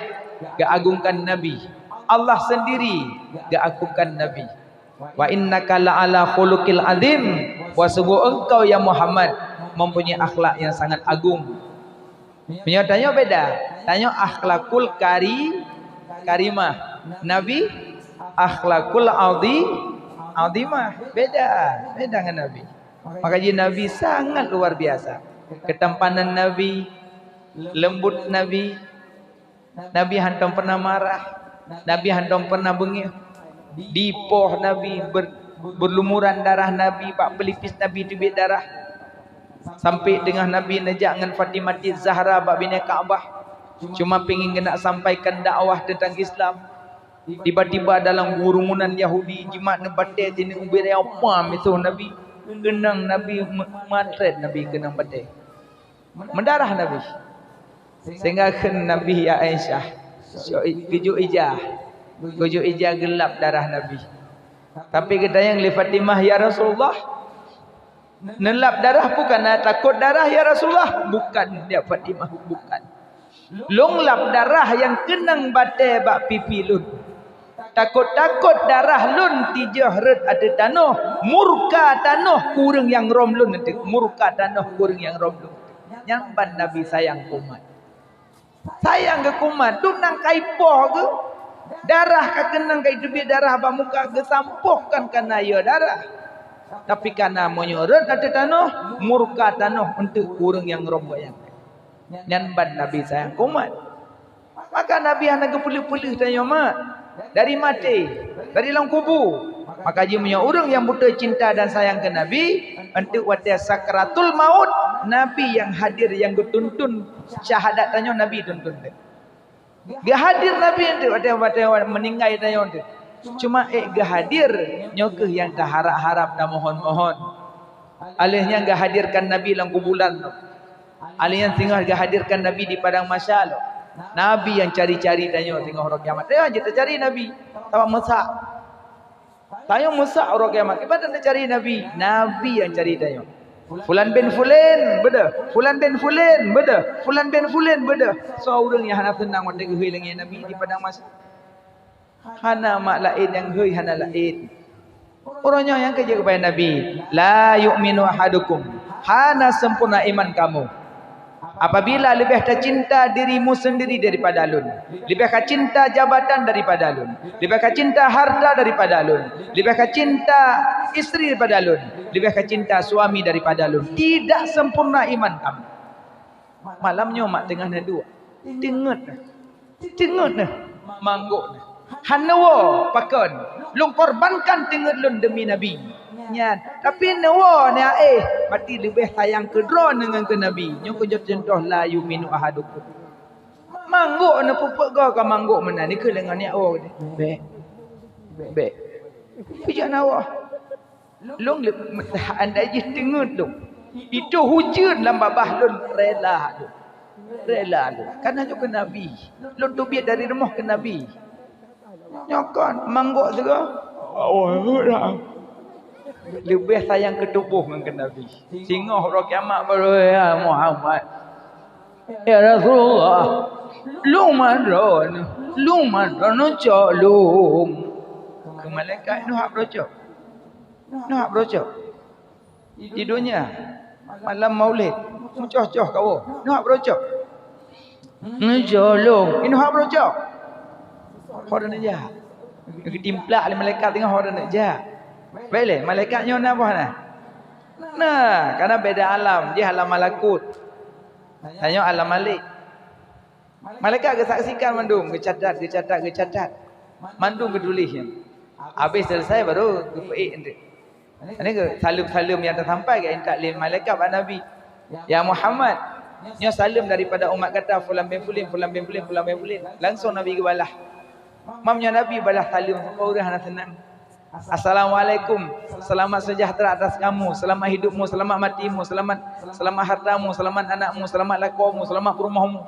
geuagungkan Nabi, Allah sendiri geuagungkan Nabi. "Wa innaka la'ala khuluqil azim," wa sungguh engkau ya Muhammad mempunyai akhlak yang sangat agung. Meunyoe tanyoe beda, tanyoe akhlakul kari-, karimah. Nabi akhlakul azi-, azimah. Beda, beda ngon Nabi. Maka jih Nabi sangat luar biasa. Ketampanan Nabi, lembut Nabi, Nabi hantom pernah marah, Nabi hantom pernah beungéh. Dipoh Nabi ber-, berlumuran darah Nabi, bak pelipis Nabi teubiet darah. Sampai teungoh Nabi neujak ngon Fatimah Zahra bak binéh Ka'bah. Cuma pingin geunak sampaikan dakwah tentang Islam. Tiba-tiba dalam kerumunan Yahudi jimat neubatèe, tineu ubit raya pam misoh Nabi. Keunong Nabi me-, meutrét Nabi keunong batèe. Meudarah Nabi. Sehingga kheun Nabi, "Ya Aisyah, keujok ija, keujok ija geulap darah Nabi." Tapi geutanyong lé Fatimah, "Ya Rasulullah, neulap darah bukan na takot darah, ya Rasulullah?" "Bukan, ya Fatimah, bukan. Lôn lap darah nyang keunong batèe bak pipi lôn. Takot-takot darah lôn tijôh rhot ateueh tanoh, murka tanoh keu ureueng nyang rhom lôn." Murka tanoh keu ureueng nyang rhom lôn. Nyan ban Nabi sayang keu umat. Sayang geuh keu umat, dum nyang ka ipoh geuh, darah ka keunong ka iteubiet darah bak muka geuh, sampoh kan kana yue darah. Tapi kana meunyoe rhot ateueh tanoh, murka tanoh eunteuk keu ureueng nyang rhom gobnyan. Nyan ban Nabi sayang keu umat. Maka Nabi hana geupeuleueh-peuleueh tanyoe mak. Dari maté, dari lam kubu. Maka jih meunyoe ureueng nyang beutôi cinta dan sayang keu Nabi, eunteuk watèe sakratul maut, Nabi nyang hadir nyang geutuntun syahadat tanyoe, Nabi tuntun teuh. Geuhadir Nabi eunteuk watèe, watèe meuninggai tanyoe eunteuk. Cuma ék geuhadir nyoe keuh nyang taharab-harab, tamohon-mohon. Alèh nyan geuhadirkan Nabi lam kuburan. Alèh nyan singoh geuhadirkan Nabi di padang mahsyar. Nabi nyang cari-cari tanyoe singoh uroe kiamat. Tanyoe jeuet tacari Nabi. Sabab meusak. Tanyoe meusak uroe kiamat. Kiban tacari Nabi? Nabi nyang cari tanyoe. Fulan bin Fulan, beudôh. Fulan bin Fulan, beudôh. Fulan bin Fulan, beudôh. Soe ureueng nyang hana seunang watèe geuhôi lagèe Nabi di padang mahsyar? Hana mak laén nyang hôi, hana laén. Uroe nyoe nyang keu jeuet keupada Nabi, "La yu'minu ahadukum," hana sempurna iman kamoe. Apabila leubeh tacinta dirimu sendiri daripada lôn, leubeh kacinta jabatan daripada lôn, leubeh kacinta harta daripada lôn, leubeh kacinta istri daripada lôn, leubeh kacinta suami daripada lôn, tidak sempurna iman kamoe. Malam nyoe mak teungoh neuduek, teungeut. Teungeut neuh, manggok neuh. Hana woe, pakon? Lôn korbankan teungeut lôn deumi Nabi. Nyan, tapi neuwoe neuh, eh, berarti leubeh sayang keu droeneuh ngon keu Nabi. Nyoe keu jeuet cuntoh, "La yu'minu ahadukum." Manggok neuh, peue-peue goe ka manggok meunan, dikeue lé ngon nyak woe. Bèk. Bèk. Pijak na woe. Lôn le-, anda jih teungeut lôn. Itu hujan lam babah lôn rela lôn. Rela lôn. Karena nyoe keu Nabi. Lôn teubiet dari rumoh keu Nabi. Nyoe kon manggok sigoe. Leubeh sayang keu tuboh ngon keu Nabi. Singoh uroe kiamat baru, "Ya Muhammad, ya Rasulullah, lôn mandroe, lôn mandroe neucok lôn." Keu malaikat, "Neuhab neucok. Neuhab neucok." Di donya, malam Maulid, meucoh-coh kawoe, neuhab neucok. Neucok lôn, neuhab neucok. Ho droeneuh jak. Geutimplak lé malaikat teungoh ho droeneuh jak. Bèk lé, malaikat nyoe na boh na? Na, karena beda alam, jih alam malakut. Tanyoe alam malik. Malaikat geusaksikan mandum, geucatat, geucatat, geucatat. Mandum geutuléh nyan. Habéh selesai baru geupeuék enteuk. Ini ke saleuem-saleuem nyang teusampai geuintat lé malaikat bak Nabi. "Ya Muhammad, nyoe saleuem daripada umat gata fulan bin fulan, fulan bin fulan, fulan bin fulan." Langsung Nabi geubalah. Mam nyoe Nabi balah saleuem sampoe ureueng hana seunang. "Assalamualaikum, selamat sejahtera atas kamu, selamat hidupmu, selamat matimu, selamat, selamat hartamu, selamat anakmu, selamat lakomu, selamat peurumohmu."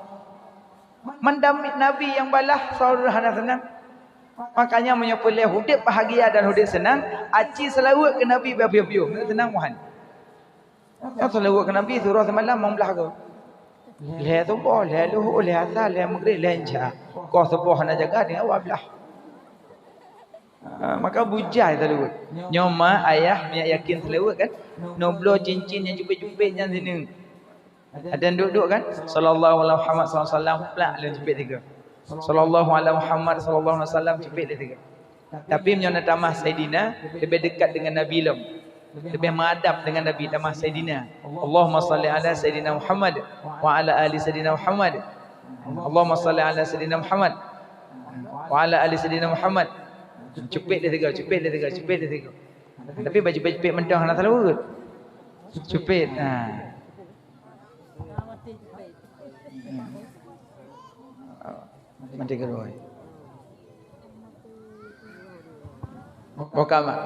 Mandamit Nabi nyang balah, saudara hana seunang. Makanya meunyoe peureulèe udép bahagia dan udép seunang, aci seulaweuet keu Nabi beupiôh-piôh, seunang muhan. Nyang seulaweuet keu Nabi surah seumalam limong blah goe. Lhèe suboh, lhèe luhô, lhèe asa, lhèe meugrib, lhèe isya. Koh suboh hana jaga, tinggai dua blah. Ha, maka bujai seulaweuet. Nyoe ma, ayah, miyak yakin seulaweuet kan? Nyoe bloe cincin nyang cupet-cupet nyan sineuk. Ada duek-duek kan? Sallallahu ala Muhammad sallallahu alaihi wasallam, plak lôn cupet tiga. Sallallahu ala Muhammad sallallahu alaihi wasallam, cupet lé tiga. Tapi meunyoe na tamah Saidina, leubeh dekat dengan Nabi lom. Leubeh meuadab dengan Nabi, tamah Saidina. Allahumma salli ala Saidina Muhammad wa ala ali Saidina Muhammad. Allahumma salli ala Saidina Muhammad wa ala ali Saidina Muhammad. Cupet lé tiga, cupet lé tiga, cupet lé tiga. Tapi baju-baju cupet mantong hana seulaweuet. Cupet. Ha. Mati keudua. Bukan, Mak.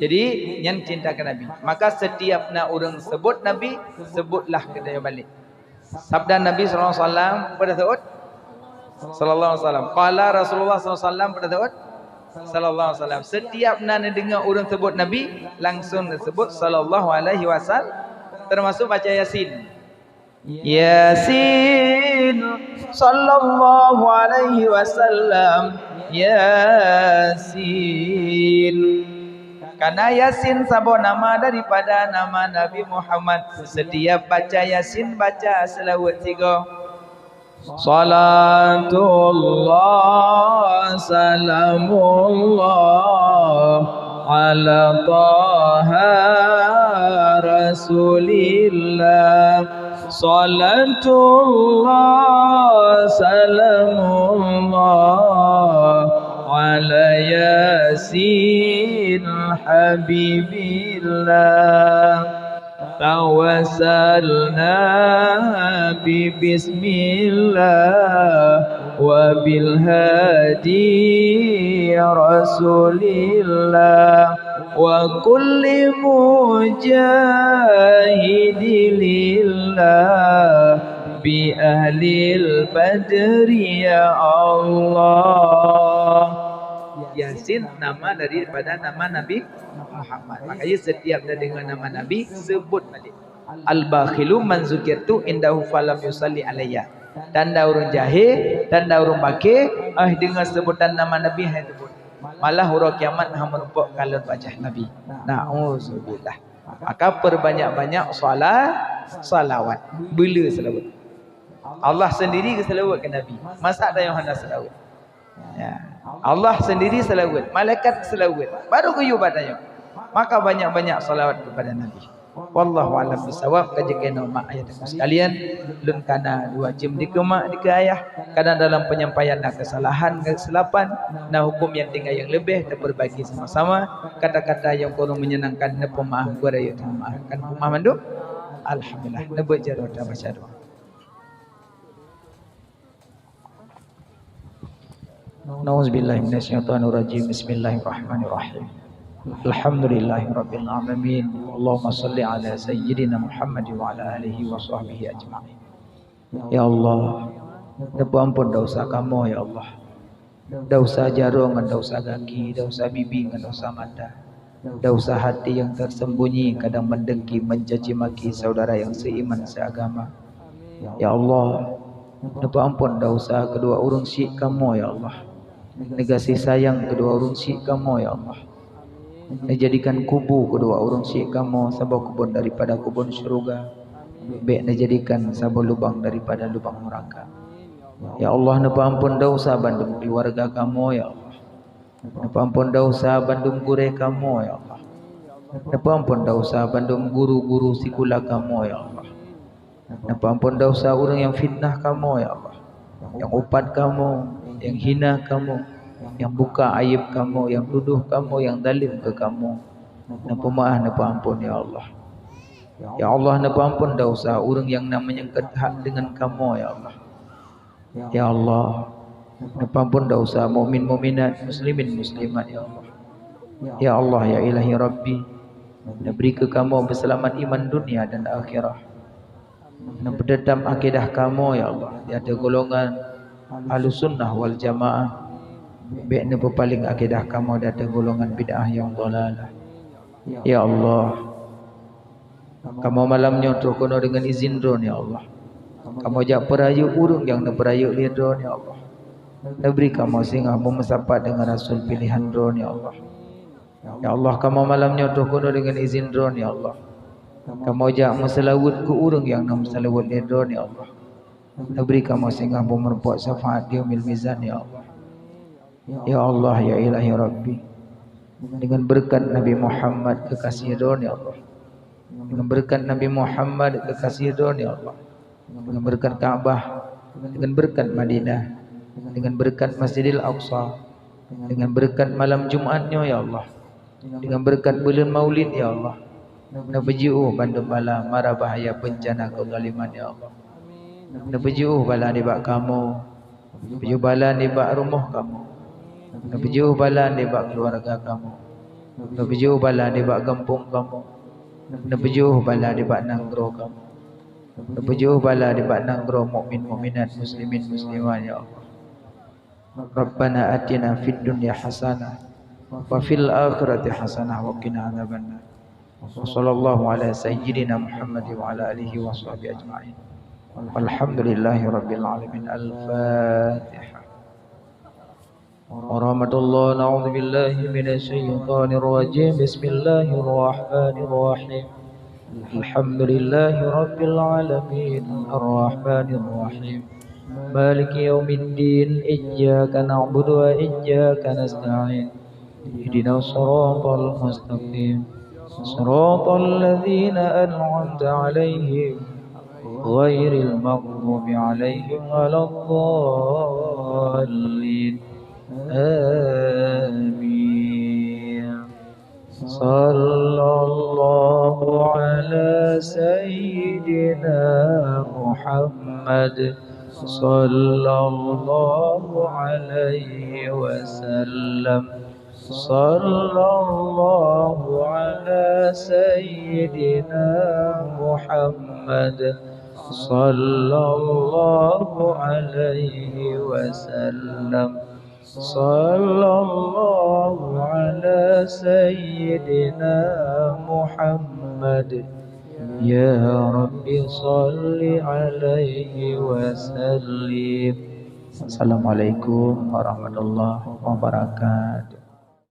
Jadi, nyan cinta ke Nabi. Maka setiap na ureueng sebut Nabi, sebutlah keu tanyoe balek. Sabda Nabi sallallahu alaihi wasallam, peue tasebut? Sallallahu alaihi wasallam. Qala Rasulullah sallallahu alaihi wasallam, peue tasebut? Sallallahu alaihi wasallam. Setiap na neudeungoe ureueng sebut Nabi, langsung neusebut sallallahu alaihi wasallam. Termasuk baca Yasin. Yasin, sallallahu alaihi wasallam, Yasin. Karena Yasin saboh nama daripada nama Nabi Muhammad. Setiap baca Yasin, baca seulaweuet sigoe. Salatullah, salamullah, ala Taha Rasulillah. Salatullah, salamullah, ala Yasin Habibillah. Tawassalna bi bismillah wa bil hadi Rasulillah wa kulli mujahidi lillah bi ahlil badri ya Allah. Yasin nama daripada nama Nabi Muhammad. Makanya setiap dah dengar nama Nabi, sebut balik. Al-bakhilu man zukirtu indahu falam yusalli alayya. Tanda ureueng jahé, tanda ureueng bakhé, eh, deungoe seubutan nama Nabi hai teubeuet. Malah uroe kiamat hana meurumpok kalon wajah Nabi. Nauzubillah. Maka perbanyak-banyak sala-, salawat. Beuleu seulaweuet. Allah sendiri geuseulaweuet keu Nabi. Masa tanyoe hana seulaweuet? Ya. Allah sendiri seulaweuet, malaikat seulaweuet, baru geuyue bak tanyoe. Maka banyak-banyak salawat kepada Nabi. Wallahu a'lam bishawab, ka jeuet keunoe mak ayah dan sekalian, lôn kana dua jeuem dikeue mak dikeue ayah, kadang dalam penyampaian na kesalahan, kesilapan, na hukum nyang tinggai nyang leubeh tapeurbaiki sama-sama, kata-kata nyang kurang menyenangkan neupeumaaf, guraya neupeumaaf, kan peumaaf mandum. Alhamdulillah, neubeuet jaroe tabaca doa. Nauzubillahi minasyaitonirrajim. Bismillahirrahmanirrahim. Alhamdulillahirabbil alamin. Allahumma shalli ala sayyidina Muhammad wa ala alihi wa sahbihi ajma'in. Ya Allah, neupeuampon desya kamoe, ya Allah. Desya jaroe ngon desya gaki, desya bibi ngon desya mata, desya hati nyang tersembunyi, kadang mendengki, mencaci maki saudara nyang seiman seagama. Ya Allah, neupeuampon desya keudua ureuëng syik kamoe, ya Allah. Neugaséh sayang keudua ureuëng syik kamoe, ya Allah. Neujadikan kubu keudua ureuëng syik kamoe saboh keubon daripada keubon syeuruga, bék neujadikan saboh lubang daripada lubang neuraka. Ya Allah, neupeuampon desya bandum keuluwarga kamoe, ya Allah. Neupeuampon desya bandum gurée kamoe, ya Allah. Neupeuampon desya bandum guru-guru sikula kamoe, ya Allah. Neupeuampon desya ureuëng nyang fitnah kamoe, ya Allah, nyang upat kamoe, nyang hina kamoe, nyang buka aéb kamoe, nyang tudoh kamoe, nyang dalem keu kamoe. Neupeumaáh, neupeuampon, ya Allah. Ya Allah, neupeuampon desya ureuëng nyang na meunyangkot hak deungon kamoe, ya Allah. Ya Allah, neupeuampon desya mukmin mukminat, muslimin muslimat, ya Allah. Ya Allah, ya Ilahi Rabbi, neubri keu kamoe peuseulamat iman dunia dan akhirat. Neupeuteutap akidah kamoe, ya Allah, di ateueh golongan Ahlussunnah wal Jamaah. Bék neupeupaleng akidah kamoe di ateueh golongan bid'ah nyang dhalalah. Ya Allah, kamoe malam nyoe troh keunoe deungon izin Droeneuh, ya Allah. Kamoe jak peurayeuk ureuëng nyang neupeurayeuk lé Droeneuh, ya Allah. Neubri kamoe singoh beumeusapat deungon rasul piléhan Droeneuh, ya Allah. Ya Allah, kamoe malam nyoe troh keunoe deungon izin Droeneuh, ya Allah. Kamoe jak meuseulaweuet keu ureuëng nyang na meuseulaweuet lé Droeneuh, ya Allah. Neubri kamoe singoh beumeurumpok syafaat di Yaumil Mizan, ya Allah. Ya Allah, ya Ilahi Rabbi, deungon beureukat Nabi Muhammad keukaséh Droeneuh, ya Allah. Deungon beureukat Nabi Muhammad keukaséh Droeneuh, ya Allah. Deungon beureukat Ka'bah, deungon beureukat Madinah, deungon beureukat Masjidil Aqsa, deungon beureukat malam Jumat nyoe, ya Allah, deungon beureukat buleuen Maulid, ya Allah, neupeujiôh bandum bala mara bahya beuncana keuzaliman, ya Allah. Neupeujiôh bala nibak kamoe, neupeujiôh bala nibak rumoh kamoe, neupeujiôh bala nibak keuluwarga kamoe, neupeujiôh bala nibak gampông kamoe, neupeujiôh bala nibak nanggroe kamoe, neupeujiôh bala nibak nanggroe mukmin mukminat, muslimin muslimat, ya Allah. Rabbana atina fid dunya hasanah wa fil akhirati hasanah wa qina adzabannar. Wa sallallahu ala sayyidina Muhammad wa ala alihi wa sahbihi ajma'in. Walhamdulillahi rabbil alamin. Al-Fatihah. Warahmatullah. Na'udzubillahi minasyaitonirrajim. Bismillahirrahmanirrahim. Alhamdulillahi rabbil alamin. Arrahmanirrahim. Maliki yaumiddin. Iyyaka na'budu wa iyyaka nasta'in. Ihdinas siratal mustaqim. Siratal ladzina an'amta 'alaihim, ghairil maghdubi 'alaihim waladdallin. Amin. Sallallahu ala sayyidina Muhammad. Sallallahu alaihi wasallam. Sallallahu ala sayyidina Muhammad. Sallallahu alaihi wasallam. Sallallahu ala sayyidina Muhammad. Ya Rabbi, salli alaihi wa sallim. Assalamualaikum warahmatullahi wabarakatuh.